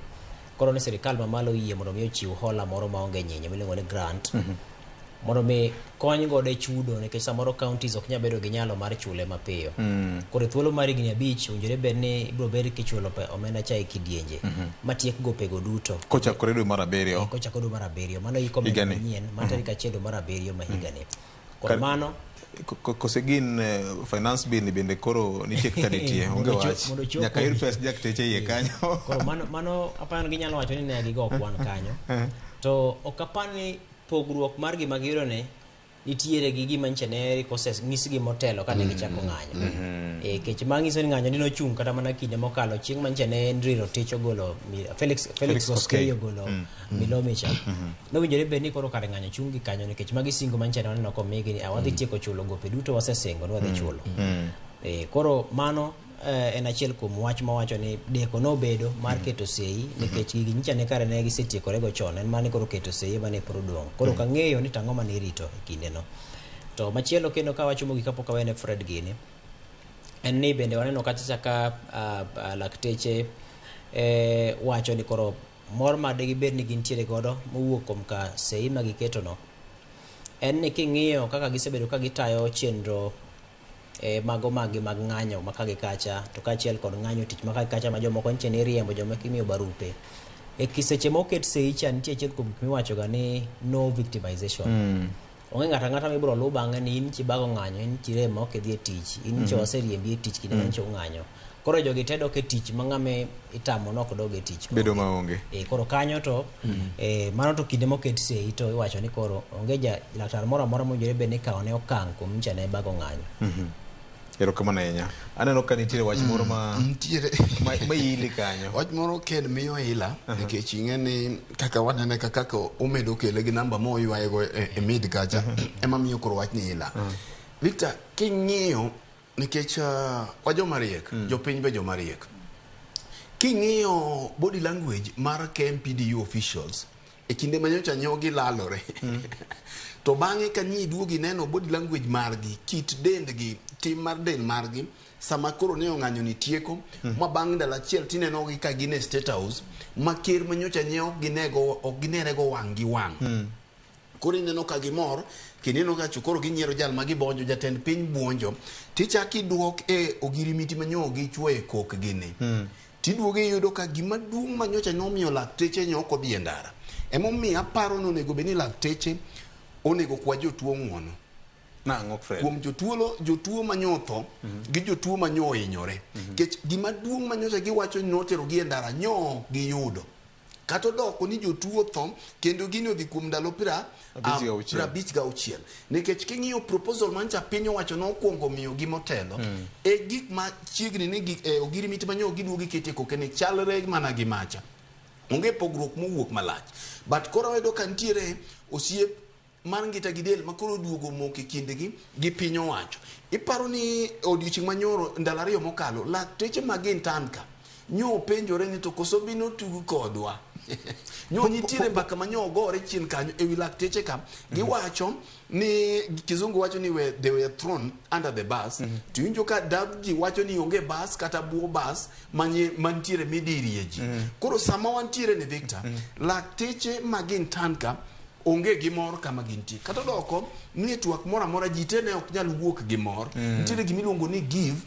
Koro ni sirikal mamalo oyie mondo mi ochiw hola moro maonge nyinyo miluongo ni grant mondo mi kony godo e chudo nikech samoro counties ok nyal bedo gi nyalo mar chule mapiyo. Koro e thuolo mar higni 5 owinjore bed ni ibiro bed kichulo omenda cha e kidienje matiek gopego duto. Kochakore dwe mar 7. Kochakore dwe mar 7. Mano iko omenda manyien ma tarik 1 dwe mar 7 ma higani. Koro mano kose gin finance bill ni bende koro nitie kaka nitie onge wach nyaka yud pes jakteche iye kanyo. Koro mano aparo ginyalo wacho ni ne gigo kwan kanyo. To ok apar ni pogruok mar gima giyudo ni nitiere gi gima nyicha ne nyisgi motelo kane gichako ng'anyo. Kech manyiso ni ng'anyo ni nochung' kata mana kinde mokalo chieng' manyicha ne Henry Rotich ogolo Felix Koskei ogolo Milome cha. Nowinjore bed ni koro kare ng'anyo chung' gi kanyo nikech magi singo manyicha ne waneno komigi ni wadhi tieko chulo gope duto wasesingo ni wadhi chulo. Koro mano en achiel kuom wach mawacho ni deko nobedo mar keto sei nikech gigi nyicha ne kare ne gisetiekore go chon en mane koro keto sei mane pod odong'. Koro ok ang'eyo ni tang'o mane irito e kindeno. To machielo kendo kawacho mogik kapok awene Fred gini en ni bende waneno kachacha ka lakteche wacho ni koro mor ma degibed ni gintiere godo mowuok kuom ka sei ma giketo no en ni king'iyo kaka gisebedo ka gitayo chenro mago magi mag ng'anyo ma ka gi kacha to kaachiel kod ng'anyo tich ma ka gi kacha ma jomoko nitie ni iriembo jomoko imiyo barupe. E seche moket sei cha nitie achiel kuom gik miwacho ga ni no victimization. Onge ng'ato ang'ata mibiro luw bang'e ni in chibago ng'anyo, in chirem ma ok idhi e tich, in nyicha waseriembi e tich kinde ma nyicha ung'anyo. Koro jogi te dok e tich ma ng'ama itamo nok dog e tich. Bedo maonge. Koro kanyo to mano to kinde moket sei to iwacho ni koro onge ja laktar moro amora mowinjore bed ni ikawo ne okang' kuom nyicha ne bago ng'anyo. Erokamano ahinya. Aneno ka nitiere wach moro ma nitiere ma ili kanyo. Wach moro ken miyo ila nikech ing'e ni kaka wanene kaka omedo kele gi namba mo ywaye go e mid kacha ema miyo koro wach ni ila. Victor, king'iyo nikech wa joma riek, jopiny be joma riek. King'iyo body language mar KMPDU officials e kinde manyocha nyogi lalore. To bang'e ka nyi duogi neno body language margi, kit dendgi, tim mar del margi, sama koro ne ong'anyo ni tieko ma bang' ndalo achiel tinenogi ka gin e State House ma ker manyocha ne ok ginego ok ginerego wang' gi wang'. Koro ineno ka gimor kendo ineno ka koro ginyiero jal ma gibonjo jatend piny buonjo tichak iduok e ogirimiti manyo gichwo e kokgi ni. Tiduogo iyudo ka gima duong' manyocha nomiyo lakteche ne ok odhi e ndara. Emomiyo aparo ni onego bed ni lakteche onego kwa jotuo ng'uono. Nang'o Fred? Kuom jotuo jotuo manyotho gi jotuo manyo ohinyore. Nikech gima duong' manyocha giwacho ni noterogi e ndara nyo ok giyudo. Kata odoko ni jotuo tho kendo gini odhi kuom ndalo 56. Nikech king'iyo proposal mancha piny owacho nokwongo miyogi motelo e gik ma chiegni ni ogirimiti manyo giduogo gikete koke ni chalre mana gi macha. Onge pogruok mowuok malach. But koro wayudo ka nitiere osiep mar ngita gi del makoro oduogo moko e kindgi gi piny owacho. Iparo ni odiochieng' manyoro ndalo 2 mokalo lakteche mag intern ka nyo penjore ni to koso bino tug kodwa. Nyo nitiere mbaka manyo ogore chien kanyo ewi lakteche ka giwacho ni kizungu wacho ni they were thrown under the bus. To iwinjo ka ji wacho ni onge bus kata buo bus mantiere midirie ji. Koro sama wantiere ni Victor, lakteche mag intern ka onge gi mor kama gintie. Kata doko ni twak moro amora ji te ne ok nyal wuok gi mor. Nitiere gimiluongo ni give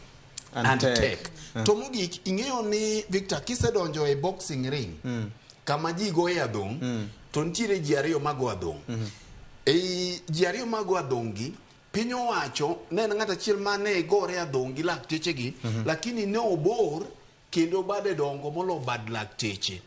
and take. To mogik ing'eyo ni Victor kisedonjo e boxing ring kama ji goye adhong' to nitiere ji ariyo mago adhong'. Ei ji ariyo mago adhong' gi piny owacho ne en ng'at achiel mane gore adhong' gi lakteche gi lakini ne obor kendo bade dongo molo bad lakteche.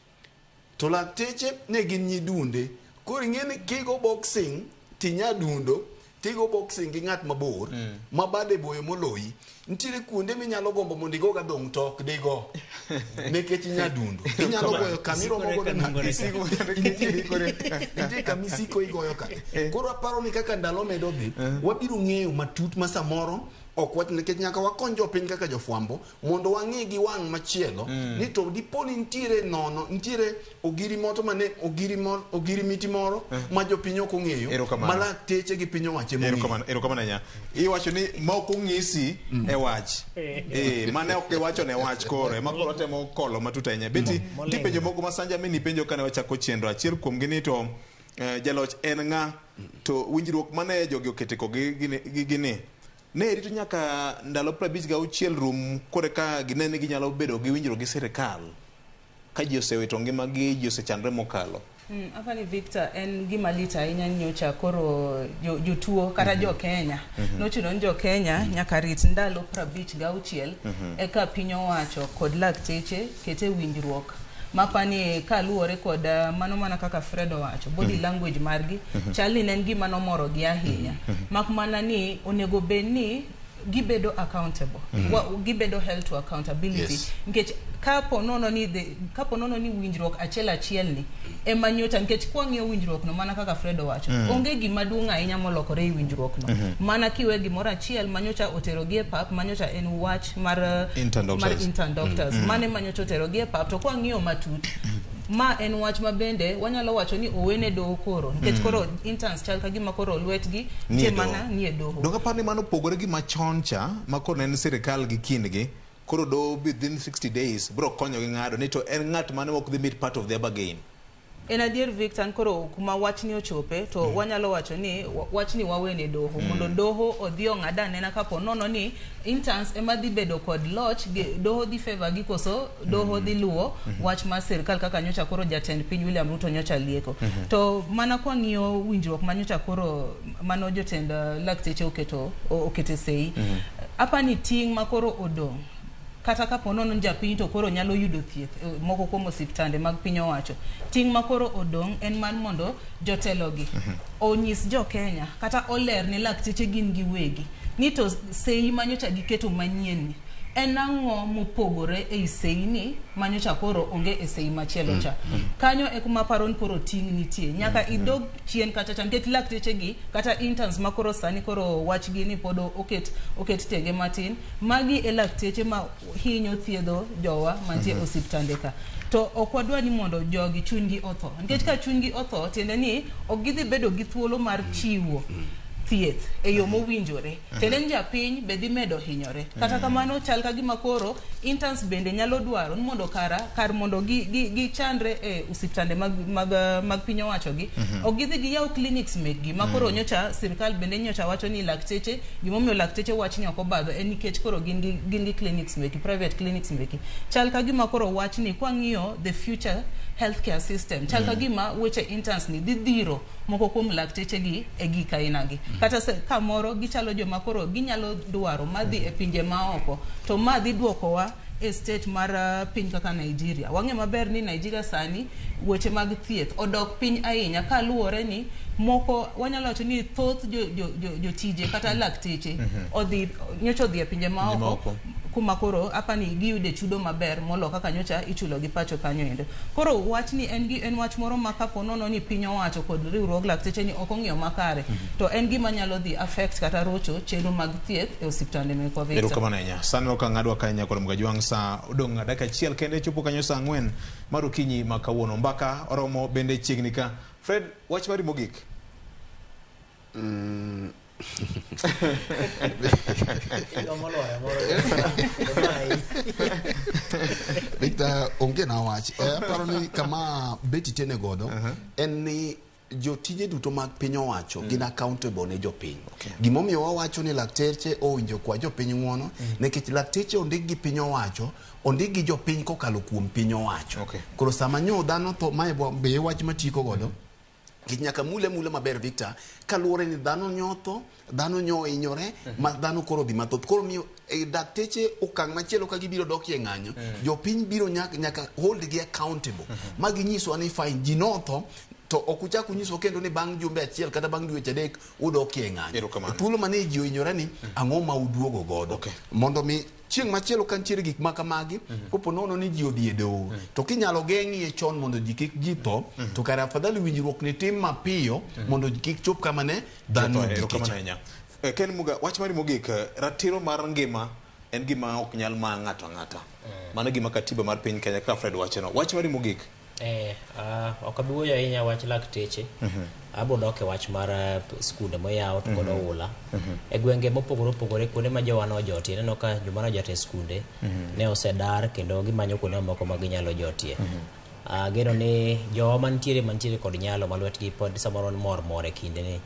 To lakteche ne gin nyidunde. Koro ing'e ni kigo boxing tinya dundo tigo boxing gi ng'at mabor ma bade boyo moloyi. Nitiere kuonde minyalo gombo mondo igo gadhong' to ok digo nikech inya dundo. Inyalo goyo kamiromo godo nitie kamisiko igoyo ka. Koro aparo ni kaka ndalo medo dhi wabiro ng'eyo matut ma samoro ok wach nikech nyaka wakony jopiny kaka jofwambo mondo wang'e gi wang' machielo ni to dipo ni nitiere nono nitiere ogiri moto mane ogiri miti moro ma jopiny ok ong'eyo ma lakteche gi piny owacho ema Erokamano ahinya. Iwacho ni ma ok ong'isi e wach. Mane ok iwacho ne wach koro ema koro temo kolo matut ahinya. Beti nitie penjo moko ma Sanja mini penjo kane wachako chenro. Achiel kuomgi ni to jaloch en ng'a to winjruok mane jogi okete ko gi gini ne rito nyaka ndalo 56 rum kore ka ginene ginyalo bedo gi winjruok gi sirikal ka ji osewito ngimagi ji osechandre mokalo. Apani Victor en gima lit ahinya nyocha koro jotuo kata jo Kenya nochuno ni jo Kenya nyaka rit ndalo 56 eka piny owacho kod lakteche kete winjruok mapani kaluwore kod mano mana kaka Fred owacho body language margi chal ni ne en gima nomoro gi ahinya mak mana ni onego bed ni gibedo accountable gibedo held to accountability nikech kapo nono ni winjruok achiel achiel ni ema nyocha nikech kwang'iyo winjruok no mana kaka Fred owacho onge gima duong' ahinya molokore e winjruok no mana kiwe gimoro achiel manyocha otero gi e pap manyocha en wach mar intern doctors mane manyocha otero gi e pap to kwang'iyo matut ma en wach ma bende wanyalo wacho ni owene doho koro nikech koro interns chal ka gima koro lwetgi nitie mana nie doho. Donge aparo ni mano opogore gi machon cha ma koro ne en sirikal gi kindgi koro doho within 60 days bro konyo gi ng'ado ni to en ng'at mane ok dhi meet part of their bargain. En adier Victor koro kuma wachni ochope to wanyalo wacho ni wachni wawene doho mondo doho odhi ong'ad anena kapo nono ni interns ema dhi bedo kod loch doho dhi favor gi koso doho dhi luwo wach mar sirikal kaka nyocha koro jatend piny William Ruto nyocha lieko. To mana kwang'iyo winjruok manyocha koro mano jotend lakteche okete sei apani ting' makoro odong' kata kapo nono japiny to koro nyalo yudo thieth moko kuom osiptande mag piny owacho ting' makoro odong' en mar mondo jotelogi onyis jo Kenya kata oler ne lakteche gin giwegi ni to sei manyocha giketo manyien ni en ang'o mopogore ei sei ni manyocha koro onge e sei machielo cha. Kanyo e kuma aparo ni koro ting' nitie nyaka idog chien kata cha nikech lakteche gi kata interns makoro sani koro wachgi ni pod oket tenge matin magi e lakteche ma hinyo thiedho jowa mantie osiptande ka to ok wadwa ni mondo jogi chunygi otho nikech ka chunygi otho tiende ni ok gidhi bedo gi thuolo mar chiwo thieth e yo mowinjore. Tiende ni japiny be dhi medo hinyore. Kata kamano chal ka gima koro interns bende nyalo dwaro ni mondo kara kar mondo gichandre e osiptande mag piny owacho gi, ok gidhi giyaw clinics mekgi ma koro nyocha sirikal bende nyocha wacho ni lakteche, gimomiyo lakteche wachni ok obadho en nikech koro gin gi clinics meki, private clinics meki. Chal ka gima koro wachni kwang'iyo the future healthcare system, chal ka gima weche interns ni dhi dhiro moko kuom lakteche gi e gik aina gi. Kata kamoro gichalo joma koro ginyalo dwaro madhi e pinje maoko, to ma dhi duokowa e state mar piny kaka Nigeria. Wang'eyo maber ni Nigeria sani weche mag thieth odok piny ahinya kaluwore ni moko wanyalo wacho ni thoth jotije kata lakteche odhi nyocha odhi e pinje maoko maoko. Kuma koro apani giyude chudo maber molo kaka nyocha ichulo gi pacho kanyo endo. Koro wachni en wach moro ma kapo nono ni piny owacho kod riwruog lakteche ni ok ong'iyo makare, to en gima nyalo dhi affect kata rocho chenro mag thieth e osiptande mekwa, Victor. Erokamano ahinya. Sani ok ng'adwa ka ahinya kod Mgajwang' sa odong' dakika achiel kende chopo kanyo sa 4 mar okinyi ma kawuono. Mbaka oromo bende chiegni ka. Fred, wach mari mogik. Moloyo moro. Victor, onge na wach. Aparo ni kama Betty tene godo en ni jotije duto mag piny owacho gin accountable ne jopiny. Gimomiyo wawacho ni lakteche owinjo kwa jopiny ng'uono, nikech lakteche ondik gi piny owacho, ondik gi jopiny kokalo kuom piny owacho. Koro sama nyo dhano tho, mae be e wach matieko godo, nikech nyaka mule mule maber, Victor, kaluwore ni dhano nyotho, dhano nyo hinyore, ma dhano koro dhi mathoth. Koro miyo dakteche okang' machielo ka gibiro dokie ng'anyo, jopiny biro nyaka hold gi accountable ma ginyiswa ni fine, ji notho, to ok uchak unyiswa kendo ni bang' jumbe achiel kata bang' dweche 3 udokie ng'anyo. Erokamano. Thuolo mane ji ohinyore ni ang'o ma uduogo godo mondo mi chieng' machielo ka nitiere gik ma kamagi, kopo nono ni ji odhi e doho, to kinyalo geng'ie chon mondo ji kik ji tho, to kare afadhali winjruok ni tim mapiyo mondo ji kik chop kama ne dhano Jotho, ogike erokamano cha. ahinya. Ken Muga, wach mari mogik, ratiro mar ngima en gima ok nyal ma ng'ato ang'ata. Mano e gima katiba mar piny Kenya kaka Fred wachono. Wach mari mogik. Ok abi wuoyo ahinya wach lakteche. Abo dok e wach mar skunde moyaw to kod oula. E gwenge mopogore opogore kuonde ma jowa nojotie, ineno ka joma nojot e skunde ne osedar kendo gimanyo kuonde mamoko ma ginyalo jotie. Ageno ni jowa mantiere kod nyalo ma lwetgi pod samoro mor mor e kinde ni.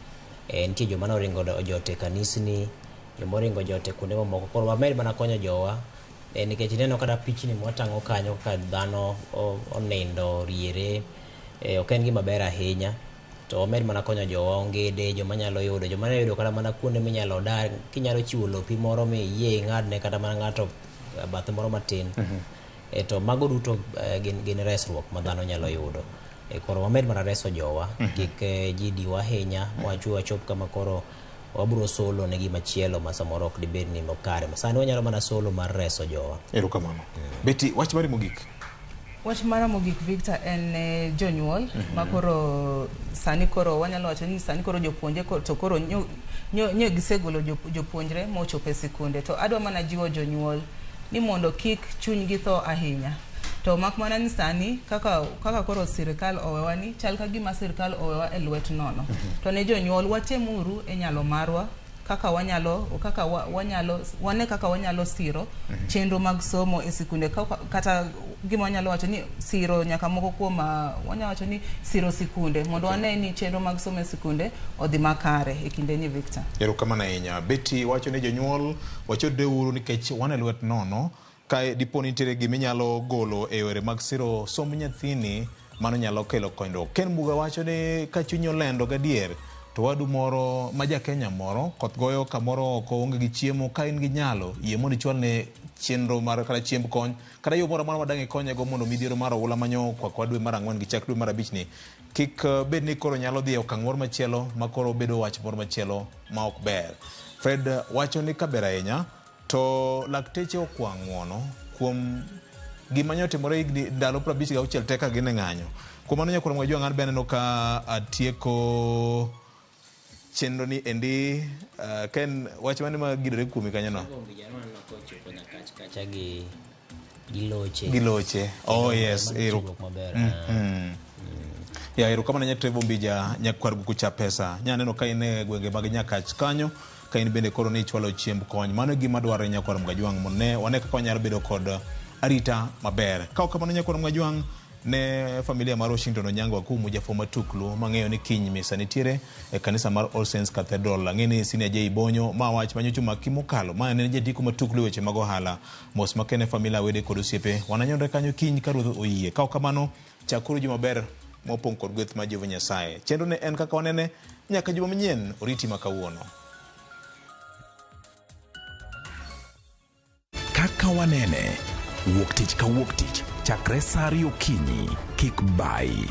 Nitie joma noringo ojot e kanisni, joma oringo ojot e kuonde mamoko. Koro wamed mana konyo jowa. Nikech ineno kata pichni mwatang'o kanyo kaka dhano onindo riere, ok en gima ber ahinya. To wamed mana konyo jowa ongede, joma nyalo yudo, joma nyalo yudo kata mana kuonde minyalo dar, kinyalo chiwo lopi moro miyie ing'adne kata mana ng'ato bathe moro matin. To mago duto gin resruok ma dhano nyalo yudo. Koro wamed mana reso jowa, kik ji diwa ahinya, mwachwe wachop kama koro wabro solo ne gimachielo ma samoro ok dibed ni makare. Sani wanyalo mana solo mar reso jowa. Erokamano. Betty, wach mari mogik. Wach mara mogik, Victor, en ne jonyuol ma koro sani koro wanyalo wacho ni sani koro jopuonje to koro nyo gisegolo jopuonjre mochopo e sikunde, to adwa mana jiwo jonyuol ni mondo kik chunygi tho ahinya, to mak mana ni sani kaka koro sirikal owewa ni chal ka gima sirikal owewa e lwet nono. To ne jonyuol, watemuru e nyalo marwa kaka wanyalo, kaka wanyalo wane kaka wanyalo siro chenro mag somo e sikunde, kata gima wanyalo wacho ni siro nyaka moko kuom wanyalo wacho ni siro sikunde mondo wane ni chenro mag somo e sikunde odhi makare e kinde ni, Victor. Erokamano ahinya. Betty wacho ni jonyuol wachodreuru nikech wan e lwet nono. Ka dipo ni nitiere gima inyalo golo e yore mag siro somb nyathini, mano nyalo kelo konyruok. Ken Muga wacho ni ka chunyi olendo gadier, to wadu moro ma ja Kenya moro koth goyo kamoro oko onge gi chiemo, ka in gi nyalo yie mondo ichwalne chenro mar kata chiemb kony kata yo moro amora ma dang' ikonyego mondo midhiero mar oula manyo kwakwa dwe mar 4 gi chak dwe mar 5 ni kik bed ni koro nyalo dhi e okang' moro machielo ma koro bedo wach moro machielo ma ok ber. Fred wacho ni kaber ahinya to lakteche okwa ng'uono kuom gima nyo otimore higni ndalo 56 te ka gin e ng'anyo. Kuom mano nyakwar Mwajwang' an be aneno ka atieko chenro ni endi. Ken, wach mane ma gidore kuomi kanyo no? Kochopo nyakach kacha gi loche. Gi loche. Oh yes, Mano ero. chiwruok maber. Ya erokamano nya Trevor Mbija nyakwar Guku cha pesa. Nya neno ka in e gwenge mag Nyakach kanyo ka in bende koro ni ichwalo chiemb kony. Mano e gima dwarore nyakwar Mgajwang' mondo ne wane kaka wanyalo bedo kod arita maber. Ka ok kamano nyakwar Mgajwang' ne familia mar Washington Onyango Akumu jafwamb matuklu mang'eyo ni kiny misa nitiere e kanisa mar All Saints Cathedral. Ang'e ni Senior J Bonyo ma wach manyocha omaki mokalo ma ne en jandiko matuklu e weche mag ohala. Mos makende familia wede kod osiepe. Wananyonre kanyo kiny ka Ruoth oyie. Ka ok kamano chakuru juma maber mopong' kod gweth mar Jehova Nyasaye. Chenro ne en kaka wanene nyaka juma manyien oriti ma kawuono. Kaka wanene, wuok tich ka wuok tich chakre saa ariyo okinyi, kik bayi.